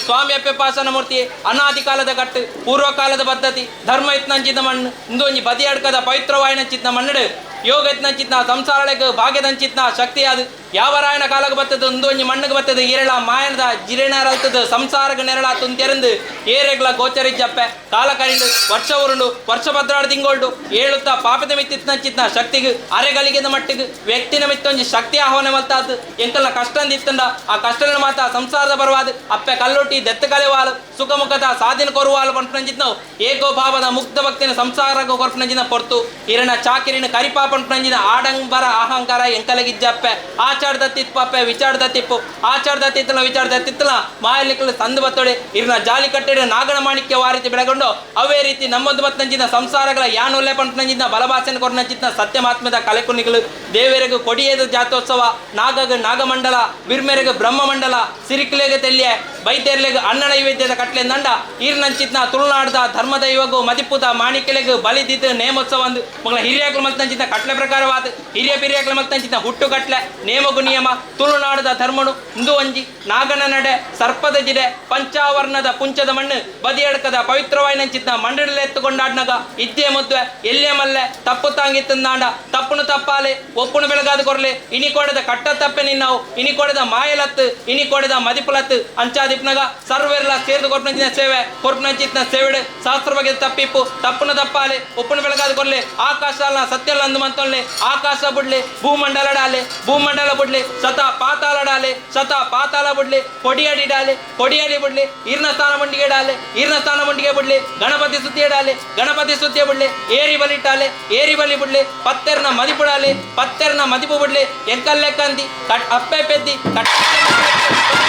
ಸ್ವಾಮಿ ಅಪ್ಪೆಪಾಸನ ಮೂರ್ತಿ ಅನಾದಿ ಕಾಲದ ಕಟ್ಟು ಪೂರ್ವಕಾಲದ ಪದ್ಧತಿ ಧರ್ಮ ಇತ್ನಂಚಿತ ಮಣ್ಣು ಇಂದೊಂಜಿ ಬದಿಯಡ್ಕದ ಪವಿತ್ರವಾಯಿನಂಚಿತ್ನ ಮಣ್ಣು ಯೋಗ ಇತ್ನಂಚಿತ್ನ ಸಂಸಾರಳಿಗೆ ಭಾಗ್ಯದಂಚಿತ್ನ ಶಕ್ತಿ ಅದು ಯಾವರಾಯಣ ಕಾಲಕ್ಕೆ ಬತ್ತದು ಇಂದೊಂಜಿ ಮಣ್ಣಿಗೆ ಬತ್ತದು ಏರಳ ಮಾಯನದ ಜಿರಣರಲ್ತದ ಸಂಸಾರಗ ನೆರಳ ತುಂತೆರಂದು ಏರೆಗ್ಲ ಗೋಚರಿಜ್ಜಪ್ಪೆ ಕಾಲ ಕರಿಂಡು ವರ್ಷ ಉರುಂಡು ವರ್ಷ ಭದ್ರಾಡು ತಿಂಗೋಲ್ಡು ಏಳುತ್ತ ಪಾಪದ ಮಿತ್ತಿತ್ನಂಚಿತ್ನ ಶಕ್ತಿಗೆ ಅರೆಗಳಿಗೆದ ಮಟ್ಟಿಗೆ ವ್ಯಕ್ತಿನ ಮಿತ್ತೊಂಜಿ ಶಕ್ತಿ ಆಹ್ವಾನ ಮಲ್ತಾದ್ದು ಎಂಕಲ್ನ ಕಷ್ಟ ಅಂದಿತ್ತಂಡ ಆ ಕಷ್ಟನ ಮಾತ ಸಂಸಾರದ ಬರವಾದ ಅಪ್ಪೆ ಕಲ್ಲೊಟ್ಟಿ ದೆತ್ತ ಕಲೆವಾಲು ಸುಖಮುಖದ ಸಾಧನೆ ಕೊರುವಾಲು ಪಂಪನಂಚಿತ್ನವು ಏಕೋಭಾವದ ಮುಗ್ಧ ಭಕ್ತಿನ ಸಂಸಾರಗ ಕೊರ್ಪನಂಜಿನ ಪೊರ್ತು ಇರಣ ಚಾಕಿರಿನ ಕರಿಪಾಪಂಪನಂಜಿನ ಆಡಂಬರ ಅಹಂಕಾರ ಎಂಕಲಗಿಜ್ಜಪ್ಪೆ ಆಚಾರದ ತಿಪ್ಪಪ್ಪೆ ವಿಚಾರದ ತಿಪ್ಪು ಆಚಾರದ ತಿತ್ತಲ ವಿಚಾರದ ತಿತ್ತಲ ಮಾಯಲಿಕ್ಕಲು ಸಂದು ಬತ್ತೊಡೆ ಇರನ ಜಾಲಿ ಕಟ್ಟೆಡೆ ನಾಗಣ ಮಾಣಿಕ್ಯ ವಾರಿತಿ ಬೆಳಗೊಂಡು ಅವೇ ರೀತಿ ನಮ್ಮೊಂದು ಮತ್ತಂಜಿನ ಸಂಸಾರಗಳ ಯಾನೊಲ್ಲೆ ಪಂಪನಂಜಿನ ಬಲಭಾಸನ ಕೊರ್ನಂಚಿತ್ನ ಸತ್ಯಮಾತ್ಮದ ಕಲೆಕುನಿಗಳು ದೇವರಿಗೂ ಕೊಡಿಯೇದ ಜಾತೋತ್ಸವ ನಾಗಗ ನಾಗಮಂಡಲ ಬಿರ್ಮೆರೆಗ ಬ್ರಹ್ಮಮಂಡಲ ಸಿರಿಕ್ಲೆಗೆ ತೆಲ್ಯೆ ಬೈತೇರ್ಲೆಗ್ ಅನ್ನ ನೈವೇದ್ಯದ ಕಟ್ಲೆ ನಂಡ ಈರ್ನಂಚಿತ್ನ ತುಳುನಾಡದ ಧರ್ಮದೈವಗು ಮದಿಪುತ ಮಾಣಿಕ್ಯಲೆಗ್ ಬಲಿದಿದ್ದು ನೇಮೋತ್ಸವ ಅಂದು ಮಗಳ ಹಿರಿಯಾಕ್ಲು ಮತ್ತಂಚಿತ್ನ ಕಟ್ಲೆ ಪ್ರಕಾರವಾದ ಹಿರಿಯ ಪಿರಿಯಾಕ್ಲು ಮತ್ತಂಚಿತ್ನ ಹುಟ್ಟು ಕಟ್ಲೆ ನೇಮಗು ನಿಯಮ ತುಳುನಾಡದ ಧರ್ಮನು ಇಂದು ಒಂಜಿ ನಾಗನ ನಡೆ ಸರ್ಪದ ಜಿಡೆ ಪಂಚಾವರ್ಣದ ಪುಂಚದ ಮಣ್ಣು ಬದಿಯಡ್ಕದ ಪವಿತ್ರವಾಯಿನಂಚಿತ್ನ ಮಂಡಲ ಎತ್ತುಕೊಂಡಾಡ್ನಗ ಇದ್ದೇ ಮುದ್ವೆ ಎಲ್ಲೇ ಮಲ್ಲೆ ತಪ್ಪು ತಾಂಗಿತ್ತಂದಾಂಡ ತಪ್ಪುನು ತಪ್ಪಾಲೆ ಒಪ್ಪುನು ಬೆಳಗಾದ ಕೊರ್ಲೆ ಇನಿ ಕೊಡದ ಕಟ್ಟ ತಪ್ಪೆ ನಿನ್ನವು ಇನಿ ಕೊಡದ ಮಾಯಲತ್ತು ಇನಿ ಕೊಡದ ಮದಿಪುಲತ್ತು ಅಂಚಾದಿಪ್ನಗ ಸರ್ವೆರ್ಲ ಸೇರ್ದು ಕೊರ್ಪನಂಚಿನ ಸೇವೆ ಕೊರ್ಪನಂಚಿತ್ನ ಸೇವೆಡು ಶಾಸ್ತ್ರ ಬಗ್ಗೆ ತಪ್ಪಿಪ್ಪು ತಪ್ಪುನ ತಪ್ಪಾಲೆ ಒಪ್ಪುನು ಬೆಳಗಾದ ಕೊರ್ಲೆ ಆಕಾಶ ಸತ್ಯಲ್ಲ ಅಂದು ಮಂತೊಲ್ಲೆ ಆಕಾಶ ಬುಡ್ಲೆ ಭೂಮಂಡಲಡಾಲೆ ಭೂಮಂಡಲ ಬುಡ್ಲೆ ಸತ ಪಾತಾಳಡಾಲೆ ಸತ ಪಾತಾಳ ಬುಡ್ಲೆ ಕೊಡಿಯಡಿಡಾಲೆ ಕೊಡಿಯಡಿ ಬುಡ್ಲೆ ಈರ್ನ ಸ್ಥಾನ ಮಂಡಿಗೆ ಡಾಲೆ ಈರ್ನ ಸ್ಥಾನ ಮಂಡಿಗೆ ಬುಡ್ಲೆ ಗಣಪತಿ ಸುತ್ತಿಯಡಾಲೆ ಗಣಪತಿ ಸುತ್ತಿಯ ಬುಡ್ಲೆ ಏರಿ ಬಲಿಟ್ಟಾಲೆ ಏರಿ ಬಲಿ ಬುಡ್ಲೆ ಪತ್ತೆರ್ನ ಮದಿಪುಡಾಲೆ ಪತ್ತೆರ್ನ ಮದಿಪು ಬುಡ್ಲೆ ಎಂಕಲ್ಲೆಕ್ಕಂದಿ ಕಟ್ ಅಪ್ಪೆ ಪೆದ್ದಿ ಕಟ್ ಆ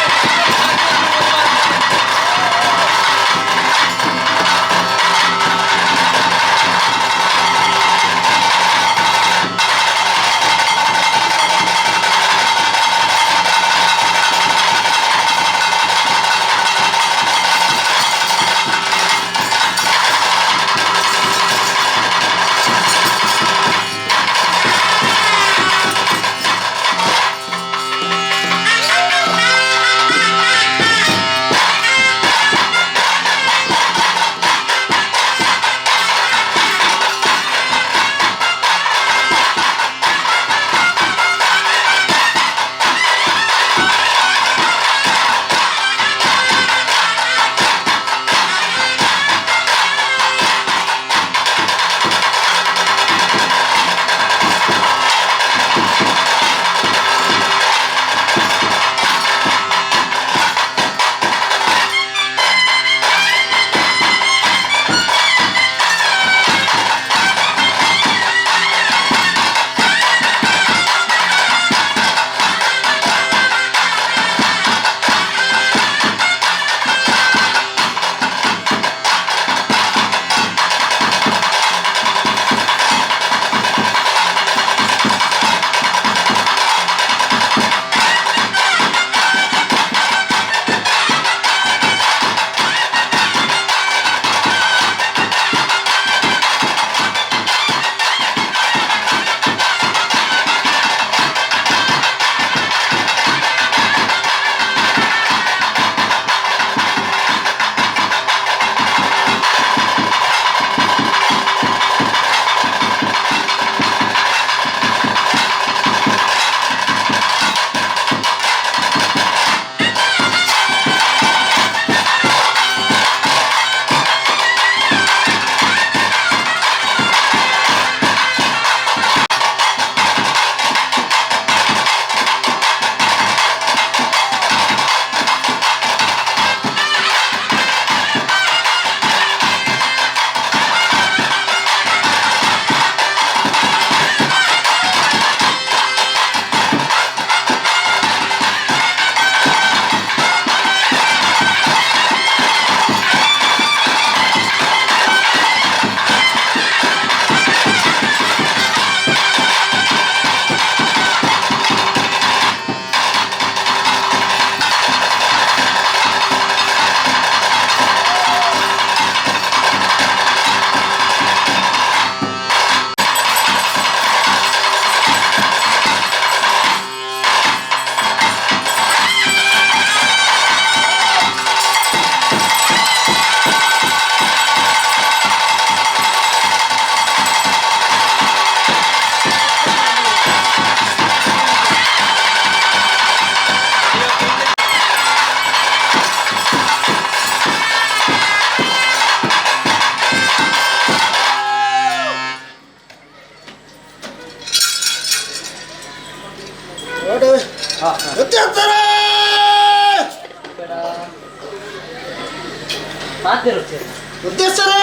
ಉದ್ದೇಶರೇ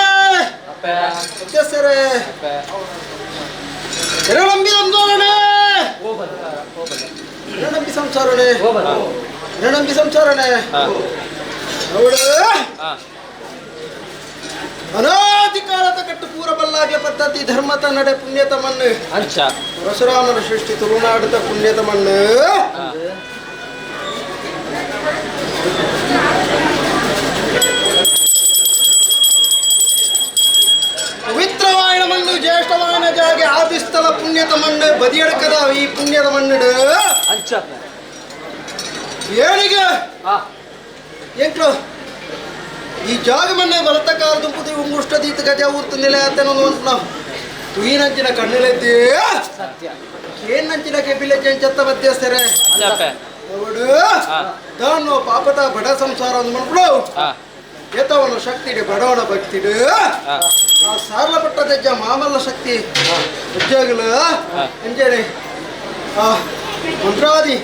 ಉದ್ದೇಶರೇ ಎರಡಂಬಿ ಸಂಸಾರಣೆ ಎರಡಂಬಿ ಸಂಸಾರಣೆ ಎರಡಂಬಿ ಸಂಸಾರಣೆ ನೋಡು ಅನಾದಿಕಾಲದ ಕಟ್ಟು ಪೂರ ಬಲ್ಲಾಗ್ಲ ಪದ್ಧತಿ ಧರ್ಮತ ನಡೆ ಪುಣ್ಯತ ಮಣ್ಣು ಪರಶುರಾಮನ ಸೃಷ್ಟಿ ತುಳುನಾಡದ ಪುಣ್ಯದ ಮಣ್ಣು ಪವಿತ್ರವಾಯಣ ಮಣ್ಣು ಜ್ಯೇಷ್ಠವಾಯನ ಜಾಗೆ ಆದಿಸ್ಥಳ ಪುಣ್ಯದ ಮಣ್ಣು ಬದಿಯಡಕದ ಈ ಪುಣ್ಯದ ಮಣ್ಣು ಏನಿಗೆ ಎಂಕ್ಲು ಈ ಜಾಗ ಮಣ್ಣೆ ಬಲತ ಕಾಲದ ಉಂಗುಷ್ಟ ದೀತ ಗಜ ಊರ್ತು ನೆಲೆ ಆತನ ನಾವು ತುಯಿನಂಚಿನ ಕಣ್ಣುಲೆದ್ದಿ ಏನಂಚಿನ ಕೆಬಿಲೆ ಚೆಂಚತ್ತ ಮಧ್ಯಸ್ಥರೆ ಅವಡು ದಾನು ಪಾಪದ ಬಡ ಸಂಸಾರ ಅಂದ್ ಮನ್ಪುಡು ಏತವನ ಶಕ್ತಿಡು ಬಡವನ ಭಕ್ತಿಡು ಆ ಸಾರ್ಲ ಪಟ್ಟ ದಜ್ಜ ಮಾಮಲ್ಲ ಶಕ್ತಿ ಉದ್ಯೋಗಲು ಅಂಜೇನೆ ಆ ಮಂತ್ರಾದಿ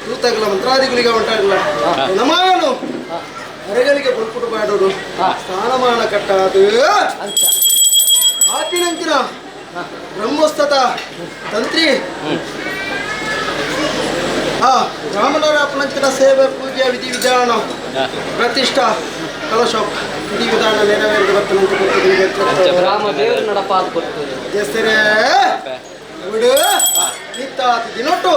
ತೂತಗಲ ಮಂತ್ರಾದಿಗಳಿಗೆ ಉಂಟಾಗಲ್ಲ ನಮಾಯನು ಹೊರಗಳಿಗೆ ಬುಲ್ಪುಡು ಬಾಡೋಡು ಸ್ಥಾನಮಾನ ಕಟ್ಟಾದು ಆಪಿನಂಚಿನ ಬ್ರಹ್ಮಸ್ತತ ತಂತ್ರಿ ಆ ಬ್ರಾಹ್ಮಣರ ಅಪನಂಚಿನ ಸೇವೆ ಪೂಜೆ ವಿಧಿ ವಿಧಾನ ಪ್ರತಿಷ್ಠಾ ಕಲಶ ವಿಧಿ ವಿಧಾನ ನೆರವೇರಿದ ಬರ್ತನಂತ ಗ್ರಾಮ ದೇವರು ನಡಪಾದ ಕೊಡ್ತಾರೆ ದೇಸ್ತರೇ ಬಿಡು ನಿತ್ತಾತಿ ದಿನೊಟ್ಟು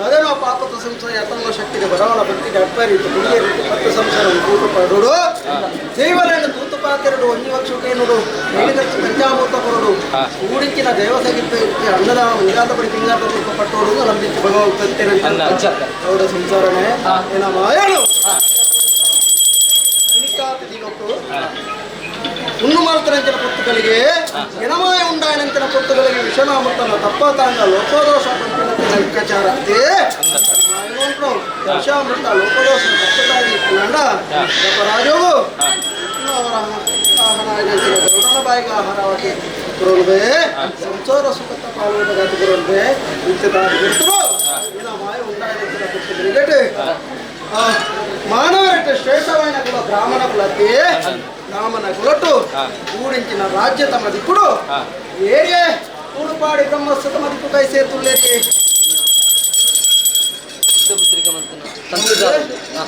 ಅದೇನೋ ಪಾಪದ ಸಂಸಾರ ಯತನ ಶಕ್ತಿಗೆ ಬರವಣ ಭಕ್ತಿಗೆ ಅಪ್ಪರಿತು ಕುಡಿಯರಿತು ಪತ್ತು ಸಂಸಾರ ತೂತು ಪಾಡೋಡು ದೇವರನ್ನು ತೂತು ಪಾತೆರಡು ಒಂಜಿ ವರ್ಷಕ್ಕೇನುಡು ಮೇಲಿದಷ್ಟು ಪಂಚಾಮೃತ ಕೊರಡು ಊಡಿಕ್ಕಿನ ದೇವಸಗಿತ್ತು ಅನ್ನದಾನ ಮುಂಜಾತ ಪಡಿ ತಿಂಗಾತ ರೂಪ ಪಟ್ಟೋಡು ನಂಬಿತ್ತು ಭಗವಂತ ಅವರ ಸಂಸಾರನೇ ಏನ ಮಾಯನು ನಿತ್ತಾತಿ ದಿನೊಟ್ಟು ಉಣ್ಣು ಮಾಲ್ತರಂಚಿನ ಪೊತ್ತುಗಳಿಗೆ ಎನಮಾಯ ಉಂಡಾಯನಂಚಿನ ಪೊತ್ತುಗಳಿಗೆ ವಿಷನಾಮೃತನ ತಪ್ಪತಾಂಗ ಲೋಪದೋಷ ಲೆಕ್ಕಾಚಾರ ಅದೇ ವಿಷಾಮೃತ ಲೋಪದೋಷ ತಪ್ಪತಾಗಿ ಇಪ್ಪುನಂಡ ರಾಜೋಗು ಅವರ ಗರುಡನ ಬಾಯಿಗೆ ಆಹಾರವಾಗಿ ಬರೋಲ್ವೇ ಸಂಸಾರ ಸುಖತ ಪಾಲುವುದಾಗಿ ಬರೋಲ್ವೇ ಇಂಥದಾಗಿ ಬಿಟ್ಟರು ಏನ ಮಾಯ ಉಂಡಾಯನಂಚಿನ ಪೊತ್ತುಗಳಿಗೆ ಮಾನವರಕ್ಕೆ ಶ್ರೇಷ್ಠವಾದ ಕುಲ ಬ್ರಾಹ್ಮಣ ಕುಲಕ್ಕೆ ಬ್ರಾಹ್ಮಣ ಕುಲಟ್ಟು ಊರಿಂಚಿನ ರಾಜ್ಯ ತಮ್ಮ ದಿಕ್ಕುಡು ಏರಿಯೇ ಉಡುಪಾಡಿ ಬ್ರಹ್ಮಸ್ಥ ತಮ್ಮ ದಿಕ್ಕು ಕೈ ಸೇರ್ತುಳ್ಳೇರಿ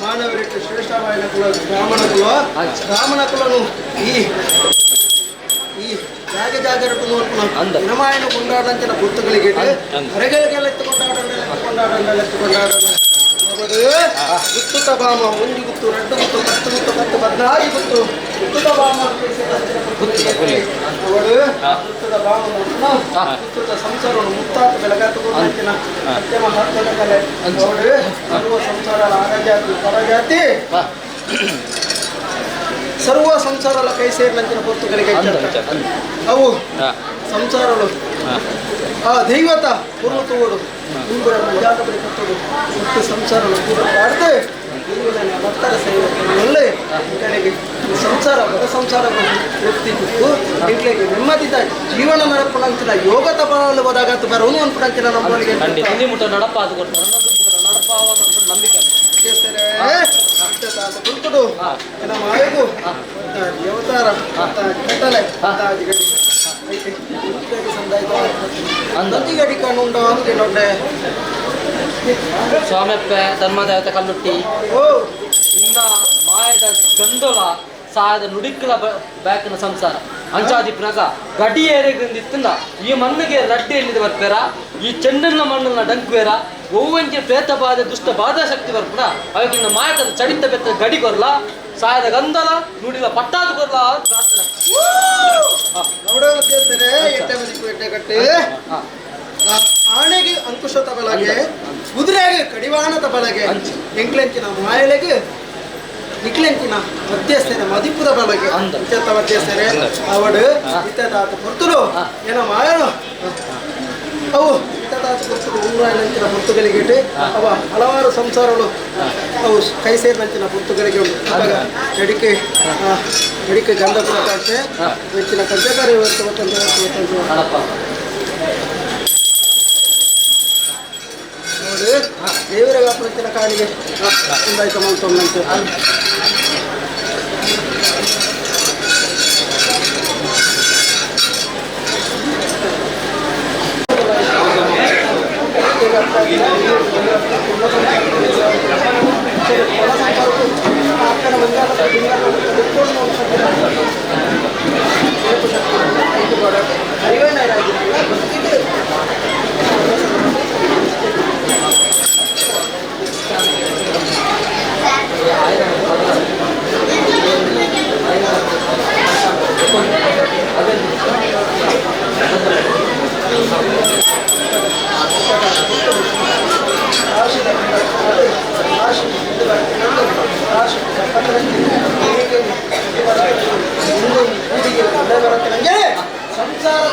ಮಾನವರಕ್ಕೆ ಶ್ರೇಷ್ಠವಾದ ಕುಲ ಬ್ರಾಹ್ಮಣ ಕುಲ ಬ್ರಾಹ್ಮಣ ಕುಲನು ಈ ಈ ಜಾಗ ಜಾಗರಟು ನೋಡ್ಕೊಂಡು ಕೊಂಡಾಡಂಚಿನ ಗುರ್ತುಗಳಿಗೆ ಹೊರಗಳಿಗೆಲ್ಲ ಎತ್ತುಕೊಂಡಾಡೋಣ ಎತ್ತುಕೊಂಡಾಡೋಣ ಎತ್ತುಕೊಂಡಾಡೋಣ ಗುತ್ತುತ ಬಾಮ ಒಂಜಿ ಗುತ್ತು ರಡ್ಡು ಗುತ್ತು ಪತ್ತು ಗುತ್ತು ಪತ್ತು ಪದ್ನಾಲ್ಕು ಗುತ್ತು ಗುತ್ತುತ ಬಾಮ ಅವಳು ಗುತ್ತದ ಬಾಮ ಗುತ್ತದ ಸಂಸಾರವನ್ನು ಮುತ್ತಾತ ಬೆಳಗಾತುಕೊಂಡಂತಿನ ಸತ್ಯ ಮಹಾತ್ಮದ ಕಲೆ ಅವಳು ಸರ್ವ ಸಂಸಾರ ಆರಜಾತಿ ಪರಜಾತಿ ಸರ್ವ ಸಂಸಾರಲ ಕೈ ಸೇರಿನಂಚಿನ ಪೊತ್ತುಗಳಿಗೆ ಅವು ಸಂಸಾರಗಳು ಆ ದೈವತ ಪೂರ್ವ ತೋಡು ಮುಂಬರ ಮಂಜಾತ ಬಳಿ ಕಟ್ಟೋಡು ಮತ್ತು ಸಂಸಾರಗಳು ಪೂರ್ವ ಪಾಡ್ದು ದೇವರನ್ನ ಭಕ್ತರ ಸೇವೆ ಒಳ್ಳೆ ಕಡೆಗೆ ಸಂಸಾರ ಬಡ ಸಂಸಾರಗಳು ತೃಪ್ತಿ ಬಿಟ್ಟು ಇಂಟ್ಲಿಗೆ ನೆಮ್ಮದಿದ ಜೀವನ ನಡಪಣಂಚಿನ ಯೋಗ ತಪನಲ್ಲಿ ಹೋದಾಗ ಬರೋನು ಅನ್ಪಣಂಚಿನ ನಮ್ಮೊಳಗೆ ಮುಟ್ಟ ನಡಪ ಅದು ನಡಪ ನಂಬಿಕೆ ಕುಂತುಡು ನಮ್ಮ ಮಾಯಗೂ ಅವತಾರ ಕಟ್ಟಲೆ ಸ್ವಾಮ್ಯಪ್ಪೆ ಧರ್ಮದೇವತೆ ಕಲ್ಲುಟ್ಟಿ ಇನ್ನ ಮಾಯದ ಗಂದೊಲ ಸಾಯದ ನುಡಿಕ್ಕಲ ಬ್ಯಾಕಿನ ಸಂಸಾರ ಅಂಚಾದಿ ಪ್ರಗ ಗಡಿ ಏರೆಗಿಂದಿತ್ತಂದ ಈ ಮಣ್ಣಿಗೆ ರಡ್ಡಿ ಎಲ್ಲಿದೆ ಬರ್ಪೇರ ಈ ಚೆಂಡನ್ನ ಮಣ್ಣನ್ನ ಡಂಕ್ವೇರ ಒವ್ವಂಚೆ ಪ್ರೇತ ಬಾಧೆ ದುಷ್ಟ ಬಾಧಾ ಶಕ್ತಿ ಬರ್ಪುಣ ಅವಕ್ಕಿಂತ ಮಾಯದ ಚಡಿತ ಬೆತ್ತ ಗಡಿ ಕೊರ್ಲ ಸಾಯದ ಗಂದಲ ನುಡಿಲ ಪಟ್ಟಾದ ಕೊರ್ಲ ಪ್ರಾರ್ಥನೆ. ಆಣೆಗೆ ಅಂಕುಶ ತಬಲಗೆ ಕುದುರೆಗೆ ಕಡಿವಾಣ ತಬಲಗೆ ಎಂಕ್ಲೆಂಚಿನ ಮಾಯಲೆಗೆ ನಿಕ್ಲೆಂಚಿನ ಮಧ್ಯಸ್ಥೆರೆ ಮದಿಪುದ ಬಲಗೆ ಇತ್ಯರ್ಥ ಮಧ್ಯಸ್ಥೆರೆ ಅವಡು ಇತ್ಯತಾತ ಪೊರ್ತುಲು ಏನ ಮಾಯನು ಅವು ಇತ್ಯತಾತ ಪೊರ್ತುಲು ಊರಾಯನಂಚಿನ ಪೊರ್ತುಗಳಿಗೆ ಅವ ಹಲವಾರು ಸಂಸಾರಗಳು ಅವು ಕೈ ಸೇರಿನಂಚಿನ ಪೊರ್ತುಗಳಿಗೆ ಉಂಟು. ಅವಾಗ ಎಡಿಕೆ ಎಡಿಕೆ ಗಂಧ ಪುರಕಾಂತೆ ಹೆಚ್ಚಿನ ಕಂಚಕಾರಿ ನೋಡಿ ದೇವರ ವ್ಯಾಪಾರಕ್ಕಿನ ಕಾಣಿಗೆ ಒಂದಾಯ್ತು ಮಾಡ್ಕೊಂಡಂತೆ. ಬೇರೆ ಬರುತ್ತೆ ನಂಗೆ ಸಂಸಾರ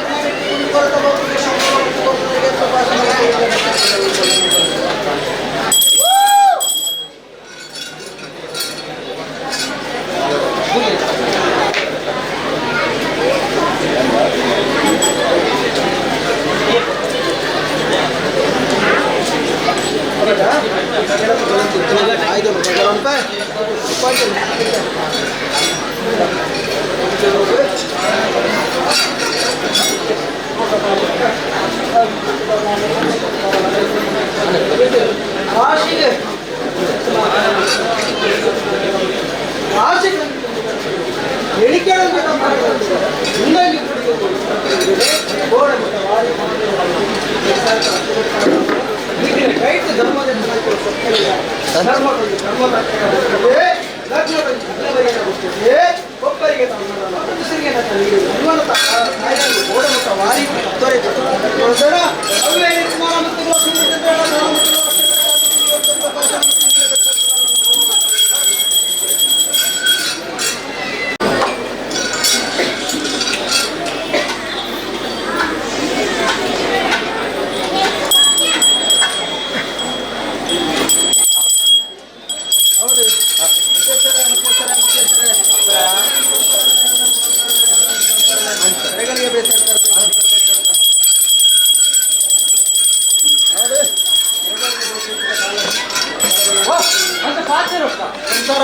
ಸಂಸಾರ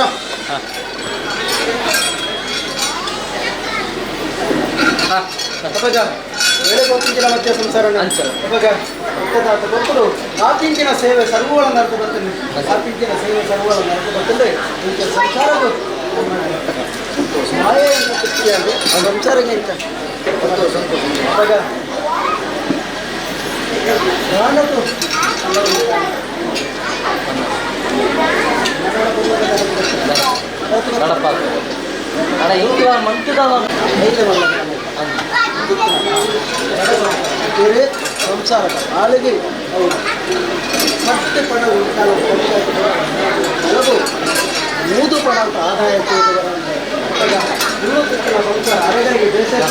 ಸೇವೆ ಸರ್ವಗಳ ನರಕ ಬರ್ತದೆ ಆಪಿಂಚಿನ ಸೇವೆ ಸರ್ವಗಳ ನರಕ ಬರ್ತದೆ ಇಂಥ ಸಂಸಾರ ಮಾಯೆಯನ್ನು ತೃಪ್ತಿಯಾಗಿ ಸಂಸಾರಕ್ಕೆ ಇಂಥ ಅವಾಗ ಜ್ಞಾನದ್ದು ಸಂಸಾರ ಆಳಿಗೆ ಹೌದು ಮತ್ತೆ ಪಣ ಉಂಟಾಲ ಕೆಲವು ಮೂದು ಪಣ ಅಂತ ಆದಾಯ ಸಂಸಾರ ಅರೆಗಳಿಗೆ ಬೇಸಾಯ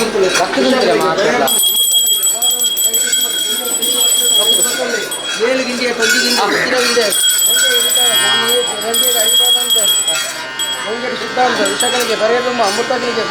ಏಳು ಗಿಂಡಿ ತೊಂದಿ ಗಿಂಡಿ ಗಿಂಡೆ ಸಿದ್ಧಾಂತ ವಿಷಗಳಿಗೆ ಬರೆಯಬೊಮ್ಮ ಅಮೃತಗಳಿಗೆ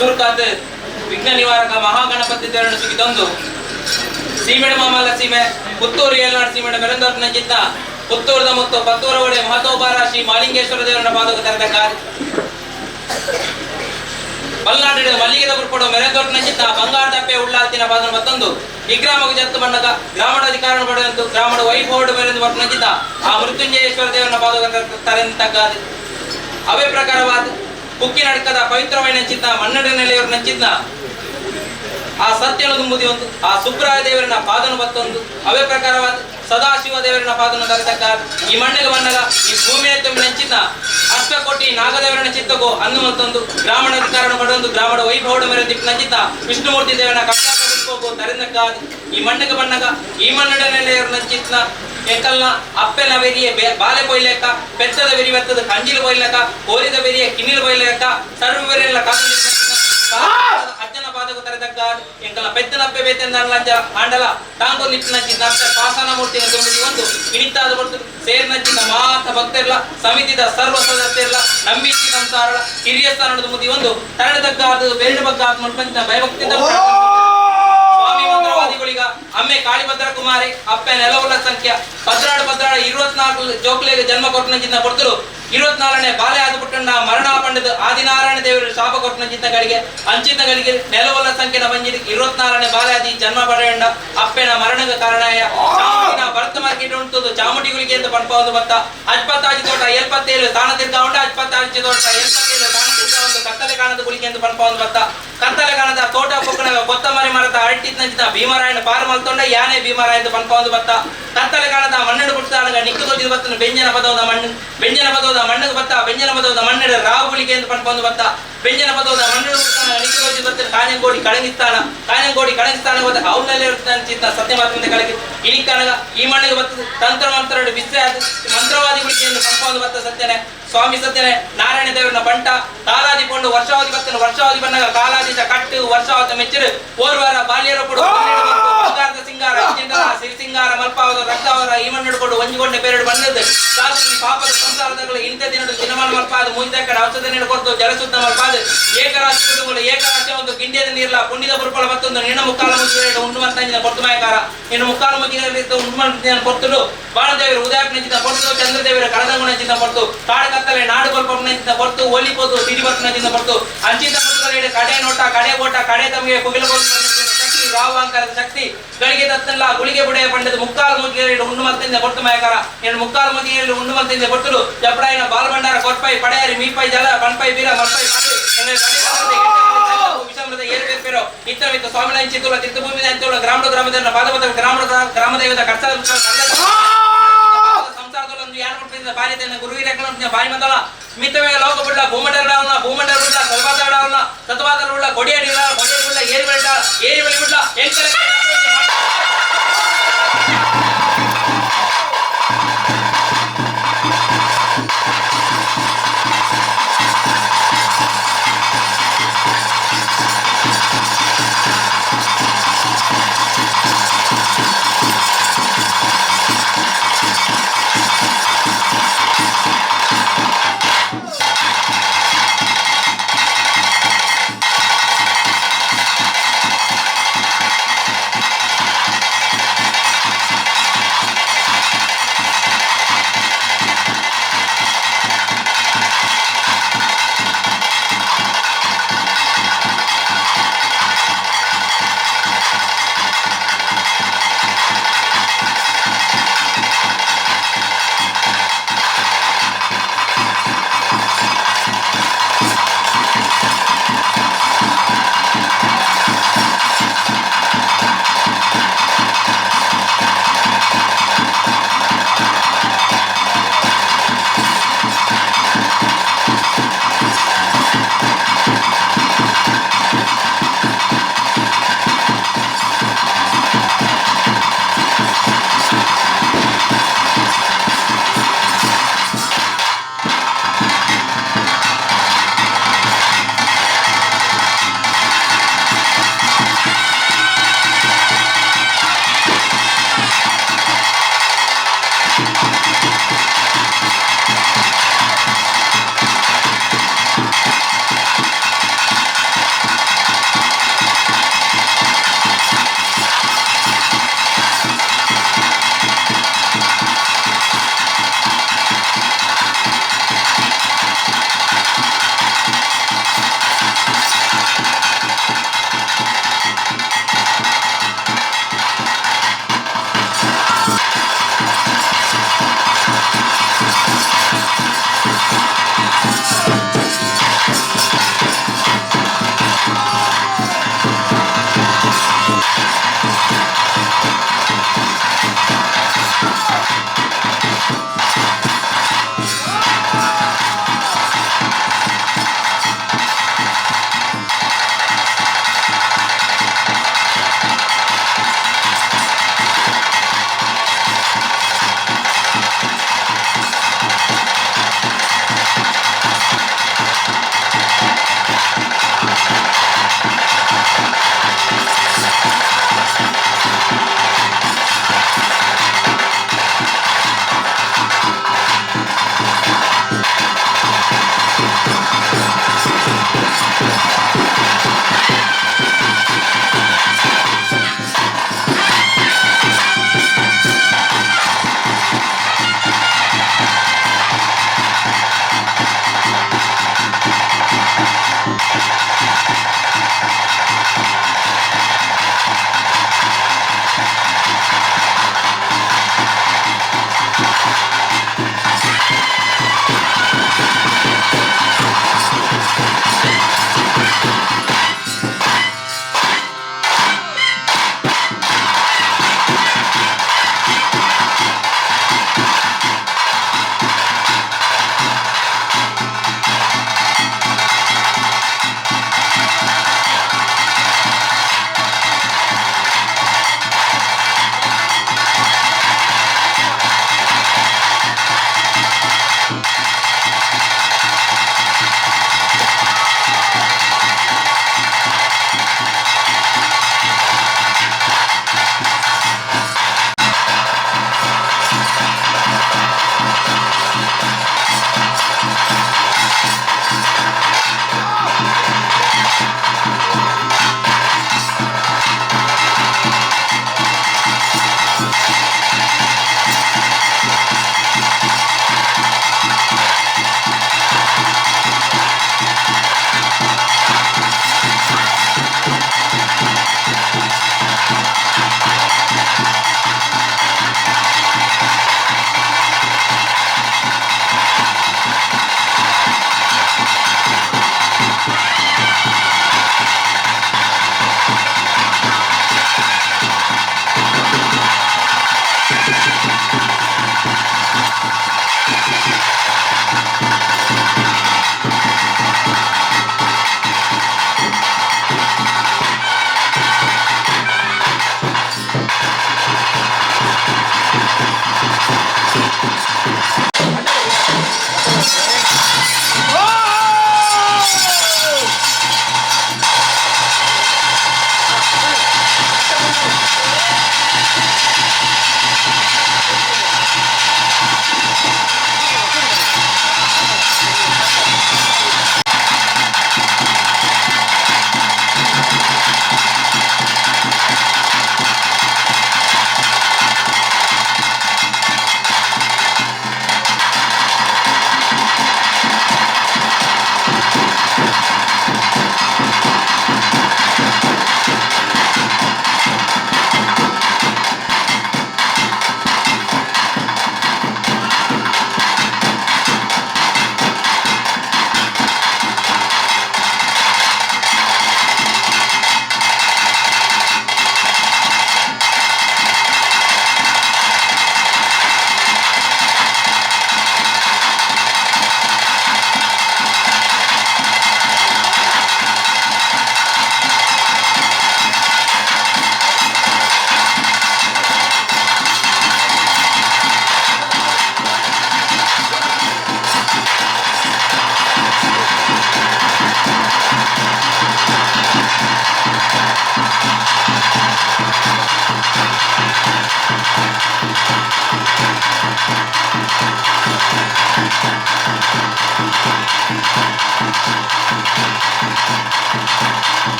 ಸುರುಕಾತ್ ವಿಘ್ನ ನಿವಾರಕ ಮಹಾಗಣಪತಿ ದೇವರನ್ನು ಸುಗಿತೊಂದು ಸೀಮೆಡ ಮಾಮಲ್ಲ ಸೀಮೆ ಪುತ್ತೂರು ಏಲ್ನಾಡು ಸೀಮೆಡ ಮೆರಂದೋರ್ನ ಚಿತ್ತ ಪುತ್ತೂರದ ಮತ್ತು ಪತ್ತೂರ ಒಡೆ ಮಹತೋಬಾರ ಶ್ರೀ ಮಾಲಿಂಗೇಶ್ವರ ದೇವರನ್ನ ಪಾದಕ ತೆರೆದ ಕಾರ್ಯ. ಮಲ್ನಾಡಿನ ಮಲ್ಲಿಗೆದ ಪುರ್ಪಡು ಮೆರೆದೊಟ್ಟಿನ ಚಿತ್ತ ಬಂಗಾರದಪ್ಪೆ ಉಳ್ಳಾಲ್ತಿನ ಪಾದನ ಮತ್ತೊಂದು ಈ ಗ್ರಾಮಕ್ಕೆ ಜತ್ತು ಬಣ್ಣದ ಗ್ರಾಮದ ಅಧಿಕಾರವನ್ನು ಪಡೆದಂತು ಗ್ರಾಮದ ವೈಭವಡು ಮೇರೆಂದು ಬರ್ಪುನ ಚಿತ್ತ ಆ ಮೃತ್ಯುಂಜಯೇಶ್ವರ ದೇವರನ್ನ ಪಾದಕ ತರೆಂತಕ್ಕಾದ. ಅವೇ ಪ್ರಕಾರವಾದ ಕುಕ್ಕಿ ನಡ್ಕದ ಪವಿತ್ರವೈನ ಚಿತ್ತ ಮನ್ನಡ ನೆಲೆಯವರನ್ನ ಚಿತ್ತ ಆ ಸತ್ಯನ ತುಂಬುದಿ ಒಂದು ಆ ಸುಬ್ರಾಯ ದೇವರನ್ನ ಪಾದನು ಬತ್ತೊಂದು ಅವೇ ಪ್ರಕಾರವಾದ ಸದಾಶಿವ ದೇವರನ್ನ ಪಾದನು ತರತಕ್ಕ ಈ ಮಣ್ಣಿಗೆ ಮಣ್ಣಗ ಈ ಭೂಮಿಯ ತುಂಬಿನ ಚಿತ್ತ ಅಷ್ಟಕೋಟಿ ನಾಗದೇವರನ ಚಿತ್ತಗೋ ಅಂದು ಮತ್ತೊಂದು ಗ್ರಾಮಣ ಅಧಿಕಾರವನ್ನು ಪಡೆದೊಂದು ಗ್ರಾಮದ ವೈಭವದ ಮೇರೆ ದಿಪ್ಪಿನ ಚಿತ್ತ ವಿಷ್ಣುಮೂರ್ತಿ ದೇವರನ್ನ ಕಟ್ಟಾಕ ತರೆಂದಕ್ಕ ಈ ಮಣ್ಣಿಗೆ ಬಣ್ಣಗ ಈ ಮನ್ನಡ ನೆಲೆಯವರನ್ನ ಚಿತ್ತ ಎಂಕಲ್ನ ಅಪ್ಪೆನ ಬೆರಿಯ ಬಾಲೆ ಪೊಯ್ಲೆಕ್ಕ ಪೆತ್ತದ ಬೆರಿ ಬೆತ್ತದ ಕಂಜಿಲು ಪೊಯ್ಲೆಕ್ಕ ಕೋರಿದ ಬೆರಿಯ ಕಿನ್ನಿಲು ಪೊಯ್ಲೆಕ್ಕ ಸರ್ವ ಬೆರಿಯಲ್ಲ ಕಾದು ಅಜ್ಜನ ಪಾದకు ತರೆದಕ್ಕ ಎಂಕಲ್ನ ಪೆತ್ತನಪ್ಪೆ ಬೇತೆಂದ ಆಂಡಲ ತಾಂಗೊ ನಿಟ್ಟಿನಂಚಿನ ಅಪ್ಪೆ ಪಾಸಾನ ಮೂರ್ತಿನ ತುಂಬಿದಿ ಒಂದು ಇನಿತಾದ ಬರ್ತು ಸೇರ್ನಂಚಿನ ಮಾತ ಭಕ್ತರ್ಲ ಸಮಿತಿದ ಸರ್ವ ಸದಸ್ಯರ್ಲ ನಂಬಿಸಿ ಸಂಸಾರಳ ಹಿರಿಯ ಸ್ಥಾನದ ಮುದಿ ಒಂದು ತರಣದಗ್ಗಾದ ಬೇರಡು ಬಗ್ಗಾದ ಮಲ್ಪಂಚಿನ ಭಯಭಕ್ತಿದ ಸ್ವಾಮಿ ಮಂತ್ರವಾದಿಗಳಿಗ ಅಮ್ಮೆ ಕಾಳಿಭದ್ರ ಕುಮಾರಿ ಅಪ್ಪೆ ನೆಲವುಲ ಸಂಖ್ಯೆ ಪದ್ರಾಡು ಪದ್ರಾಡು 24 ಜೋಕ್ಲೆಗೆ ಜನ್ಮ ಕೊಟ್ಟನಂಚಿನ ಕೊಡ್ತರು 24ನೇ ಬಾಲೆ ಆದ ಪುಟ್ಟಣ್ಣ ಮರಣ ಪಂಡದ ಆದಿನಾರಾಯಣ ದೇವರು ಶಾಪ ಕೊಟ್ಟನಂಚಿನ ಗಳಿಗೆ ಅಂಚಿನ ಗಳಿಗೆ ನೆಲವಲ್ಲ ಸಂಖ್ಯೆನ ಬಂಜಿದ 24ನೇ ಬಾಲೆ ಆದಿ ಜನ್ಮ ಪಡೆಯಣ್ಣ ಅಪ್ಪೆನ ಮರಣದ ಕಾರಣಯ ಚಾಮುಂಡಿನ ಭರತ ಮಾರ್ಕೆಟ್ ಉಂಟು ಚಾಮುಂಡಿಗಳಿಗೆ ಅಂತ ಪಡ್ಪ ಬತ್ತ ಅಜ್ಪತ್ತಾಜಿ ತೋಟ 77 ತಾಣ ತಿರ್ಗ ಉಂಟು ಅಜ್ಪತ್ತಾಜಿ ತೋಟ 77 ತಾಣ ತಿರ್ಗ ಒಂದು ಕತ್ತಲೆ ಕಾಣದ ಗುಳಿಗೆ ಅಂತ ಪಡ್ಪ ಒಂದು ಬತ್ತ ಕತ್ತಲೆ ಕಾಣದ ತೋಟ ಪೊಕ್ಕಣ ಕೊತ್ತಂಬರಿ ಮರದ ಅರಟಿದ್ನಂಚಿನ ಭೀಮರಾಯನ ಪಾರ ಮಲ್ತೊಂಡ ಯಾನೆ ಭೀಮರಾಯ ಅಂತ ಪನ್ಪ ಒಂದು ಬತ್ತ ಕತ್ತಲೆ ಕಾಣದ ಮಣ್ಣು ಪುಟ್ಟಾಗ ನಿಕ್ಕು ತೋಜಿದ ಬತ್ತನ ಬೆಂಜನ ಪದವದ ಮಣ್ಣು ಬೆಂಜನ ಪದವದ ಮಣ್ಣಿಗೆ ಬತ್ತ ಬೆಂಜನ ಪದವದ ಮಣ್ಣಿನ ರಾವು ಗುಳಿಗೆ ಅಂತ ಪನ್ಪ ಒಂದು ಬತ್ತ ಬೆಂಜನ ಪದವದ ಮಣ್ಣು ಪುಟ್ಟಾಗ ನಿಕ್ಕು ತೋಜಿದ ಬತ್ತನ ಕಾഞ്ഞಂಗೋಡಿ ಕಳಗಿಸ್ತಾನ ಕಾഞ്ഞಂಗೋಡಿ ಕಳಗಿಸ್ತಾನ ಗೊತ್ತ ಅವನಲ್ಲೇ ಚಿತ್ತ ಸತ್ಯ ಮಾತ್ರ ಕಳಗಿ ಇನಿಕ್ಕನಗ ಈ ಮಣ್ಣಿಗೆ ಬತ್ತದ ತಂತ್ರ ಮಂತ್ರ ಬಿಸ್ರೆ ಮಂತ್ರವಾದಿ ಗುಳಿಗೆ ಎಂದು ಪನ್ಪ ಒಂದು ಬತ್ತ ಸತ್ಯನೆ ಸ್ವಾಮಿ ಸತ್ಯನೆ ನಾರಾಯಣ ದೇವರನ್ನ ಬಂಟ ಕಾಲಾದಿ ಕೊಂಡು ವರ್ಷಾವಧಿ ಬತ್ತನ ವರ್ಷಾವಧಿ ಬಂದಾಗ ಕಾಲಾದಿತ ಕಟ್ಟು ವರ್ಷಾವತ ಮೆಚ್ಚರು ಓರ್ವಾರ ಬಾಲ್ಯರ ಕೊಡು ಬಂಗಾರದ ಸಿಂಗಾರ ಸಿರಿ ಸಿಂಗಾರ ಮಲ್ಪಾವದ ರಕ್ತಾವರ ಈ ಮಣ್ಣು ಒಂಜಿಗೊಂಡೆ ಬೇರೆಡು ಬಂದದ್ದು ಸಾಧು ಪಾಪದ ಸಂಸಾರದಗಳು ಇಂಥ ದಿನದ ದಿನಮಾನ ಮಲ್ಪಾದ ಮುಗಿದ ಕಡೆ ಔಷಧ ನೀಡಿಕೊಡ್ತು ಜಲಶುದ್ಧ ಮಲ್ಪಾದ ಏಕರಾಶಿ ಕುಟುಂಬಗಳು ಏಕರಾಶಿ ಒಂದು ಗಿಂಡ್ಯದ ನೀರ್ಲ ಪುಣ್ಯದ ಪುರುಪಳ ಮತ್ತೊಂದು ನಿನ್ನ ಮುಕ್ಕಾಲ ಮುಗಿದ ಉಂಡು ಮಂತಂಜಿನ ಕೊಡ್ತು ಮಾಯಕಾರ ನಿನ್ನ ಮುಕ್ಕಾಲ ಮುಗಿದ ಉಂಡು ಮಂತಿನ ಕೊಡ್ತಲು ಬಾಣದೇವರು ಉದಯಪ್ಪನಂಚಿನ ಕೊಡ್ತು ಚಂದ್ರದೇವರ ಕಳದಂಗುನಂಚಿನ ಕೊಡ್ತು ಕಾಡು ಕತ್ತಲೆ ನಾಡು ಕೊಲ್ಪನಂಚಿನ ಕೊಡ್ತು ಒಲಿಪೋದು ಸಿರಿಬಪ್ಪನಂಚಿನ ಕೊಡ್ತು ಅಂಚಿನ ಕೊಡ್ತು ಕಡೆ ನೋಟ ಕಡೆ ಓಟ ಕಡೆ ತಮಗೆ ಕುಗಿಲ ಶಕ್ತಿ ರಾವಾಂಕರದ ಶಕ್ತಿ ಗಳಿಗೆ ತತ್ತಲ್ಲ ಗುಳಿಗೆ ಬುಡೆಯ ಪಂಡದ ಮುಕ್ಕಾಲು ಮುಗಿಯಲ್ಲಿ ಉಂಡು ಮಂತಿಂದ ಕೊಡ್ತು ಮಾಯಕಾರ ನಿನ್ನ ಮುಕ್ಕಾಲು ಮುಗಿಯಲ್ಲಿ ಉಂಡು ಮಂತಿಂದ ಕೊಟ್ಟಲು ಜಪಡಾಯಿನ ಬಾಲಭಂಡಾರ ಕೊರ್ಪೈ ಪಡೆಯರಿ ಮೀಪೈ ಜಲ ಬಣ್ಪೈ ಬೀರ ಮಲ್ಪೈ ವಿಷಮೃತ ಏರುಪೇರು ಇತರ ಸ್ವಾಮಿನ ಚಿತ್ತುಳ ತೀರ್ಥಭೂಮಿ ಅಂಚುಳ ಗ್ರಾಮ ಗ್ರಾಮದ ಪಾದಪತ್ರ ಗ್ರಾಮ ಗ್ರಾಮದೈವದ ಕರ್ಸ ಸಂಸಾರದೊಂದು ಯಾರು ಕೊಡ್ತಿದ್ದ ಬಾರಿ ಗುರುವಿನ ಬಾರಿ ಮಂದಲ ಮಿತವೇ ಲೋಕ ಬಿಡ್ಲ ಭೂಮಂಡಲ ಭೂಮಂಡಲ ಬಿಡ್ಲ ಸಲ್ವಾದ ಸತ್ವಾದ ಬಿಡ್ಲ ಕೊಡಿಯಡಿ ಕೊಡಿಯಡಿ ಬಿಡ್ಲ ಏರಿ ಬಿಡ್ಲ ಏರಿ ಬಳಿ ಬಿಡ್ಲ ಎಂಕಲೆ.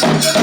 ಓ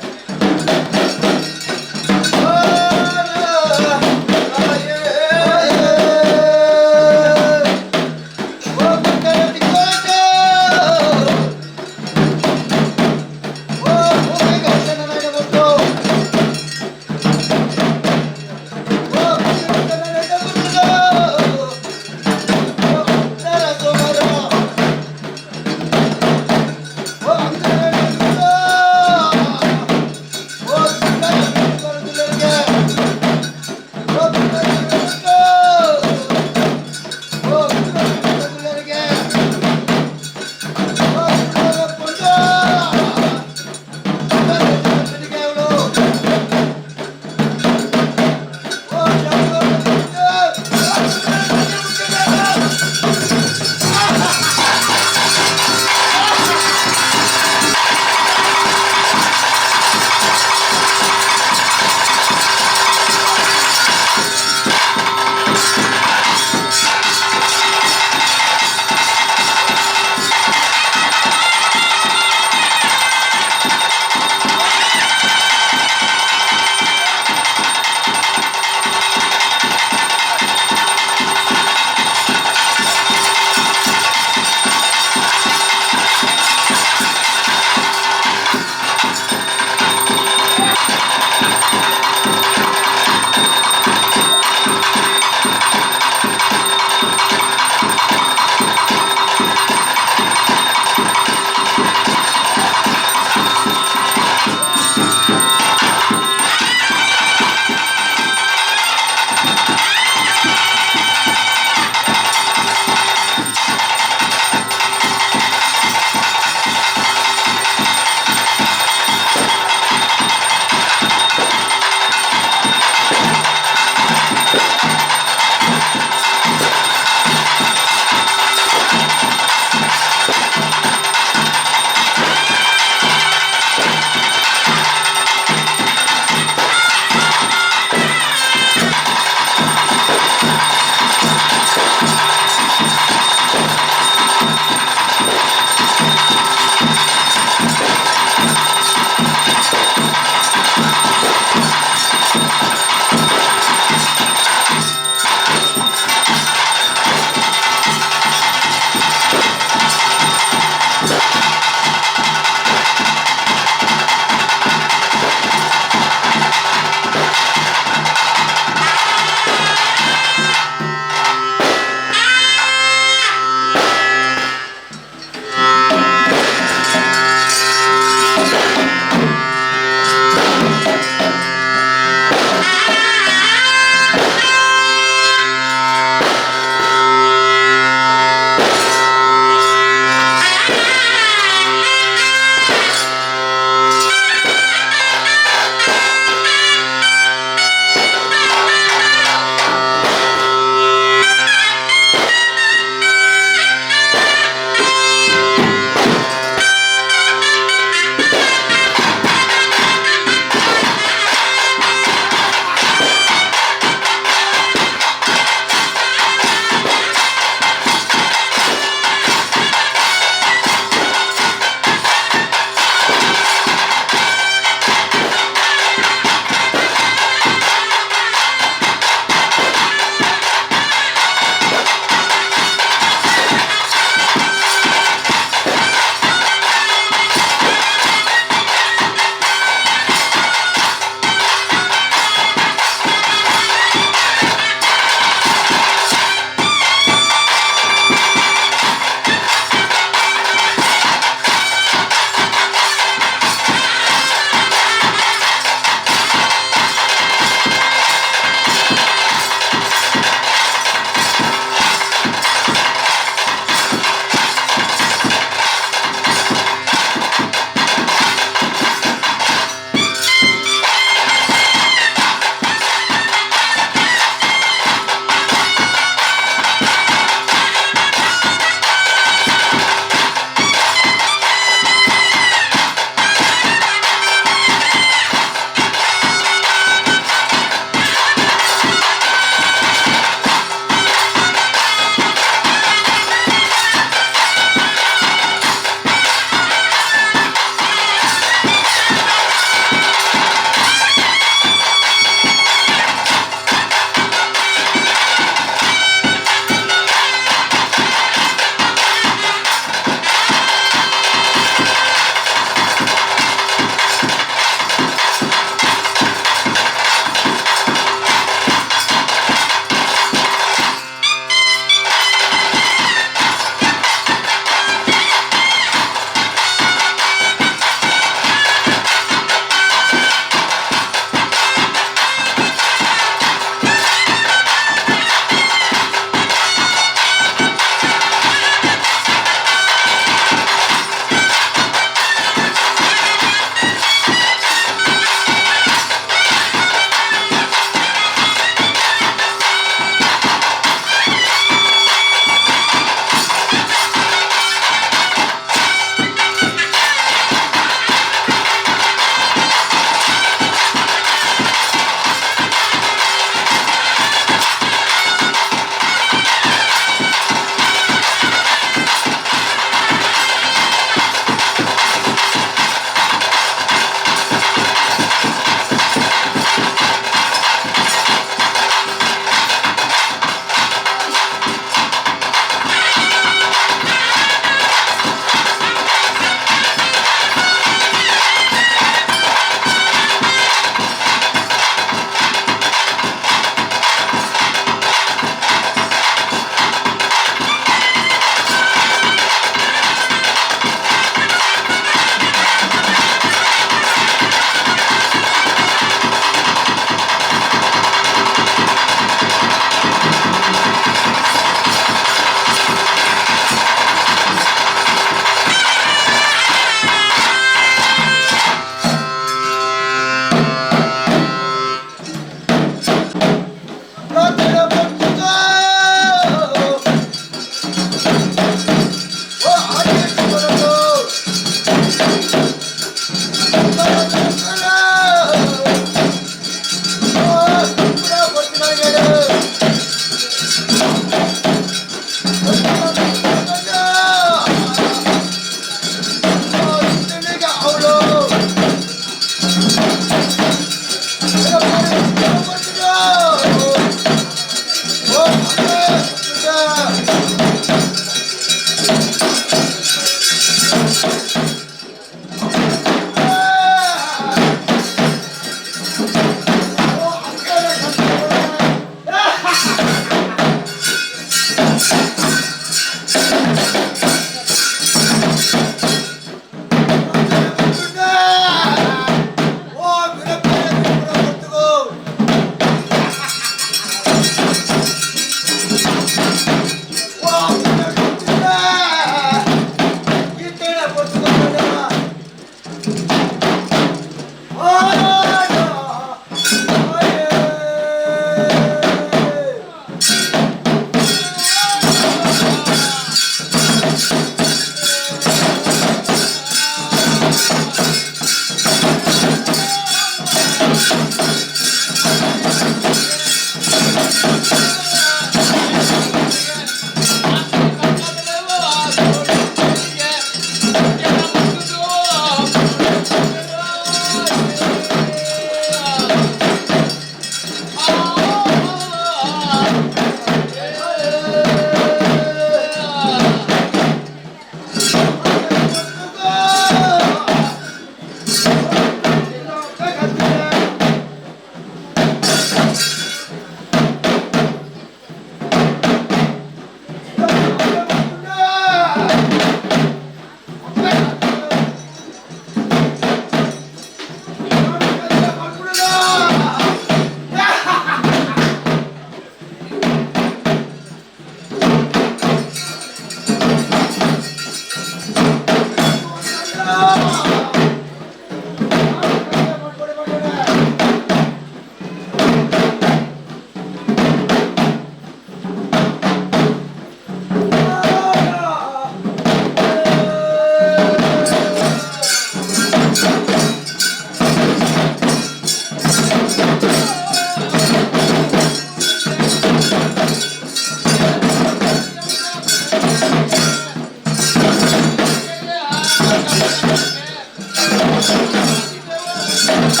Yeah.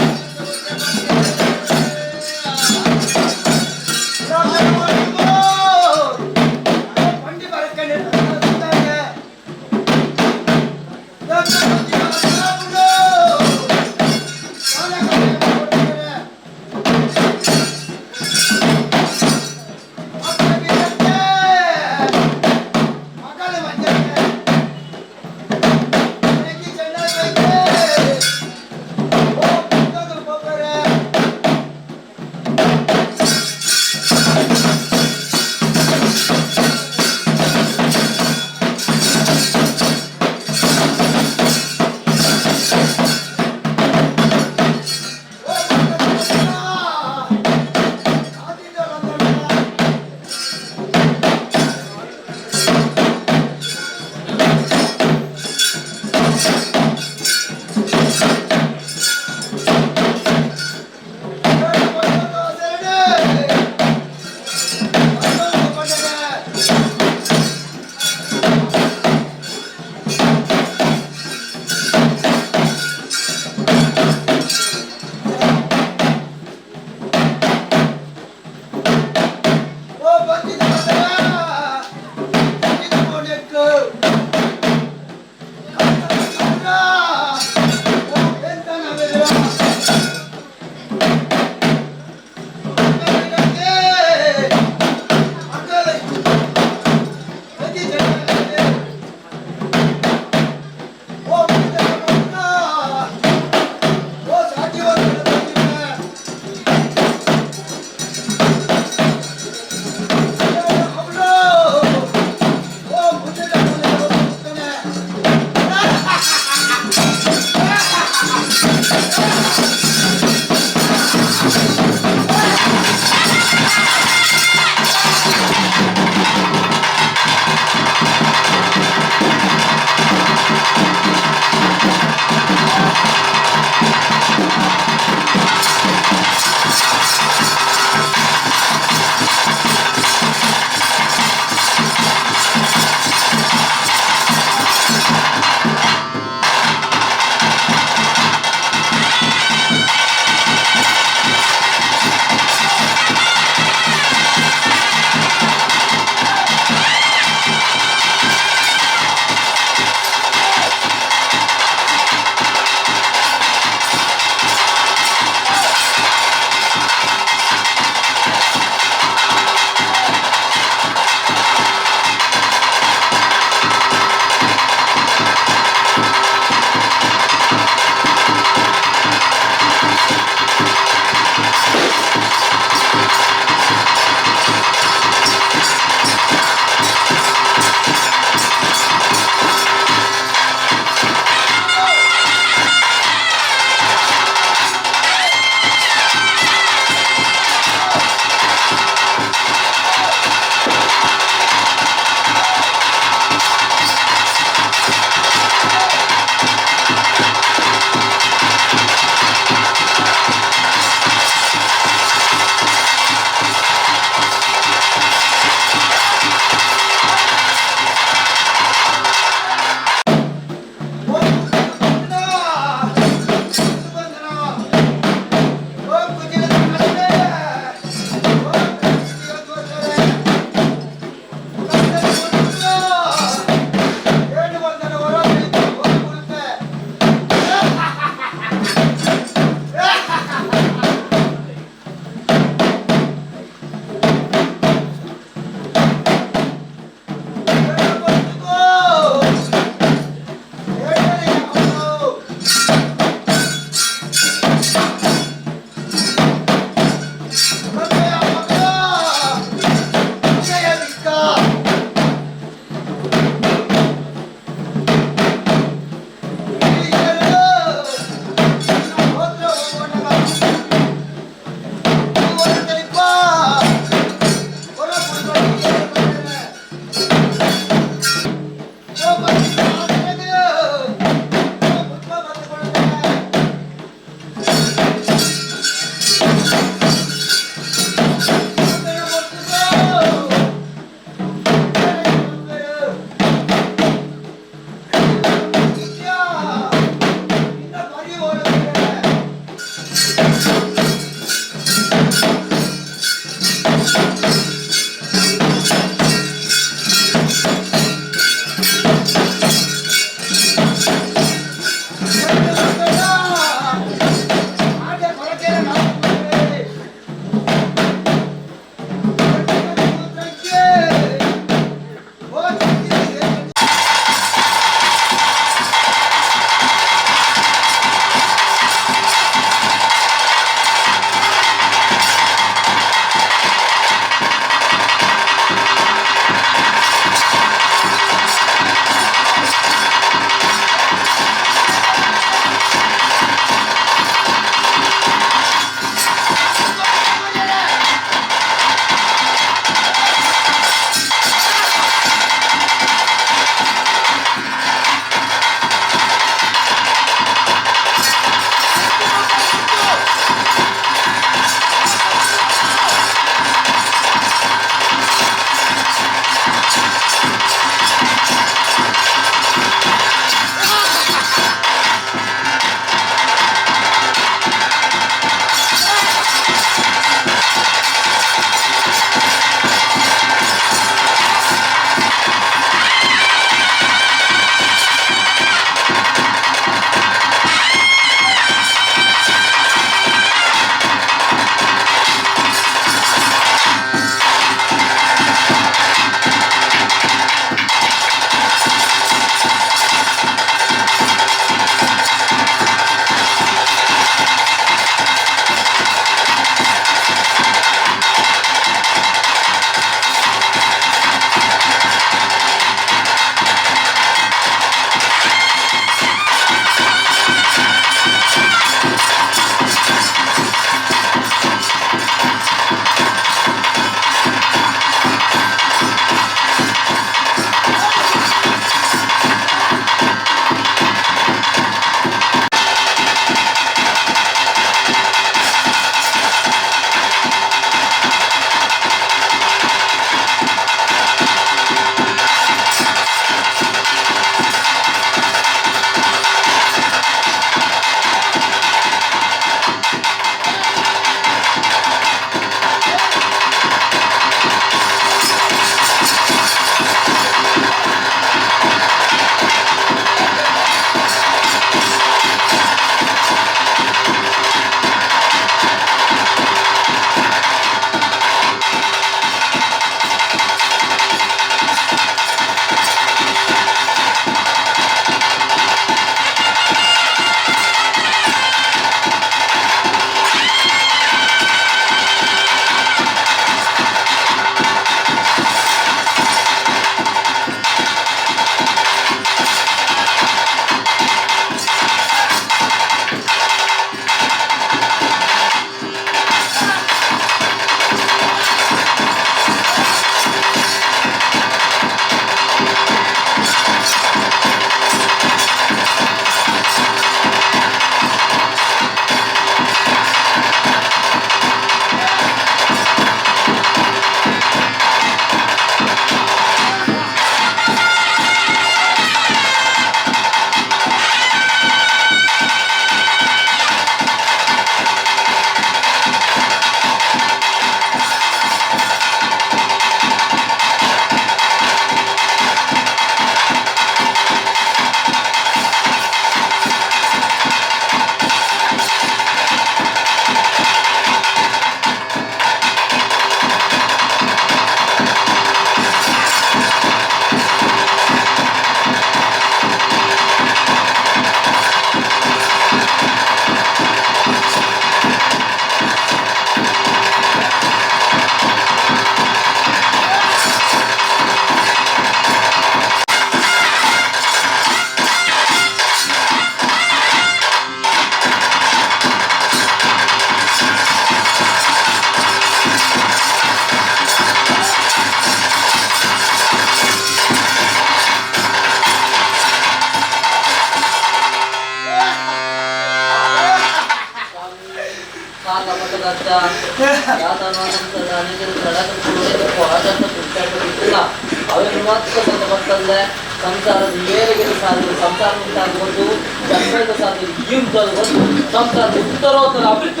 ಅವೆಲ್ಲ ಮಾತ್ರ ಸಂತ ಬರ್ತಂದೆ ಸಂಸಾರದ ಏಳಿಗೆ ಸಾಧು, ಸಂಸಾರ ಉಂಟಾಗುವುದು, ಜನ್ಮದ ಸಾಧು, ಈಂತದ್ದು ಒಂದು ಸಂಸಾರದ ಉತ್ತರೋತ್ತರ ಅಭಿವೃದ್ಧಿ.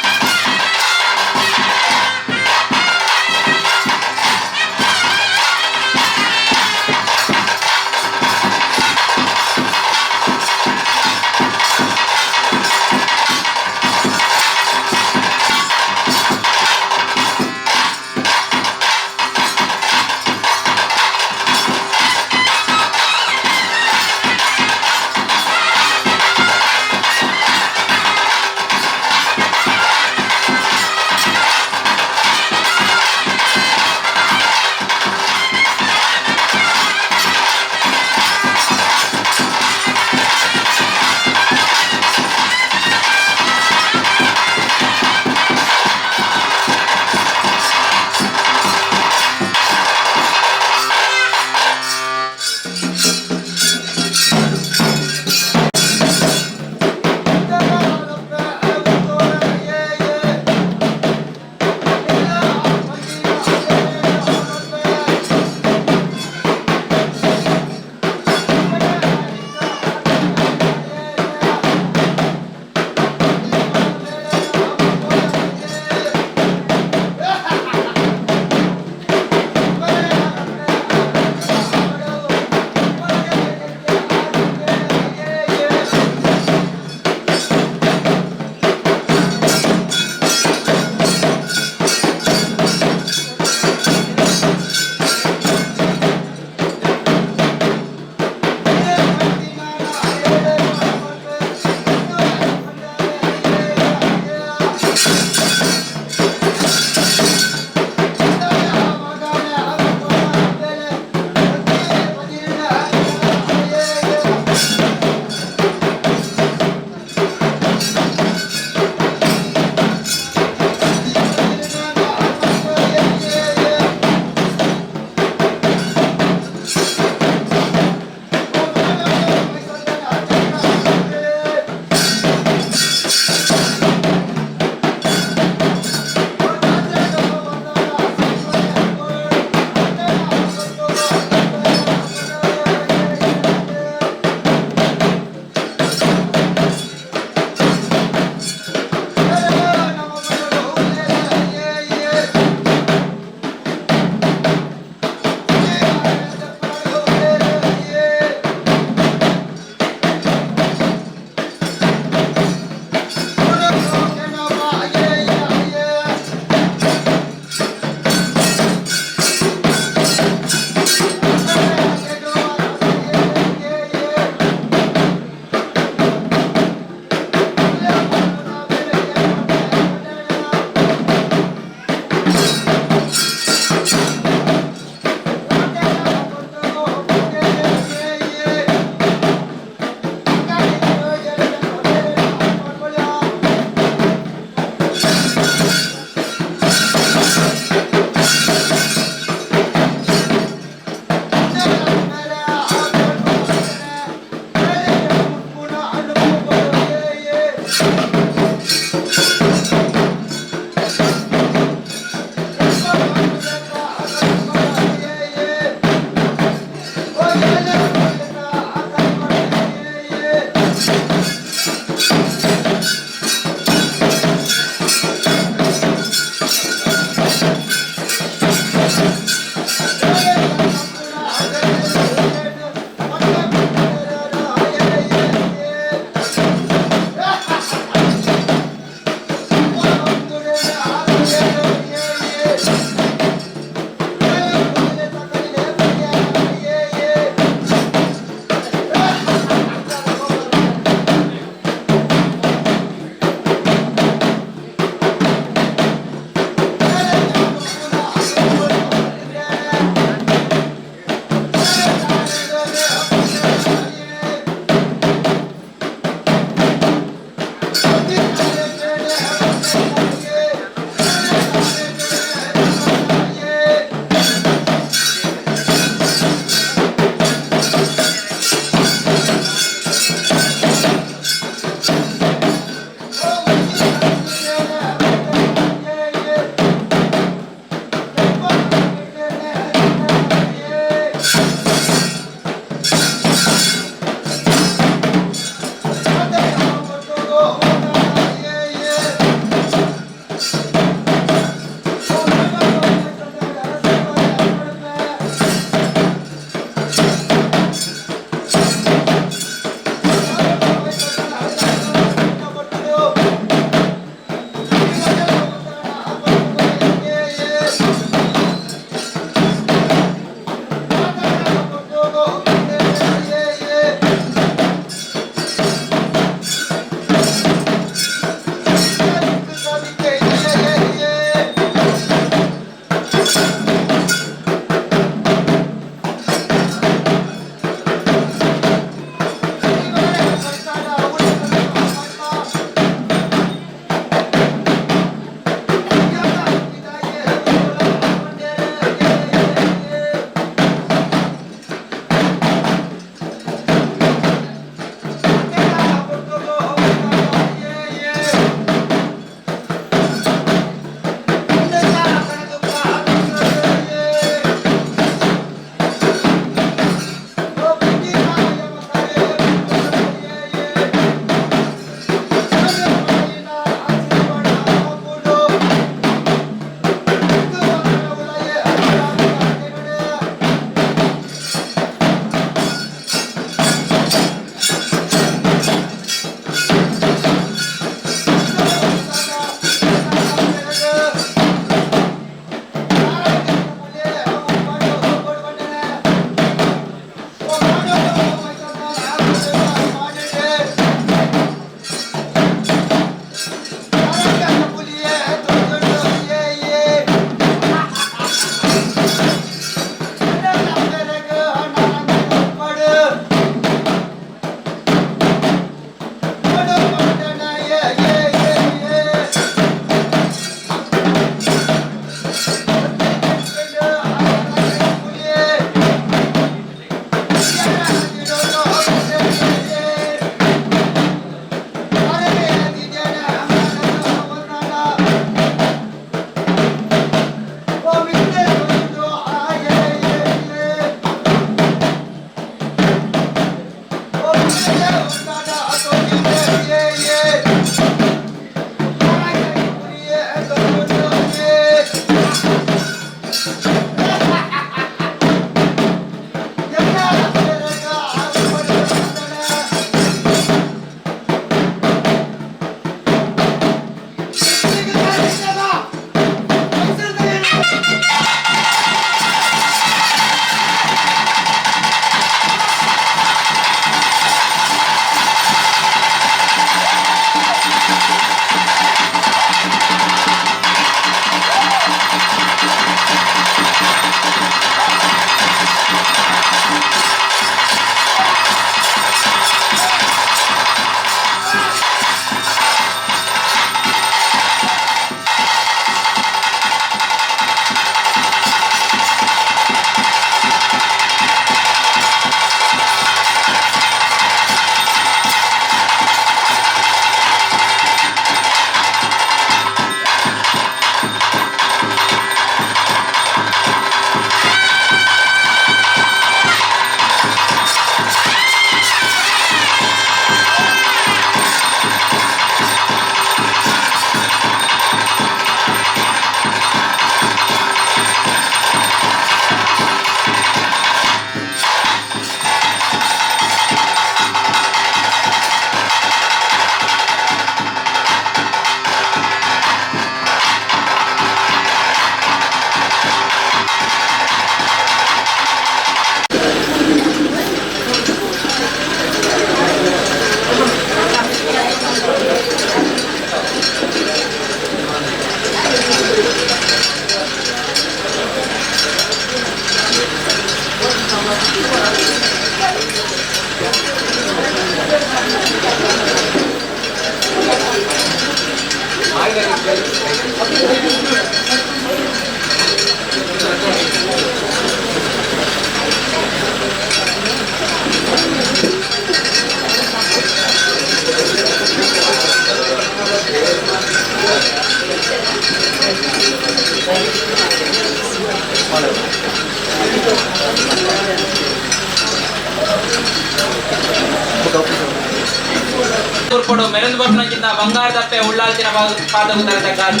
ಮೆರಂದು ಬರ್ಪುನಂಚಿನ ಬಂಗಾರದಪ್ಪೆ ಉಳ್ಳಾಲ್ತಿನ ಪಾದವು ತರತಕ್ಕಾದು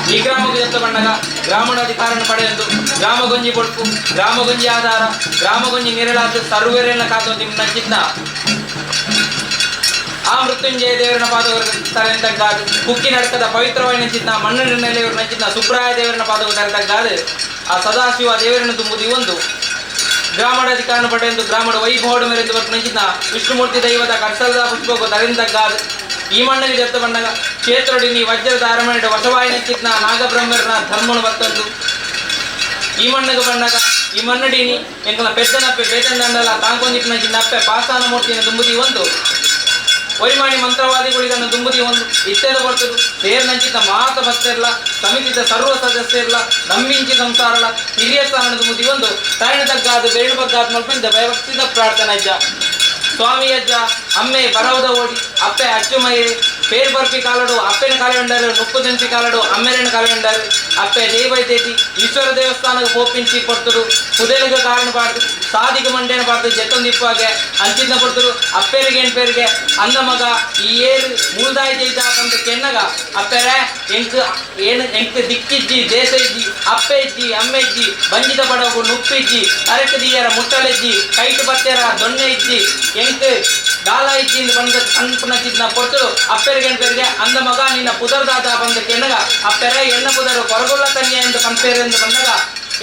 ಈ ಗ್ರಾಮಕ್ಕೆ ದತ್ತ ಬಣ್ಣಗ ಗ್ರಾಮಣಾಧಿಕಾರನ್ನು ಪಡೆಯಲು ಗ್ರಾಮಗೊಂಜಿ ಬೊಡ್ಪು ಗ್ರಾಮಗೊಂಜಿ ಆಧಾರ ಗ್ರಾಮಗೊಂಜಿ ನಿರಳಾದ ಸರ್ವೇರನ್ನ ಕಾತು ನಂಚಿದ್ನ ಆ ಮೃತ್ಯುಂಜಯ ದೇವರನ ಪಾದವು ತರೆತಗ್ಗಾದು ಕುಕ್ಕಿ ನಡ್ಕದ ಪವಿತ್ರವಾಗಿ ನಂಚಿದ್ನ ಮಣ್ಣಿನ ನೆಲೆಯವರು ನಂಚಿದ್ನ ಸುಬ್ರಾಯ ದೇವರನ ಪಾದವು ತರೆತಗ್ಗಾದು ಆ ಸದಾಶಿವ ದೇವರನ್ನು ತುಂಬುದು ಒಂದು ಗ್ರಾಮಣಾಧಿಕಾರನ್ನು ಪಡೆಯಲು ಗ್ರಾಮದ ವೈಭವದ ಮೇರೆಂದು ಬರ್ಪುನಂಚಿದ್ನ ವಿಷ್ಣುಮೂರ್ತಿ ದೈವದ ಕರ್ಸಲದ ಪುಷ್ಪಗು ತರೆಂತಗ್ಗಾದು ಈ ಮಣ್ಣಲ್ಲಿ ದತ್ತ ಬಣ್ಣಗ ಕ್ಷೇತ್ರಡಿನಿ ವಜ್ರದ ಅರಮನೆ ವಶವಾಯಿ ನಂಚಿದ್ನ ನಾಗಬ್ರಹ್ಮರನ ಧರ್ಮನು ಬತ್ತಂದು ಈ ಮಣ್ಣಗ ಬಣ್ಣಗ ಈ ಮಣ್ಣಡಿನಿ ಎಂಕಲ ಪೆದ್ದನಪ್ಪೆ ಬೇತಂದಂಡಲ ತಾಂಕೊಂದಿಪ್ಪನ ಅಪ್ಪೆ ಪಾಸಾನ ಮೂರ್ತಿಯನ್ನು ತುಂಬುದಿ ಒಂದು ಒರಿಮಾಣಿ ಮಂತ್ರವಾದಿಗಳಿದನ್ನು ತುಂಬುದಿ ಒಂದು ಇತ್ತೆದ ಬರ್ತದು ಸೇರ್ನಂಚಿತ ಮಾತ ಭಕ್ತರ್ಲ ಸಮಿತಿದ ಸರ್ವ ಸದಸ್ಯರ್ಲ ನಮ್ಮಿಂಚಿ ಸಂಸಾರಲ ಹಿರಿಯ ಸ್ಥಾನ ತುಂಬುದಿ ಒಂದು ತರಣ ತಗ್ಗಾದ ಬೇಳು ಬಗ್ಗಾದ ಮಲ್ಪಿಂದ ಭಯಭಕ್ತಿದ ಪ್ರಾರ್ಥನಾ ಅಜ್ಜ ಸ್ವಾಮಿ ಅಜ್ಜ ಅಮ್ಮೆ ಬರವದ ಓಡಿ ಅಪ್ಪೆ ಅಚ್ಚುಮೈರಿ ಪೇರು ಬರ್ಪಿ ಕಾಲಡು ಅಪ್ಪೆನ ಕಾಲೆ ಉಂಡಾರು ನುಪ್ಪು ದಿಂಪಿ ಕಾಲಡು ಅಮ್ಮೆರನ ಕಾಲೆ ಉಂಡಾರು ಅಪ್ಪೆ ದೇವೈತೇತಿ ಈಶ್ವರ ದೇವಸ್ಥಾನಕ್ಕೆ ಪೋಪಿಂಚಿ ಕೊಡ್ತರು ಕುದೆಲಿಗೆ ಕಾರಣ ಪಾಡ್ದು ಸಾದಿಗೆ ಮಂಡೇನ ಪಾಡ್ದು ಜೆತ್ತೊಂದಿಪ್ಪಾಗೆ ಅಂಚಿನ ಕೊಡ್ತರು ಅಪ್ಪೆರಿಗೆ ಎಂಪೇರಿಗೆ ಅಂದ ಮಗ ಈ ಏರು ಮೂಲ್ದಾಯಿ ಜೈತ ಅಂತ ಕೆನ್ನಗ ಅಪ್ಪೆರೆ ಎಂಕ್ ಏನು ಎಂಕ್ ದಿಕ್ಕಿಜ್ಜಿ ದೇಶ ಇಜ್ಜಿ ಅಪ್ಪೆ ಇಜ್ಜಿ ಅಮ್ಮೆ ಇಜ್ಜಿ ಬಂಜಿದ ಬಡಗು ನುಪ್ಪಿಜ್ಜಿ ಅರಕ ದಿಯರ ಮುಟ್ಟಲೆಜ್ಜಿ ಕೈಟು ಬತ್ತೆರ ದೊಣ್ಣೆ ಇಜ್ಜಿ ಎಂಕ್ ದಾಲ ಇಜ್ಜಿ ಬಂದ ಕಣ್ಪುನ ಪೊರ್ತರು ಅಪ್ಪೆರಿಗೆ ಎಂಪೇರಿಗೆ ಅಂದ ಮಗ ನಿನ್ನ ಪುದರ್ದಾದ ಬಂದ ಕೆನ್ನಗ ಅಪ್ಪೆರೆ ಎಣ್ಣ ಪುದರು ಕೊರಗುಳ್ಳ ಕನ್ಯೆ ಎಂದು ಪನ್ಪೇರು ಎಂದು ಬಂದಾಗ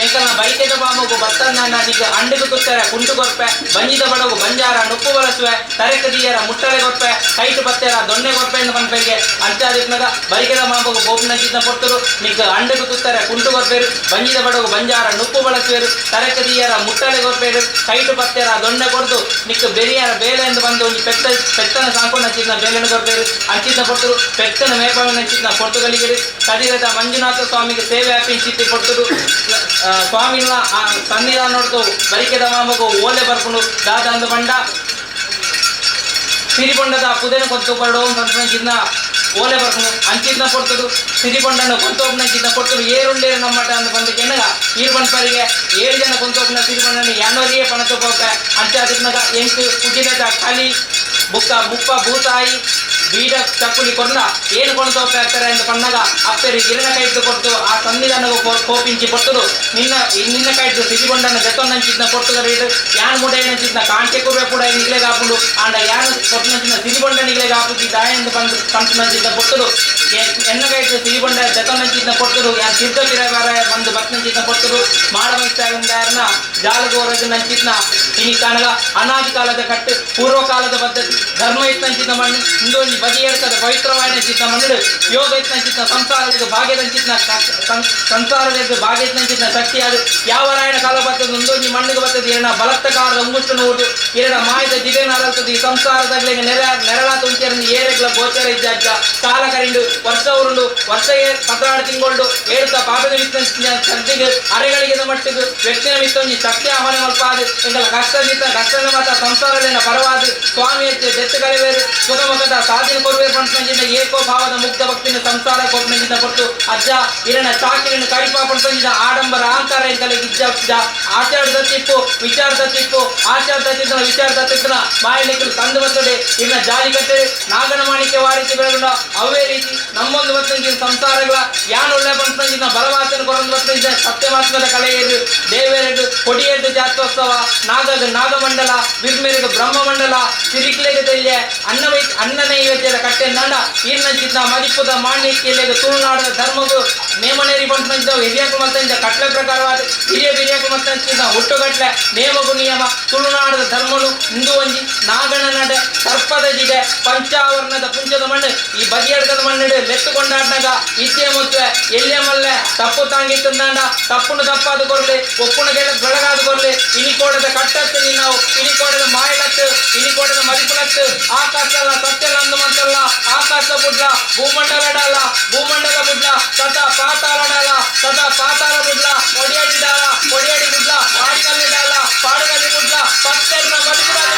ಎಂಕಲ್ನ ಬೈಕೆದ ಬಾಮಗು ಬತ್ತನ್ನ ನಿಗ ಅಂಡುಗು ತುತ್ತಾರೆ ಕುಂಟು ಕೊರ್ಪೆ ಬಂಜಿದ ಬಡಗು ಬಂಜಾರ ನುಪ್ಪು ಬಳಸುವೆ ತರೆಕ ದಿಯರ ಮುಟ್ಟಲೆ ಕೊರ್ಪೆ ಕೈಟು ಬತ್ತೆರ ದೊಣ್ಣೆ ಕೊರ್ಪೆ ಎಂದು ಪನ್ಪೇರಿಗೆ ಅಂಚಾದಿಪ್ನಗ ಬೈಕೆದ ಮಾಮಗು ಬೋಪ್ನ ಚಿತ್ತ ಪೊರ್ತರು ನಿಕ್ಕ ಅಂಡುಗು ತುತ್ತಾರೆ ಕುಂಟು ಕೊರ್ಪೇರು ಬಂಜಿದ ಬಡಗು ಬಂಜಾರ ನುಪ್ಪು ಬಳಸುವೆರು ತರೆಕ ದಿಯರ ಮುಟ್ಟಲೆ ಕೊರ್ಪೇರು ಕೈಟು ಬತ್ತೆರ ದೊಣ್ಣೆ ಕೊರ್ದು ನಿಕ್ಕ ಬೆರಿಯರ ಬೇಲೆ ಎಂದು ಬಂದು ಒಂಜಿ ಪೆತ್ತ ಪೆತ್ತನ ಸಾಂಕೊಂಡ ಚಿನ್ನ ಬೇಲೆನ ಕೊರ್ಪೇರು ಅಂಚಿನ ಪೊರ್ತರು ಪೆತ್ತನ ಮೇಪವನ ಚಿನ್ನ ಪೊರ್ತುಗಳಿಗೆ ಕದಿರದ ಮಂಜುನಾಥ ಸ್ವಾಮಿಗೆ ಸೇವೆ ಹಾಕಿ ಚಿತ್ತಿ ಪೊರ್ತರು ಸ್ವಾಮಿನ ಸನ್ನಿಧಾನ ನೋಡ್ತು ಬರಿಕೆದ ಮಾಮಗು ಓಲೆ ಬರ್ಕೊಂಡು ದಾದ ಅಂದು ಬಂಡ ಸಿರಿಬೊಂಡದ ಪುದೆನ ಕೊತ್ತು ಬರಡು ಚಿನ್ನ ಓಲೆ ಬರ್ಕೊಂಡು ಅಂಚಿದ್ನ ಕೊಡ್ತದು ಸಿರಿಬೊಂಡನ ಕೊಂತೋಪ್ನ ಚಿನ್ನ ಕೊಡ್ತರು ಏರುಂಡೇರು ನಮ್ಮಟ ಅಂದು ಬಂದು ಕೆನಗ ಈರು ಬಂಡ್ಪರಿಗೆ ಏಳು ಜನ ಕೊಂತೋಪ್ನ ಸಿರಿಬೊಂಡನ ಯಾನೋರಿಯೇ ಪಣತು ಪೋಪೆ ಅಂಚಾದಿಪ್ನಗ ಎಂಟು ಕುಜಿಲದ ಕಲಿ ಬುಕ್ಕ ಮುಪ್ಪ ಭೂತಾಯಿ ಬೀಡ ಚಕ್ಕುಲಿ ಕೊರ್ನ ಏನು ಕೊಂಡು ಆಗ್ತಾರೆ ಅಂತ ಪಣ್ಣಗ ಅಪ್ಪೆರು ಗಿರಣ ಕೈದ್ದು ಕೊಡ್ತು ಆ ಸನ್ನಿಧಾನಗೂ ಕೋಪಿಂಚಿ ಪೊಟ್ಟದು ನಿನ್ನ ನಿನ್ನ ಕೈದ್ದು ಸಿರಿಬೊಂಡನ ಜತ್ತೊಂದಂಚಿದ್ನ ಪೊಟ್ಟುದ ಇದು ಯಾನ್ ಮುಡೆಯನಂಚಿದ್ನ ಕಾಂಟೆ ಕುರ್ವೆ ಕೂಡ ನಿಗ್ಲೆ ಕಾಪುಂಡು ಆಂಡ ಯಾನ್ ಕೊಟ್ಟನಂಚಿನ ಸಿರಿಬೊಂಡ ನಿಗ್ಲೆ ಕಾಪುಜಿ ದಾಯಂದು ಬಂದು ಕಂಟನಂಚಿದ್ನ ಪೊಟ್ಟದು ಎನ್ನ ಕೈದ್ದು ಸಿರಿಬೊಂಡ ಜತ್ತೊಂದಂಚಿದ್ನ ಪೊಟ್ಟದು ಯಾನ್ ಸಿದ್ಧ ಪಿರಬಾರ ಬಂದು ಬತ್ನಂಚಿದ್ನ ಪೊಟ್ಟದು ಮಾಡಮೈಸ್ತಾರನ್ನ ಜಾಲಗೋರಗ ನಂಚಿದ್ನ ಇನಿ ಕಾಣಗ ಅನಾದಿ ಕಾಲದ ಕಟ್ಟು ಪೂರ್ವಕಾಲದ ಪದ್ಧತಿ ಧರ್ಮ ಇತ್ತಂಚಿದ್ನ ಮಣ್ಣು ಇಂದೊಂಜಿ ಬದಿಯರ್ಕದ ಪವಿತ್ರವಾಯಿನ ಚಿತ್ತ ಮಣ್ಣು ಯೋಗ ಇತ್ತಂಚಿತ್ನ ಸಂಸಾರದ ಭಾಗ್ಯದಂಚಿತ್ನ ಸಂಸಾರದ ಭಾಗ್ಯದಂಚಿತ್ನ ಶಕ್ತಿ ಅದು ಯಾವ ರಾಯಣ ಕಾಲ ಬರ್ತದೆ ಒಂದೊಂದು ಮಣ್ಣಿಗೆ ಬರ್ತದೆ ಎರಡ ಬಲತ್ತಕಾರದ ಉಂಗುಷ್ಟು ನೋಡು ಎರಡ ಮಾಯದ ಜಿಗೇನ ಅರಲ್ತದೆ ಈ ಸಂಸಾರದಾಗ್ಲಿಗೆ ನೆರಳ ತುಂಚರಿಂದ ಏರೆಗ್ಲ ಗೋಚರ ಇದ್ದ ಕಾಲ ಕರಿಂಡು ವರ್ಷ ಉರುಂಡು ವರ್ಷ ಪತ್ರಾಡು ತಿಂಗಳು ಏಳುತ್ತ ಪಾಪದ ಸದ್ದಿಗೆ ಅರೆಗಳಿಗೆ ಮಟ್ಟಿಗೆ ವ್ಯಕ್ತಿನ ಮಿತ್ತೊಂಜಿ ಶಕ್ತಿ ಆಹ್ವಾನ ಮಲ್ಪಾದು ಎಂಗಲ ಕಷ್ಟ ಮಿತ್ತ ಕಷ್ಟನ ಮಾತ ಸಂಸಾರದಿಂದ ಪರವಾದ ಸ್ವಾಮಿ ದೆತ್ತು ಕಳೆವೇರು ಸುಖಮುಖದ ಸಾಧನೆ ಕೊಡುವೆ ಪಂಚಿನ ಏಕೋಭಾವದ ಮುಗ್ಧ ಭಕ್ತಿನ ಸಂಸಾರ ಕೊಪ್ಪನಂಚಿನ ಪೊಟ್ಟು ಅಜ್ಜ ಇರನ ಚಾಕಿರನ ಕಡಿಪ ಪಂಚಿನ ಆಡಂಬರ ಅಹಂಕಾರ ಎಂಕಲೆ ಇಜ್ಜ ಆಚಾರದ ತಿಪ್ಪು ವಿಚಾರದ ತಿಪ್ಪು ಆಚಾರದ ತಿತ್ತನ ವಿಚಾರದ ತಿತ್ತನ ಮಾಯಲಿಕ್ಕಲು ತಂದು ಬರ್ತದೆ ಇನ್ನ ಜಾಲಿ ಕಟ್ಟೆ ನಾಗನ ಮಾಣಿಕ್ಯ ವಾರಿಸಿ ಬೆಳಗುಂಡ ಅವೇ ರೀತಿ ನಮ್ಮೊಂದು ಬರ್ತಂಚಿನ ಸಂಸಾರಗಳ ಯಾನೊಳ್ಳೆ ಪಂಚಿನ ಬಲವಾಸನ ಕೊರೊಂದು ಬರ್ತಂಚಿನ ಸತ್ಯಮಾತ್ಮದ ಕಲೆಯರು ದೇವರೆಡು ಕೊಡಿಯೆರಡು ಜಾತ್ರೋತ್ಸವ ನಾಗದ ನಾಗಮಂಡಲ ಬಿರ್ಮೆರೆಗೆ ಬ್ರಹ್ಮಮಂಡಲ ಸಿರಿಕ್ಲೆಗೆ ತೆಲ್ಯ ಅನ್ನವೈ ಅನ್ನ ನೈವೇದ್ಯದ ಕಟ್ಟೆ ನಾಡ ಈರ್ನಂಚಿದ್ನ ಮದಿಪುದ ಮಾಣಿಕ್ಯಲೆಗೆ ತುಳುನಾಡದ ಧರ್ಮಗು ನೇಮನೇರಿ ಬಂಟಿದ್ದ ಹಿರಿಯಕು ಮತ್ತಂಜ ಕಟ್ಲೆ ಪ್ರಕಾರವಾದ ಹಿರಿಯ ಬಿರಿಯಕು ಮತ್ತಂಚಿದ್ದ ಹುಟ್ಟುಗಟ್ಲೆ ನೇಮಗು ನಿಯಮ ತುಳುನಾಡದ ಧರ್ಮನು ಇಂದು ಒಂಜಿ ನಾಗಣ ನಡೆ ಸರ್ಪದ ಜಿಡೆ ಪಂಚಾವರಣದ ಪುಂಚದ ಮಣ್ಣು ಈ ಬದಿಯಡ್ಕದ ಮಣ್ಣಿಡು ಲೆತ್ತುಕೊಂಡಾಡ್ನಾಗ ಇದ್ದೇ ಮುತ್ವೆ ಎಲ್ಲೇ ಮಲ್ಲೆ ತಪ್ಪು ತಾಂಗಿತ್ತಂದಾಂಡ ತಪ್ಪುನು ತಪ್ಪಾದ ಕೊರ್ಲಿ ಒಪ್ಪುನ ಬೆಳಗಾದ ಕೊರ್ಲಿ ಇನಿಕೋಡದ ಕಟ್ಟತ್ತು ನಿನ್ನವು ಇನಿಕೋಡದ ಮಾಯಲತ್ತು ಇನಿಕೋಡದ ಮದಿಪುಲತ್ತು ಆಕಾಶಲ್ಲ ಸತ್ಯಲ್ಲ ಅಂದು ಮಂತಲ್ಲ ಆಕಾಶ ಬುಡ್ಲ ಭೂಮಂಡಲ ಡಾಲ ಭೂಮಂಡಲ ಬುಡ್ಲ ಸತ ಪಾತಾಳ ಡಾಲ ಸತ ಪಾತಾಳ ಬುಡ್ಲ ಒಡಿಯಡಿ ಡಾಲ ಒಡಿಯಡಿ ಬುಡ್ಲ ಪಾಡುಗಲ್ಲಿ ಡಾಲ ಪಾಡುಗಲ್ಲಿ ಬುಡ್ಲ ಪತ್ತೆರ್ನ ಮದಿಪುಡಾದ.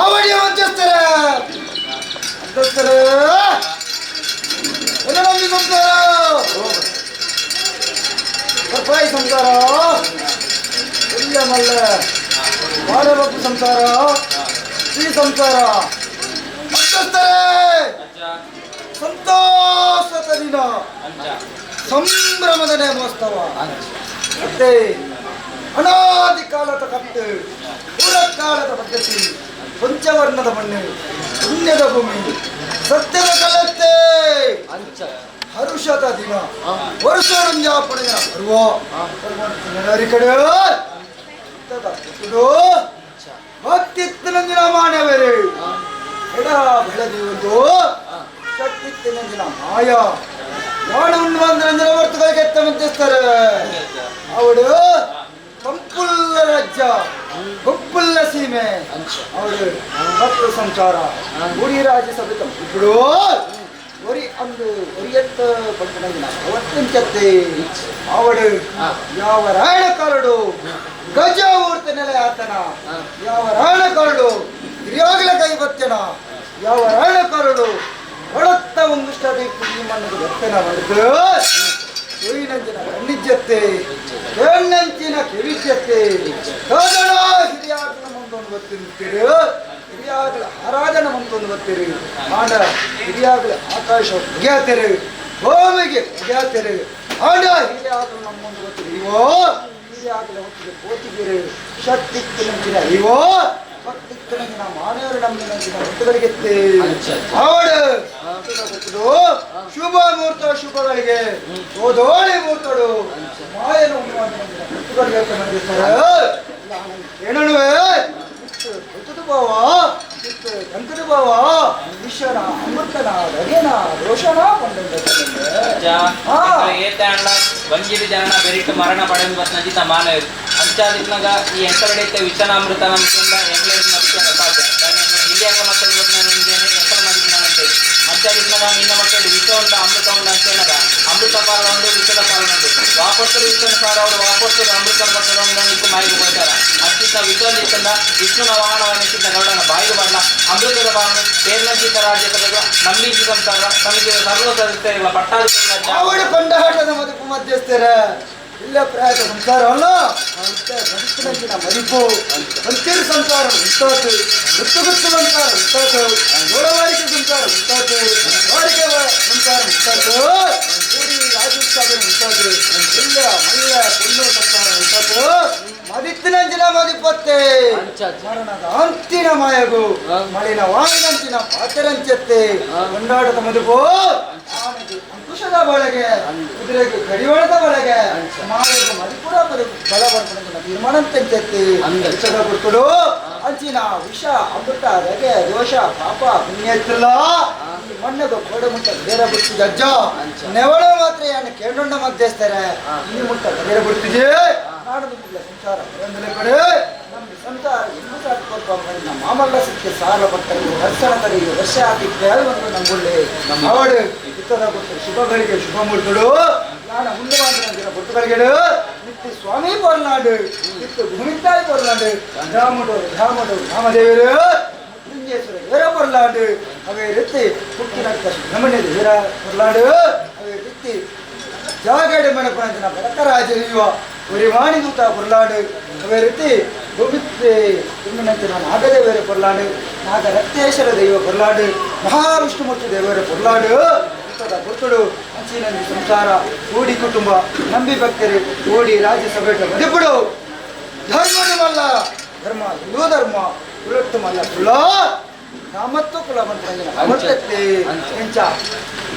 ಅವಡಿ ಮಧ್ಯಸ್ಥರ ಮಧ್ಯಸ್ಥರ ನಂಬಿ ಸಂಸಾರ ಬರ್ಪಾಯಿ ಸಂಸಾರ ಇಲ್ಲ ಮಲ್ಲ ಬಾಳೆಬಪ್ಪು ಸಂಸಾರ ಶ್ರೀ ಸಂಸಾರ ಮಧ್ಯಸ್ಥರೇ ಸಂತೋಷದ ದಿನ ಸಂಭ್ರಮದ ನೇಮೋತ್ಸವ ಮತ್ತೆ ಅನಾದಿ ಕಾಲದ ಕಟ್ಟು ಪೂರಕಾಲದ ಪದ್ಧತಿ ಪಂಚವರ್ಣದ ಮಣ್ಣು ಪುಣ್ಯದ ಭೂಮಿ ಸತ್ಯದ ಕಲತ್ತೆ ಹರುಷದ ದಿನ ವರ್ಷ ರಂಜಾಪಣೆಯ ಪರ್ವ ಕಡೆ ಭಕ್ತಿತ್ತಿನಂದಿನ ಮಾನವರೇ ಎಡ ಬೆಳದಿ ಒಂದು ಶಕ್ತಿತ್ತಿನಂದಿನ ಮಾಯ ಯಾಣ ಉಣ್ಣುವಂದಿನ ವರ್ತುಗಳಿಗೆ ಎತ್ತ ಮಧ್ಯಸ್ಥರ ಅವಳು ತಂಪುಲ್ಲ ರಾಜ್ಯ ಗುಂಪುಲ್ಲ ಸೀಮೆ ಅವಳು ಭಕ್ತ ಸಂಚಾರ ಗುಡಿ ರಾಜ್ಯಸಭೆ ತಂಪಿಡು ಒರಿ ಅಂದು ಒರಿಯತ್ತ ಪಂಪನಂದಿನ ಅವತ್ತಂಚತ್ತೆ ಅವಳು ಯಾವ ರಾಯಣ ಕಾಲಡು ಗಜ ಊರ್ತ ನೆಲೆ ಆತನ ಯಾವ ರಾಯಣ ಕಾಲಡು ಹಿರಿಯಾಗಲ ಕೈಬತ್ತನ ಯಾವ ರಾಯಣ ಕಾಲಡು ಒಳತ್ತ ಒಂದಿಷ್ಟ ಈ ಮಣ್ಣು ಬೆತ್ತನ ಮಾಡಿದ್ರು ಕೊಯ್ನಂಚಿನ ಕಣ್ಣಿಜ್ಜತ್ತೆ ಕೆಣ್ಣಂಚಿನ ಕಿವಿಜ್ಜತ್ತೆ ಕಾದಣ ಹಿರಿಯಾಗಲ ಮುಂದೊಂದು ಗೊತ್ತಿರುತ್ತೀರಿ ಹಿರಿಯಾಗಲ ಆರಾಧನೆ ಮುಂದೊಂದು ಗೊತ್ತಿರಿ ಆಂಡ ಹಿರಿಯಾಗಲ ಆಕಾಶ ಮುಗಿಯಾತಿರಿ ಭೂಮಿಗೆ ಮುಗಿಯಾತಿರಿ ಆಂಡ ಹಿರಿಯಾಗಲ ನಮ್ಮೊಂದು ಗೊತ್ತಿರಿ ಇವೋ ಹಿರಿಯಾಗಲ ಹೊತ್ತಿಗೆ ಕೋತಿಗಿರಿ ಶಕ್ತಿಕ್ಕಿನಂಚಿನ ಇವೋ ಭಕ್ತಿಕ್ಕಿನಂಚಿನ ಮಾನವರು ನಮ್ಮಿನಂಚಿನ ಹೊತ್ತುಗಳಿಗೆತ್ತೆ ಅವಳು ಶುಭ ಮುಹೂರ್ತ ಶುಭಗಳಿಗೆ ಓದೋಳಿ ಮುಹೂರ್ತಡು ಮಾಯನು ಹೊತ್ತುಗಳಿಗೆ ಕೇಳಣುವೆ ಗೊತ್ತದು ಭಾವ ಕಂಕದ ಭಾವ ವಿಷನ ಅಮೃತನ ರಗೆನ ರೋಷನ ವಂಜಿರಿ ಜನನ ಬೆರಿಟ್ಟು ಮರಣ ಪಡೆದು ಬತ್ನಜಿತ ಮಾನವರು ಅಂಚಾದಿತ್ನಾಗ ಈ ಎಂಕರಡೈತೆ ವಿಷನ ಅಮೃತ ನಂಬಿಕೆಯಿಂದ ಎಂಕ್ಲೇರ್ ಮತ್ತಿಗೆ ಸಾಧ್ಯ ಹಿರಿಯಾಗ ಮಕ್ಕಳು ಎಂಕಲ ಮದಿನಾನಂತೆ ಅಂಚಾದಿತ್ನಾಗ ನಿನ್ನ ಮಕ್ಕಳು ವಿಷ ಉಂಟ ಅಮೃತ ಉಂಟ ಅಂತೇನಾಗ ಅಮೃತ ಪಾಲ ಉಂಟು ವಿಷದ ಪಾಲ ಉಂಟು ವಾಪಸ್ಸರು ವಿಷನ ಸಾರ ಅವರು ವಾಪಸ್ಸರು ಅಮೃತ ಪಟ್ಟಣ ಇತ್ತು ಮಾಯಿಗೆ ಹೋಗ್ತಾರ ಅತ್ತಿತ್ತ ವಿಷ ವಿಷ್ಣುನ ವಾಹನವನ್ನಿಸಿದ್ದ ಗರುಡನ ಬಾಯಿಗೆ ಬರಲ ಅಮೃತದ ವಾಹನ ತೇರ್ನಂಚಿತ ರಾಜ್ಯಸಭೆಗೆ ನಂಬಿಸಿ ಸಂಸಾರ ಸಮಿತಿಯ ಸರ್ವ ಸದಸ್ಯರುಗಳ ಪಟ್ಟಾಧಿಕಾರಿಗಳ ಅವಳು ಕೊಂಡಾಟದ ಮದುಪು ಮಧ್ಯಸ್ಥರ ಇಲ್ಲ ಪ್ರಾಯದ ಸಂಸಾರ ಅಲ್ಲ ಮದುಪಿನಂಚಿನ ಮದಿಪು ಅಂತಿರು ಸಂಸಾರ ಉಂಟಾತು ಗುತ್ತು ಗುತ್ತು ಸಂಸಾರ ಉಂಟಾತು ಗೋಳವಾರಿಕೆ ಸಂಸಾರ ಉಂಟಾತು ವಾರಿಕೆ ಸಂಸಾರ ಉಂಟಾತು ಕೂಡಿ ರಾಜೋತ್ಸವ ಉಂಟಾತು ಇಲ್ಲ ಮಲ್ಲ ಕೊಲ್ಲು ಸಂಸಾರ ಉಂಟಾತು ಮದಿತ್ತಿನಂಚಿನ ಮದಿಪತ್ತೆ ಮರಣದ ಅಂತಿನ ಮಾಯಗು ಮಳಿನ ವಾಯಿನಂಚಿನ ಪಾತೆರಂಚತ್ತೆ ಕೊಂಡಾಟದ ಮದುಪು ಆನೆಗೆ ಅಂಕುಶದ ಒಳಗೆ ಕುದುರೆಗೆ ಕಡಿವಾಳದ ಒಳಗೆ ಮಾಯಗ ಮದಿಪುರ ಬಲ ಬರ್ಪಣ ತೀರ್ಮಾನಂತೆಂಚತ್ತಿ ವಿಷದ ಗುರ್ತುಡು ಅಂಚಿನ ವಿಷ ಅಮೃತ ರಗೆ ದೋಷ ಪಾಪ ಪುಣ್ಯತ್ತಿಲ್ಲ ಈ ಮಣ್ಣದು ಕೋಡೆ ಮುಟ್ಟ ಬೇರೆ ಬಿಡ್ತಿದ್ದ ಅಜ್ಜ ನೆವಳ ಮಾತ್ರ ಯಾನ ಕೇಂಡೊಂಡ ಮಧ್ಯಸ್ಥರೆ ಈ ಮುಟ್ಟ ಬೇರೆ ಬಿಡ್ತಿದ್ದೆ ನಾಡದು ಮುಗ್ಲ ಸಂಸಾರ ಕಡೆ ನಮ್ಗೆ ಸಂಸಾರ ಇನ್ನೂ ಸಾಕು ಮಾಮಲ್ಲ ಸಿಕ್ಕಿ ಸಾಲ ಪಟ್ಟರು ವರ್ಷಣ ತಡೆಗೆ ವರ್ಷ ಆದಿಕ್ಕೆ ಒಂದು ನಂಬುಳ್ಳೆ ಅವಳು ಇತರ ಗೊತ್ತು ಶುಭಗಳಿಗೆ ಶುಭ ಮುಹೂರ್ತಡು ನಾನು ಮುಂದೆ ಮಾತ್ರ ಗುರ್ತುಗಳಿಗೆ ನಿತ್ಯ ಸ್ವಾಮಿ ಪೊರ್ನಾಡು ನಿತ್ಯ ಭೂಮಿತಾಯಿ ಪೊರ್ನಾಡು ರಾಮಡು ರಾಮಡು ರಾಮದೇವರು ಮೃತ್ಯುಂಜಯೇಶ್ವರ ವೀರ ಪೊರ್ಲಾಡು ಅವೇ ರೀತಿ ಕುಕ್ಕಿನಕ್ಕ ಸುಬ್ರಹ್ಮಣ್ಯ ವೀರ ಪೊರ್ಲಾಡು ಅವೇ ರೀತಿ ಜಾಗಡೆ ಮಣಪುರಂಜನ ಬಡಕರಾಜ ಒರಿವಾಣಿ ದೂತ ಪೊರ್ಲಾಡು ಅವೇ ರೀತಿ ಭೂಮಿತ್ತೆ ತಿಮ್ಮಿನಂಚಿನ ನಾಗದೇವರ ಪೊರ್ಲಾಡು ನಾಗರಕ್ತೇಶ್ವರ ದೈವ ಪೊರ್ಲಾಡು ಮಹಾವಿಷ್ಣುಮೂರ್ತಿ ದೇವರ ಪೊರ್ಲಾಡು ಗುರ್ತುಡು ಅಂಚಿನಂದಿ ಸಂಸಾರ ಓಡಿ ಕುಟುಂಬ ನಂಬಿ ಭಕ್ತರು ಓಡಿ ರಾಜ್ಯಸಭೆ ಮದಿಪುಡು ಧರ್ಮನು ಮಲ್ಲ ಧರ್ಮ ಹಿಂದೂ ಧರ್ಮ ಕುಲಟ್ಟು ಮಲ್ಲ ಕುಲ ನಾಮತ್ತು ಕುಲ ಮಂತ್ರ ಅಮೃತತ್ತೆ ಎಂಚ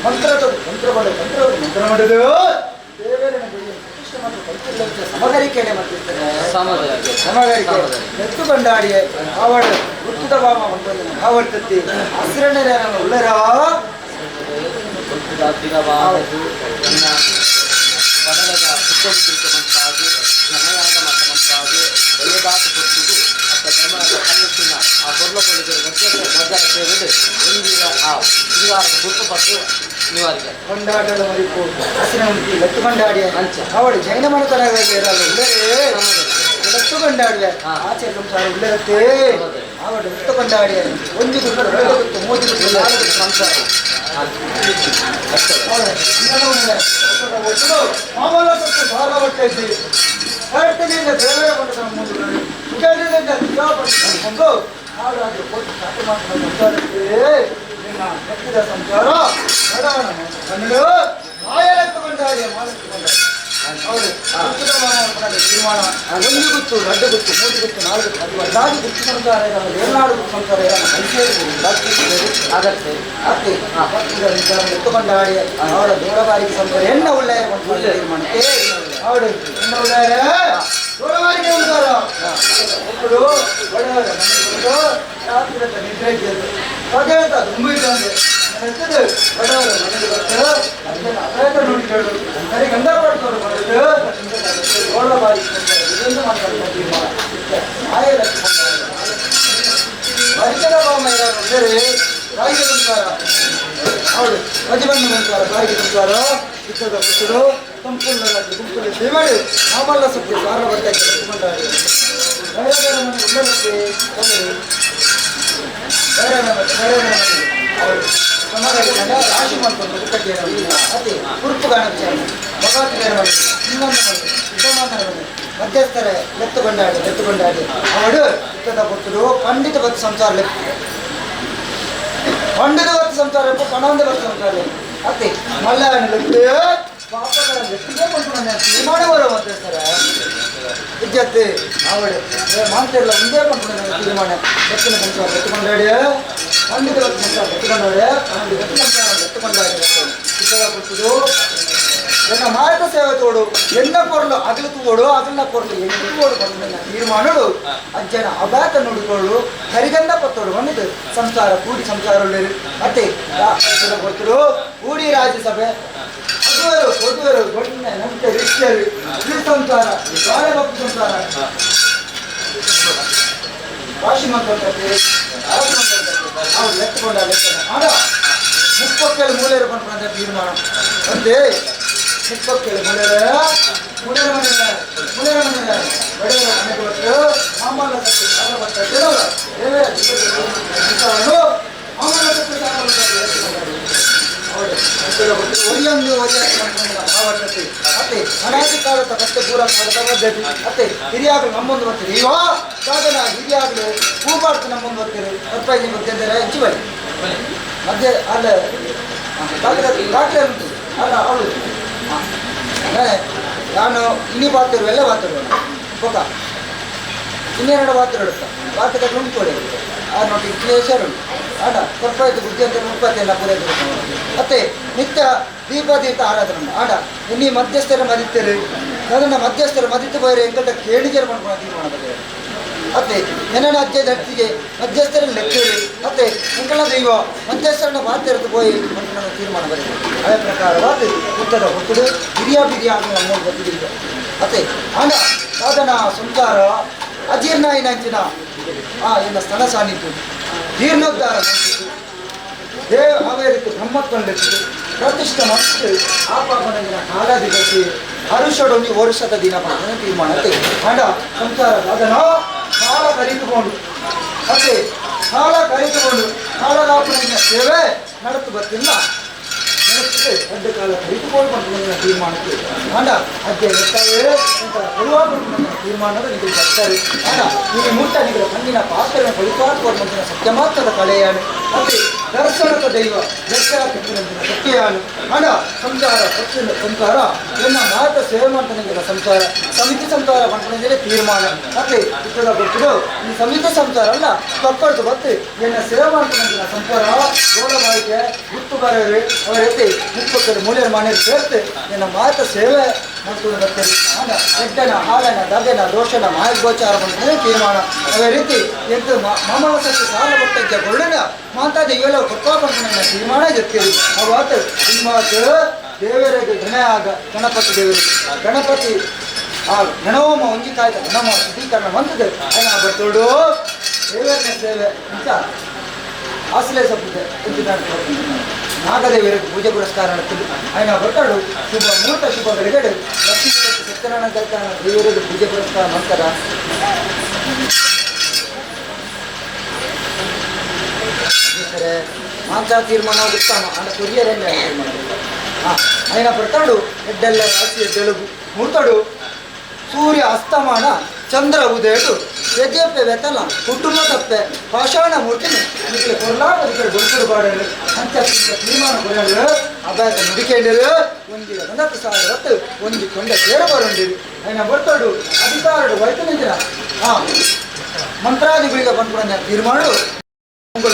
ಮಂತ್ರದ ಮಂತ್ರ ಮಾಡು ಮಂತ್ರ ಮಂತ್ರ ಮಾಡುದು ದೇವರನ ಪ್ರತಿಷ್ಠೆ ಮತ್ತು ಕಲ್ತಿಲ್ಲಂತೆ ಸಮಗರಿಕೆನೆ ಮಾಡ್ತಿರ್ತಾರೆ ಸಮಗರಿಕೆ ಎತ್ತು ಕೊಂಡಾಡಿಯೇ ಆವಡು ಗುರ್ತದ ಭಾವ ಒಂದು ಭಾವರ್ತತಿ ಹಸಿರಣ್ಣರ ಉಳ್ಳರ ಪಡಲದ ಪುತ್ತಮಂತಾಗಿ ಜನಯಾಗ ಮತಮಂತಾಗಿ ಒಳ್ಳೆದಾತ ಪೊತ್ತುದು ಅತ್ತ ಧರ್ಮದ ಕಲ್ಲುತ್ತಿನ ಆ ಪೊರ್ಲ ಪೊಲಿಗರು ಗಜ್ಜ ಗಜ್ಜರ ಸೇವೆಡು ಒಂದಿರ ಆ ಶೃಂಗಾರದ ಪುಟ್ಟು ಪಟ್ಟು ನಿವಾರಿಕೆ ಕೊಂಡಾಟದ ಮರಿಪು ಹಸಿನ ಉಂಟಿ ಲತ್ತು ಕೊಂಡಾಡಿಯ ಅವಳು ಜೈನ ಮನತನದಲ್ಲಿ ಇರಲ್ಲ ಉಳ್ಳರೆ ಲತ್ತು ಕೊಂಡಾಡಿಯ. ಕೊಂಡಾಡುವೆ ಆಚೆ ಸಂಸಾರ ಉಳ್ಳರತ್ತೆ ಆವಡು ಎತ್ತು ಕೊಂಡಾಡಿ ಒಂದು ಗುಟ್ಟು ಎರಡು ಗುಟ್ಟು ಮೂರು ಗುಟ್ಟು ನಾಲ್ಕು ಗುಟ್ಟು ಸಂಸಾರ ಮಾಮೂಲ ಸತ್ತು ಸಾಲ ಬಟ್ಟೆ ಕರೆಕ್ಟಿನಿಂದ ಬೇರೆ ಕೊಂಡು ಮುಂದೆ ಸುಖದಿಂದ ಕೊಂಡು ಹಾಗಾಗಿ ಕೊಟ್ಟು ಸಾಕು ಮಾಡ್ಕೊಂಡು ಸಂಸಾರಕ್ಕೆ ನಿನ್ನ ಮೆಟ್ಟಿದ ಸಂಸಾರ ಬಡವನ ಕಣ್ಣು ಮಾಯಲೆತ್ತುಕೊಂಡಾಡಿ ಮಾಲೆತ್ತುಕೊಂಡಾಡಿ ಹೌದು ತೀರ್ಮಾನ ಒಂದು ಗುತ್ತು ಎರಡು ಗುತ್ತು ಮೂರು ಗುತ್ತು ನಾಲ್ಕು ಗುತ್ತು ಅದು ಅದಾಗಿ ಗುತ್ತು ಸಂಸಾರ ಏನಾಡು ಗುತ್ತು ಸಂಸಾರ ಆಗತ್ತೆ ಅತ್ತೆ ವಿಚಾರ ಎತ್ತುಕೊಂಡಾಡಿ ಅವರ ದೂರಬಾರಿಗೆ ಸಂಸಾರ ಎನ್ನ ಉಳ್ಳೆಯ ತೀರ್ಮಾನಕ್ಕೆ ಅವಡು ಎನ್ನ ಉಳ್ಳೆಯ ದೂರಬಾರಿಗೆ ಸಂಸಾರ ಒಬ್ಬರು ಬಡವರ ಮನೆ ರಾತ್ರಿ ನಿದ್ರೆ ಪದೇತ ತುಂಬಿದ್ದಂತೆ ಬಡವರ ಮನೆಗೆ ಬರ್ತಾರೆ ಅದನ್ನು ಅಪಾಯಕ ನೋಡಿಕೊಂಡು ಸರಿ ಗಂಧ ಪಡ್ಕೊಂಡು ಬಂದಿದ್ದು ಏಳ ಬಾರಿ ಇದೊಂದು ಮಾತಾಡ್ತಾ ತೀರ್ಮಾನ ಪರಿಸರ ಬೇರೆ ಬಾಯಿಗೆ ಸಂಸಾರ ಹೌದು ಪ್ರತಿಬಂಧ ಸಂಸಾರ ಬಾಯಿಗೆ ಸಂಸಾರ ಇತ್ತದ ಪುಸ್ತರು ಸಂಪೂರ್ಣ ಗುಂಪಲ್ಲಿ ಸೇವಾಡಿ ಮಾಮಲ್ಲ ಸೊಪ್ಪು ಸಾರ ಬರ್ತಾ ಕೊಂಡಾಡಿ ಬೇರೆ ಮನೆ ಉಳ್ಳಕ್ಕೆ ಬೇರೆ ಬೇರೆ ಮನೆ ಅವರು ಸಮಾಜ ರಾಶಿ ಮಾಡ್ಕೊಂಡು ಅತಿ ಕುರುಪುಗಾಣ ವಿಚಾರಣೆ ಭಗವತ್ ಮನೆ ಇನ್ನೊಂದು ಮನೆ ಸಿದ್ಧಮಾನರ ಮನೆ ಮಧ್ಯಸ್ಥರೇ ಎತ್ತುಕೊಂಡಾಡಿ ಎತ್ತುಕೊಂಡಾಡಿ ಅವಳು ಇತ್ತದ ಪುರ್ತರು ಪಂಡಿತ ಬತ್ತು ಸಂಸಾರ ಪಂಡಿತ ಬತ್ತು ಸಂಸಾರ ಪಣಂದ ಬತ್ತು ಸಂಸಾರ ಅತಿ ಮಲ್ಲ ಪಾಪಗಳ ಎತ್ತಿಗೆ ಕೊಂಡ್ಕೊಂಡು ತೀರ್ಮಾನ ಬರೋ ಮಧ್ಯಸ್ಥರ ವಿದ್ಯಾರ್ಥಿ ಅವಳು ಮಾಂತಿರಲ್ಲ ಒಂದೇ ಕೊಂಡ್ಕೊಂಡು ತೀರ್ಮಾನ ಎತ್ತಿನ ಸಂಸಾರ ಎತ್ತುಕೊಂಡಾಡಿ ಪಂಡಿತ ಬತ್ತು ಸಂಸಾರ ಎತ್ತುಕೊಂಡಾಡಿ ಪಂಡಿತ ಸಂಸಾರ ಎತ್ತುಕೊಂಡಾಡಿ ಇತ್ತದ ಪುರ್ತರು ಎನ್ನ ಮಾಯಕ ಸೇವೆ ತೋಡು ಎನ್ನ ಪೊರ್ಲು ಅಗಲು ತೋಡು ಅಗಲ ಪೊರ್ಲು ಎಣ್ಣೆ ತೋಡು ಬಂದ ತೀರ್ಮಾನಡು ಅಜ್ಜನ ಅಬಾತ ನುಡಿಕೊಳ್ಳು ಕರಿಗಂಧ ಪತ್ತೋಡು ಬಂದಿದ್ದು ಸಂಸಾರ ಕೂಡಿ ಸಂಸಾರ ಮತ್ತೆ ಕೊಡ್ತರು ಕೂಡಿ ರಾಜ್ಯಸಭೆ ಅದುವರು ಕೊದುವರು ಗೊಣ್ಣೆ ನಂಟೆ ರಿಷ್ಯರು ಈ ಸಂಸಾರ ಬಾಳೆ ಸಂಸಾರ ವಾಶಿ ಅವ್ರು ಎತ್ತುಕೊಂಡ ಆಡ ಮುಪ್ಪಕ್ಕೇಳು ಮೂಲೆ ಪಂಡ ತೀರ್ಮಾನ ಅಂತೆ ಮುಪ್ಪಕ್ಕೇಳು ಮೂಲೆ ಮೂಲೆ ಮನೆ ಮೂಲೆ ಮನೆ ಬಡೆಯವರ ಮನೆಗೆ ಕೊಟ್ಟು ಮಾಮಲ್ಲ ಸತ್ತು ಸಾಲ ಬರ್ತಾ ಕೆಲವರು ದೇವರ ಮಾಮಲ್ಲ ಸತ್ತು ಸಾಲ ಒರಿಯೊಂದು ಒರಿಯ ಅತ್ತೆ ಅನಾದಿ ಕಾಲದ ಕತ್ತೆ ಪೂರ ಕಾಲದ ಪದ್ಧತಿ ಅತ್ತೆ ಹಿರಿಯಾಗಲು ನಮ್ಮೊಂದು ಬರ್ತೀರಿ ಈಗ ಸಾಧನ ಹಿರಿಯಾಗಲು ಹೂಬಾರ್ದು ನಮ್ಮೊಂದು ಬರ್ತೀರಿ ತಪ್ಪಾಗಿ ಗೊತ್ತಿದ್ದಾರೆ ಹೆಚ್ಚು ಬಳಿ ಮಧ್ಯೆ ಅಲ್ಲ ಡಾಕ್ಟರ್ ಡಾಕ್ಟರ್ ಉಂಟು ಅಲ್ಲ ಅವಳು ನಾನು ಇನ್ನಿ ಪಾತ್ರ ಎಲ್ಲ ಪಾತ್ರ ಪಕ್ಕ ಇನ್ನೆರಡು ಪಾತ್ರ ಇಡುತ್ತ ಪಾತ್ರ ಉಂಟು ಆ ನೋಡಿ ಹೆಸರು ಆಡ ತಪ್ಪಾಯ್ತು ಬುದ್ಧಿ ಅಂತ ಮುಪ್ಪತ್ತೆಲ್ಲ ಪೂರೈಕೆ ಮತ್ತೆ ನಿತ್ಯ ದೀಪ ತೀರ್ಥ ಆರಾಧನೆ ಆಡ ಇನ್ನಿ ಮಧ್ಯಸ್ಥರ ಮದಿತ್ತರು ಅದನ್ನು ಮಧ್ಯಸ್ಥರ ಮದಿತ್ತು ಬೈರೆ ಎಂಕಲ್ಟ ಕೇಳಿಜರು ಮಾಡ್ಕೊಂಡು ತೀರ್ಮಾನ ಬಗ್ಗೆ ಅತ್ತೆ ನನ್ನ ಅಜ್ಜೆ ದಟ್ಟಿಗೆ ಮಧ್ಯಸ್ಥರ ಲೆಕ್ಕೇಳಿ ಅತ್ತೆ ಎಂಕಲ ದೈವ ಮಧ್ಯಸ್ಥರನ್ನ ಬಾತಿರದು ಪೋಯಿ ನಮ್ಮ ತೀರ್ಮಾನ ಬರೆದು ಅದೇ ಪ್ರಕಾರವಾದ ಉತ್ತರ ಹೊತ್ತುಡು ಹಿರಿಯ ಬಿರಿಯ ನಮ್ಮ ಗೊತ್ತಿಲ್ಲ ಅತ್ತೆ ಆಂಡ ಸಾಧನ ಸಂಸಾರ ಅಜೀರ್ಣ ಏನಂಚಿನ ಆ ಎನ್ನ ಸ್ಥಳ ಸಾನಿದ್ದು ಜೀರ್ಣೋದ್ಧಾರ ದೇವ ಅವೇರಿತು ಬ್ರಹ್ಮತ್ವಂಡಿತ್ತು ಪ್ರತಿಷ್ಠೆ ಮತ್ತು ಆ ಪಾಪನಂದಿನ ಕಾಲಾಧಿಪತಿ ಹರುಷಡೊಂದು ವರ್ಷದ ದಿನ ಪಡೆದ ತೀರ್ಮಾನಕ್ಕೆ ಹಣ ಸಂಸಾರ ಸಾಧನ ಕಾಲ ಕರಿತುಕೊಂಡು ಮತ್ತೆ ಕಾಲ ಕರಿತುಕೊಂಡು ಕಾಲದಾಪನಿನ ಸೇವೆ ನಡೆತು ಬರ್ತಿಲ್ಲ ನಡೆಸುತ್ತೆ ಅಡ್ಡ ಕಾಲ ಕರಿತುಕೊಂಡು ಬಂದ ತೀರ್ಮಾನಕ್ಕೆ ಹಣ ಅಜ್ಜೆ ಎತ್ತವೇ ಅಂತ ಪಡುವ ತೀರ್ಮಾನದ ನೀವು ಬರ್ತಾರೆ ಹಣ ನೀವು ಮುಟ್ಟ ನಿಗಳ ಕಣ್ಣಿನ ಪಾತ್ರವನ್ನು ಫಲಿತಾತ್ಮಕ ಸತ್ಯ ಮಾತ್ರದ ಕಲೆಯಾನು ಮತ್ತೆ ದರ್ಶನದ ದೈವ ದರ್ಶನ ಸತ್ಯಾನು ಹಣ ಸಂಸಾರ ಸತ್ಯ ಸಂಸಾರ ಎನ್ನ ಮಾತ ಸೇವೆ ಮಾಡ್ತಾನೆ ಸಂಸಾರ ಸಮಿತಿ ಸಂಸಾರ ಮಾಡ್ಕೊಂಡಿದ್ದೇನೆ ತೀರ್ಮಾನ ಮತ್ತೆ ಇತ್ತದ ಗೊತ್ತಿದ್ದು ಈ ಸಮಿತಿ ಸಂಸಾರ ಅಲ್ಲ ತಪ್ಪಡ್ದು ಗೊತ್ತು ಎನ್ನ ಸೇವೆ ಮಾಡ್ತಾನೆ ಸಂಸಾರ ಗೋಳಮಾಯಿಕೆ ಗುತ್ತು ಬರೋರು ಅವರ ಎತ್ತಿ ಮುಪ್ಪಕ್ಕರು ಮೂಲೆಯ ಮನೆಯಲ್ಲಿ ಸೇರ್ತೆ ಎನ್ನ ಮಾತ ಸೇವೆ ಮಾಡ್ಕೊಂಡು ಬರ್ತಾರೆ ಹಣ ಎಡ್ಡನ ಹಾಲನ ದಗನ ದೋಷನ ಮಾಯಗೋಚಾರ ಮಾಡ್ತಾನೆ ತೀರ್ಮಾನ ಅದೇ ರೀತಿ ಎದ್ದು ಮಾಮಲ ಸತ್ಯ ಸಾಲ ಬಟ್ಟಜ್ಜ ಗೊಳ್ಳನ ಮಾತಾದ ಇವೆಲ್ಲ ಕೊಟ್ಟಾಪಂಕನ ತೀರ್ಮಾನ ಜೊತೆ ಅವಾತು ಮಾತು ದೇವರಿಗೆ ಗಣ ಆಗ ಗಣಪತಿ ದೇವರಿಗೆ ಗಣಪತಿ ಆ ಗಣೋಮ ಒಂಜಿ ಕಾಯ್ದ ಗಣಮ ಶುದ್ಧೀಕರಣ ಬಂದದೆ ಅದನ್ನ ಬರ್ತೋಡು ದೇವರನ್ನ ಸೇವೆ ಅಂತ ಆಶ್ರಯ ಸಪ್ಪುತ್ತೆ ನಾಗದೇವರಿಗೆ ಪೂಜೆ ಪುರಸ್ಕಾರ ನಡೆಸಿದ್ದು ఆయన ಬರ್ತಾಡು ಶುಭ ಮುಹೂರ್ತ ಶುಭ ಗಳಿಗೆಡು ಲಕ್ಷ್ಮೀ ಸತ್ಯನಾರಾಯಣ ದೇವರಿಗೆ ಪೂಜೆ ಪುರಸ್ಕಾರ ಮಾಡ್ತಾರ. ಮಾಂಸ ತೀರ್ಮಾನ ಗೊತ್ತಾನ ಅಂಡ ಕೊರಿಯರೆಲ್ಲ ತೀರ್ಮಾನ ಹಾಂ అయిన ಪಡ್ತಾಡು ಎಡ್ಡೆಲ್ಲ ರಾಶಿ ಎಡ್ಡೆಲುಗು ಮುಡ್ತಾಡು ಸೂರ್ಯ ಅಸ್ತಮಾನ ಚಂದ್ರ ಉದಯಡು ಯಜ್ಞಪ್ಪೆ ಬೆತ್ತಲ ಕುಟುಂಬ ತಪ್ಪೆ ಪಾಷಾಣ ಮೂರ್ತಿನಿ ನಿಮಗೆ ಕೊರ್ಲಾಡ ಅದಕ್ಕೆ ಬಾಡರು ಅಂಚ ತೀರ್ಮಾನ ಕೊರಡು ಅಭ್ಯಾಸ ನುಡಿಕೆಂಡಿರು ಒಂಜಿ ಒಂದತ್ತು ಸಾವಿರ ಹೊತ್ತು ಒಂಜಿ ಕೊಂಡ ಸೇರ ಬರಂಡಿರು అయిన ಬರ್ತಾಡು ಅಧಿಕಾರಡು ವೈತನಿದ್ರ ಹಾಂ ಮಂತ್ರಾದಿಗಳಿಗೆ ಬಂದ್ಕೊಂಡ ತೀರ್ಮಾನಡು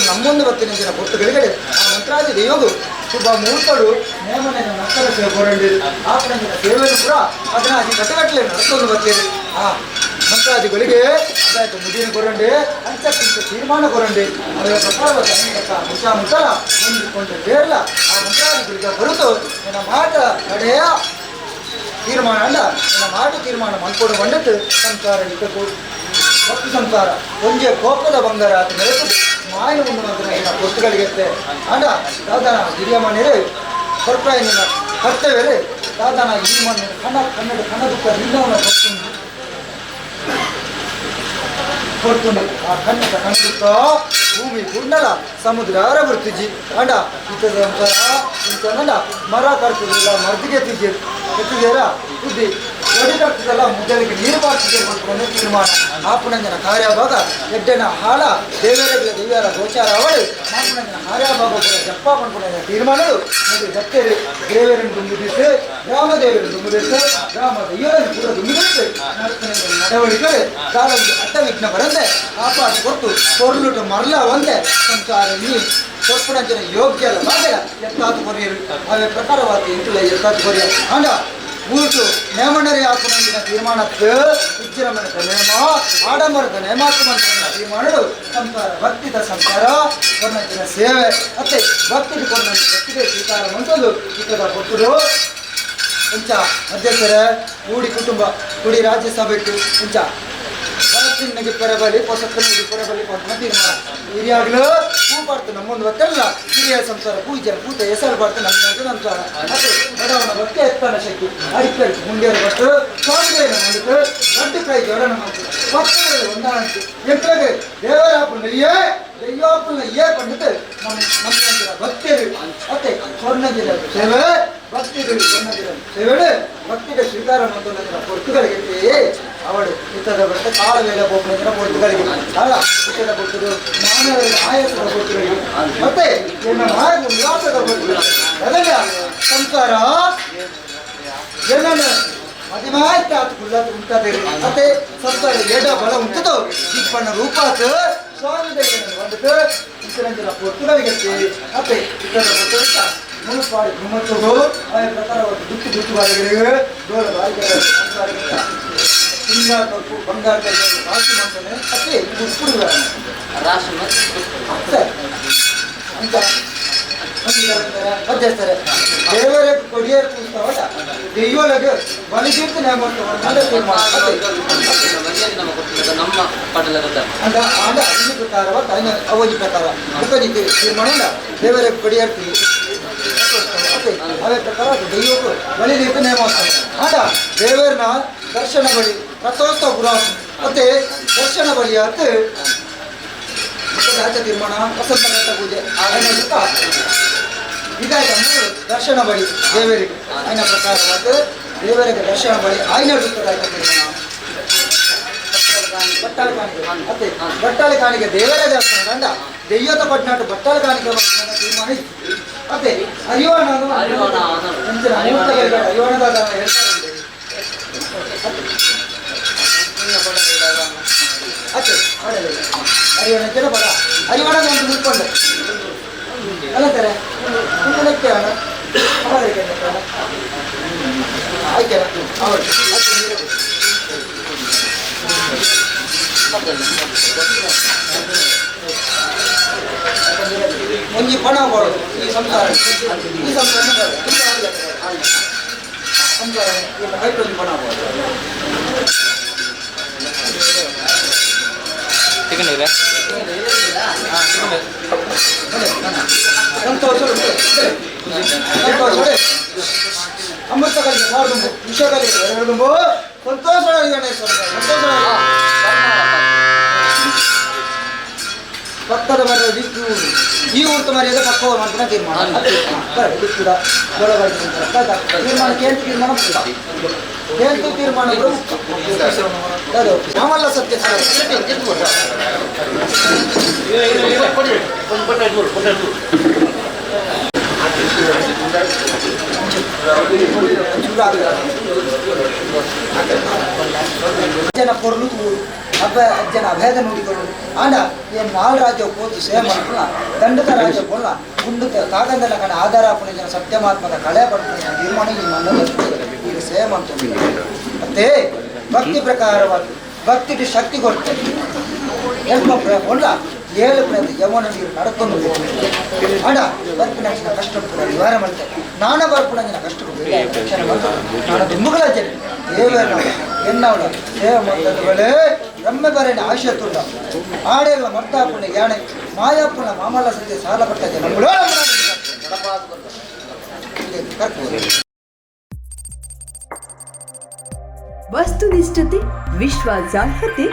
ನಮ್ಮೊಂದು ಬತ್ತಿನ ದಿನ ಪೊರ್ತುಗಳಿಗೆ ಆ ಮಂತ್ರಾದಿ ದೈವಗು ಶುಭ ಮುಹೂರ್ತಡು ನೇಮನ ಮಕ್ಕಳ ಸೇವೆ ಕೊರಂಡಿರು ಆ ಕಡೆ ಸೇವೆಯನ್ನು ಕೂಡ ಅದನ್ನ ಅದು ಕಟ್ಟಗಟ್ಟಲೆ ನಡ್ಕೊಂಡು ಬರ್ತೀರಿ ಆ ಮಂತ್ರಾದಿಗಳಿಗೆ ಅದಾಯ್ತು ಮುದಿನ ಕೊರಂಡಿ ಅಂಚಕ್ಕಿಂತ ತೀರ್ಮಾನ ಕೊರಂಡಿ ಅವರ ಪ್ರಕಾರ ಮುಖ ಮುಖ ಹೊಂದಿಕೊಂಡು ಬೇರಲ ಆ ಮಂತ್ರಾದಿಗಳಿಗೆ ಬರುತ್ತು ನನ್ನ ಮಾಟ ಕಡೆಯ ತೀರ್ಮಾನ ಅಲ್ಲ ನನ್ನ ಮಾಟು ತೀರ್ಮಾನ ಮನ್ಕೊಡು ಬಂದಿತ್ತು ಸಂಸಾರ ಇಕ್ಕಕು ಭಕ್ತಿ ಸಂಸಾರ ಒಂಜೆ ಕೋಪದ ಬಂಗಾರ ಆತ ನೆನಪು ಮಾಯನ ಮುಂದೆ ಮಾತ್ರ ಪೊಸ್ತುಗಳಿಗೆ ಅಂಡ ದಾದನ ಹಿರಿಯ ಮನೆಯರು ಕೊರ್ಪಾಯಿನ ಕರ್ತವ್ಯರು ದಾದನ ಈ ಮನೆ ಕಣ ಕನ್ನಡ ಕಣ ದುಃಖ ನಿನ್ನವನ ಕೊಡ್ತುಂಡು ಕೊಡ್ತುಂಡು ಆ ಕಣ್ಣದ ಕಣ ದುಃಖ ಭೂಮಿ ಗುಂಡಲ ಸಮುದ್ರ ಬರ್ತುಜಿ ಅಂಡ ಇತ್ತ ಸಂಸಾರ ಇಂತ ಮರ ಕರ್ತದಿಲ್ಲ ಮರ್ದಿಗೆ ತಿಜಿ ಎತ್ತಿದ್ದೀರ ಬುದ್ಧಿ ಒಡಿ ಕರ್ತದಲ್ಲ ಮುದ್ದಲಿಗೆ ನೀರು ಬಾರ್ತಿದೆ ಮಾಡ್ಕೊಂಡು ತೀರ್ಮಾನ ಆಪುಣಂಜನ ಕಾರ್ಯಭಾಗ ಎಡ್ಡೆನ ಹಾಳ ದೇವರ ದೇವರ ಗೋಚಾರ ಅವಳು ಮಾಪುಣಂಜನ ಕಾರ್ಯಭಾಗ ಜಪ್ಪ ಪಡ್ಕೊಂಡ ತೀರ್ಮಾನಗಳು ಮತ್ತು ದತ್ತರು ದೇವರನ್ನು ತುಂಬಿದಿತ್ತು ರಾಮದೇವರನ್ನು ತುಂಬಿದಿತ್ತು ರಾಮ ದೈವರನ್ನು ಕೂಡ ತುಂಬಿದಿತ್ತು ನಡವಳಿಕೆ ದಾದೊಂದು ಅಡ್ಡ ವಿಘ್ನ ಬರಂದೆ ಕಾಪಾಡಿ ಕೊಟ್ಟು ಕೊರ್ಲುಟ ಮರಲ ಒಂದೆ ಸಂಸಾರ ನೀ ಕೊರ್ಪುಣಂಜನ ಯೋಗ್ಯ ಭಾಗ ಎತ್ತಾತು ಕೊರಿಯರು ಅವೇ ಪ್ರಕಾರವಾದ ಇಂಟುಲ ಎತ್ತಾತು ಕೊರಿಯ ಅಂಡ ಊಟು ನೇಮಣರೇ ಆಪುನಂದಿನ ತೀರ್ಮಾನಕ್ಕೆ ಉಜ್ಜಿರಮಣದ ನೇಮ ಆಡಂಬರದ ನೇಮಾತ್ಮಂತ್ರನ ತೀರ್ಮಾನಗಳು ಸಂಸಾರ ಭಕ್ತಿದ ಸಂಸಾರ ಕೊರ್ನಂಚಿನ ಸೇವೆ ಮತ್ತೆ ಭಕ್ತಿಗೆ ಕೊರ್ನಂಚಿನ ಭಕ್ತಿಗೆ ಸ್ವೀಕಾರ ಮಂತದ್ದು ಇತದ ಕೊಟ್ಟರು ಇಂಚ ಅಧ್ಯಕ್ಷರೇ ಕೂಡಿ ಕುಟುಂಬ ಕೂಡಿ ರಾಜ್ಯಸಭೆಗೆ ಇಂಚ ಭರತಿನ್ನಿಗೆ ಪೊರೆಬಲಿ ಪೊಸಕ್ಕನಿಗೆ ಪೊರೆಬಲಿ ಪಂಪನ ತೀರ್ಮಾನ ಹಿರಿಯಾಗ್ಲೂ ಹೂ ಬಾರ್ತು ನಮ್ಮೊಂದು ಗೊತ್ತಲ್ಲ ಹಿರಿಯ ಸಂಸಾರ ಪೂಜೆ ಪೂತ ಹೆಸರು ಬಾರ್ತು ನಮ್ಮ ಸಂಸಾರ ಮತ್ತೆ ಬಡವನ ಭಕ್ತಿ ಎತ್ತನ ಶಕ್ತಿ ಅಡಿಪೇರು ಮುಂಡೇರು ಬಸ್ಟು ಸ್ವಾಮಿದೇವನ ಮಂಡಿತು ದೊಡ್ಡ ಕೈ ಜೋಡಣ ಮಂತು ಪಕ್ಕದಲ್ಲಿ ಒಂದಾಣಂತು ಎಂಟ್ಲಗೆ ದೇವರಾಪುನ ದೈವಾಪುನ ಏ ಪಂಡಿತು ನಮ್ಮ ನಮ್ಮ ಭಕ್ತಿಯರು ಮತ್ತೆ ಸ್ವರ್ಣಜಿರ ಸೇವೆ ಭಕ್ತಿಗಳು ಸ್ವರ್ಣಜಿರ ಸೇವೆ ಭಕ್ತಿಗೆ ಸ್ವೀಕಾರ ಮಂತುನ ಪೊರ್ತುಗಳಿಗೆ ಅವಳು ಇತದ ಬರ್ತ ಕಾಲ ವೇಳೆ ಪೋಪುನ ಪೊರ್ತುಗಳಿಗೆ ಅಲ್ಲ ಇತದ ಪೊರ್ತುಗಳು ಮಾನವ ಆಯಸದ ಪೊರ್ತುಗಳಿಗೆ ಮತ್ತೆ ಎನ್ನ ಮಾಯ ಉಲ್ಲಾಸದ ಪೊರ್ತುಗಳಿಗೆ ಅದಲ್ಲ ಸಂಸಾರ ಏನನ್ನ ಮದಿಮಾಯ್ತ ಆತ ಕುಲ್ಲಾತ ಉಂಟಾದ ಮತ್ತೆ ಸಂಸಾರ ಎಡ ಬಲ ಉಂಟದೋ ಇಪ್ಪನ ರೂಪಾತ ಸ್ವಾಮಿ ದೇವನ ಬಂದಿತು ಇತರಂಜನ ಪೊರ್ತುಗಳಿಗೆ ಮತ್ತೆ ಇತರ ಪೊರ್ತುಗಳಿಂದ ಮುಳುಪಾಡಿ ಬ್ರಹ್ಮತ್ವಗಳು ಆಯ ಪ್ರಕಾರವಾದ ದುಃಖ ದುಃಖ ಬಾರಿಗಳಿಗೆ ಡೋಲ ಬಾರಿಗಳ ಸಂಸಾರಕ್ಕೆ ಸಿಂಗಾರ ಕಲ್ಪು ಬಂಗಾರ ಕಲ್ಪು ರಾಶಿ ಮಾಡ್ತಾನೆ ಅತ್ತೆ ಉಪ್ಪುಡುಗಾರ ರಾಶಿ ಅತ್ತೆ ಅಂತ ಮಧ್ಯಸ್ಥರೆ ದೇವರ ಕೊಡಿಯರ್ ಪೂಸ್ತವಟ ದೆಯ್ಯೋಲಗೆ ಬಲಿದೀರ್ಥ ನೇಮ ನಮ್ಮ ಪಡಲದ ಅಂದ ಆಂಡ ಈ ಪ್ರಕಾರವ ತಾಯಿನ ಅವಧಿ ಪ್ರಕಾರ ಮುಖದಿ ತೀರ್ಮಾನ ದೇವರ ಕೊಡಿಯರ್ ಅದೇ ಪ್ರಕಾರ ದೈವಕ್ಕೂ ಬಲಿದೀರ್ಥ ನೇಮೋತ್ಸವ ಆಂಡ ದೇವರನ ದರ್ಶನ ಬಳಿ ರಥೋತ್ಸವ ಪುರಾಸ ಮತ್ತೆ ದರ್ಶನ ಬಳಿ ಆತ ಆಚ ತೀರ್ಮಾನ ವಸಂತ ಘಟ್ಟ ಪೂಜೆ ఆయన ಸುತ್ತ ಇದಾಯ್ತು ದರ್ಶನ ಬಳಿ ದೇವರಿಗೆ ఆయన ಪ್ರಕಾರವಾದ ದೇವರಿಗೆ ದರ್ಶನ ಬಳಿ ఆయన ಸುತ್ತದಾಯ್ತು ತೀರ್ಮಾನ ಬಟ್ಟಾಳ ಕಾಣಿಕೆ ಅತ್ತೆ ಬಟ್ಟಾಳ ಕಾಣಿಕೆ ದೇವರ ದೇವಸ್ಥಾನ ಗಂಡ ದೆಯ್ಯದ ಪಟ್ನಾಟು ಬಟ್ಟಾಳ ಕಾಣಿಕೆ ತೀರ್ಮಾನ ಇತ್ತು ಅತ್ತೆ ಹರಿವಾಣ ಹರಿವಾಣದಾಗ ಹೇಳ್ತಾರೆ ಅತ್ತೆ ಹರಿವಾಣ ಜನ ಬಡ ಹರಿವಾಣದ ಒಂದು ಮುಟ್ಕೊಂಡು ಅಲ್ಲ ಸರ ಲೆಕ್ಕ ಆಯ್ಕೆ ಅವರು ಒಂಜಿ ಪಣ ಕೊಡೋದು ಈ ಸಂಸಾರ ಈ ಸಂಸಾರ ಸಂಸಾರ ಒಂಜಿ ಪಣ ಕೊಡೋದು ತಿಕ್ಕಂಡಿದ್ರೆ ಸಂತೋಷ ಸಂತೋಷ ಅಮೃತ ಕಲಿಕೆ ಸಾರ್ದುಂಬು ವಿಷ ಕಲಿಕೆ ಎರಡುಂಬು ಸಂತೋಷ ಸಂತೋಷ ಪಕ್ಕದ ಮರ್ಯಾದೆ ಈ ಊರು, ಈ ಊರ್ತ ಮರ್ಯಾದೆ ಪಕ್ಕದ ಮಾಡ್ಕೊಂಡು ತೀರ್ಮಾನ. ಬರ ಇದು ಕೂಡ ದೊಡ್ಡ ಆಯ್ತಾ? ತೀರ್ಮಾನ ಕೇಂದ್ರ ತೀರ್ಮಾನ ಮುಕ್ಕ. ಕೇಂದ್ರ ತೀರ್ಮಾನ ಕೂಡ ಮುಕ್ಕ. ಅದು ಮಾಮಲ್ಲ ಸತ್ಯ. ಅಜ್ಜನ ಪೊರ್ಲು ತೂರು ಅಬ್ಬ ಅಜ್ಜನ ಅಭೇದ ನುಡಿಗಳು. ಆಂಡ ಏನ್ ನಾಲ್ ರಾಜ್ಯ ಪೋತು ಸೇವೆ ಮಾಡ್ಕೊಳ್ಳ, ದಂಡದ ರಾಜ್ಯ ಕೊಲ್ಲ ಗುಂಡು ತಾಗಂದಲ ಕಣ ಆಧಾರ ಪುಣೆ ಜನ ಸತ್ಯಮಾತ್ಮದ ಕಳೆ ಪಡ್ಕೊಂಡು ತೀರ್ಮಾನ ಈ ಮಣ್ಣಲ್ಲಿ ಈಗ ಸೇವೆ ಮಾಡ್ಕೊಂಡು. ಮತ್ತೆ ಭಕ್ತಿ ಪ್ರಕಾರವಾಗಿ ಭಕ್ತಿಗೆ ಶಕ್ತಿ ಕೊಡ್ತೇನೆ. ಎಲ್ಪ ಒಳ್ಳ ಏಳು ಪ್ರೇತ ಯಮನ ನೀರು ನಡ್ಕೊಂಡು ಹೋಗ್ಬೇಕು. ಅಡ ಬರ್ಪಿನ ಕಷ್ಟ ಪೂರ ನಿವಾರಣೆ ಮಾಡ್ತೇನೆ. ನಾನ ಬರ್ಪುಣ ಕಷ್ಟ ರಕ್ಷಣೆ ಮಾಡ್ತೇನೆ. ನಾನು ದುಮ್ಮುಗಳ ಜನ ದೇವರ ಎನ್ನವಳ ಸೇವೆ ಮಾಡ್ತದವಳೇ ರಮ್ಮೆ ಬರೇನೆ ಆಶೆ ತುಳ್ಳ ಆಡೆಲ್ಲ ಮರ್ತಾಪುಣ ಯಾಣೆ ಮಾಯಾಪುಣ ಮಾಮಲ್ಲ ಸತ್ಯ ಸಾಲ ಪಟ್ಟ ನಮ್ಮಳು ಕರ್ಕೊಂಡು. ವಸ್ತುನಿಷ್ಠತೆ, ವಿಶ್ವಾಸಾರ್ಹತೆ,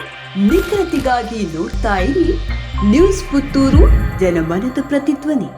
ನಿಖರತೆಗಾಗಿ ನೋಡ್ತಾ ಇರಿ ನ್ಯೂಸ್ ಪುತ್ತೂರು, ಜನಮನದ ಪ್ರತಿಧ್ವನಿ.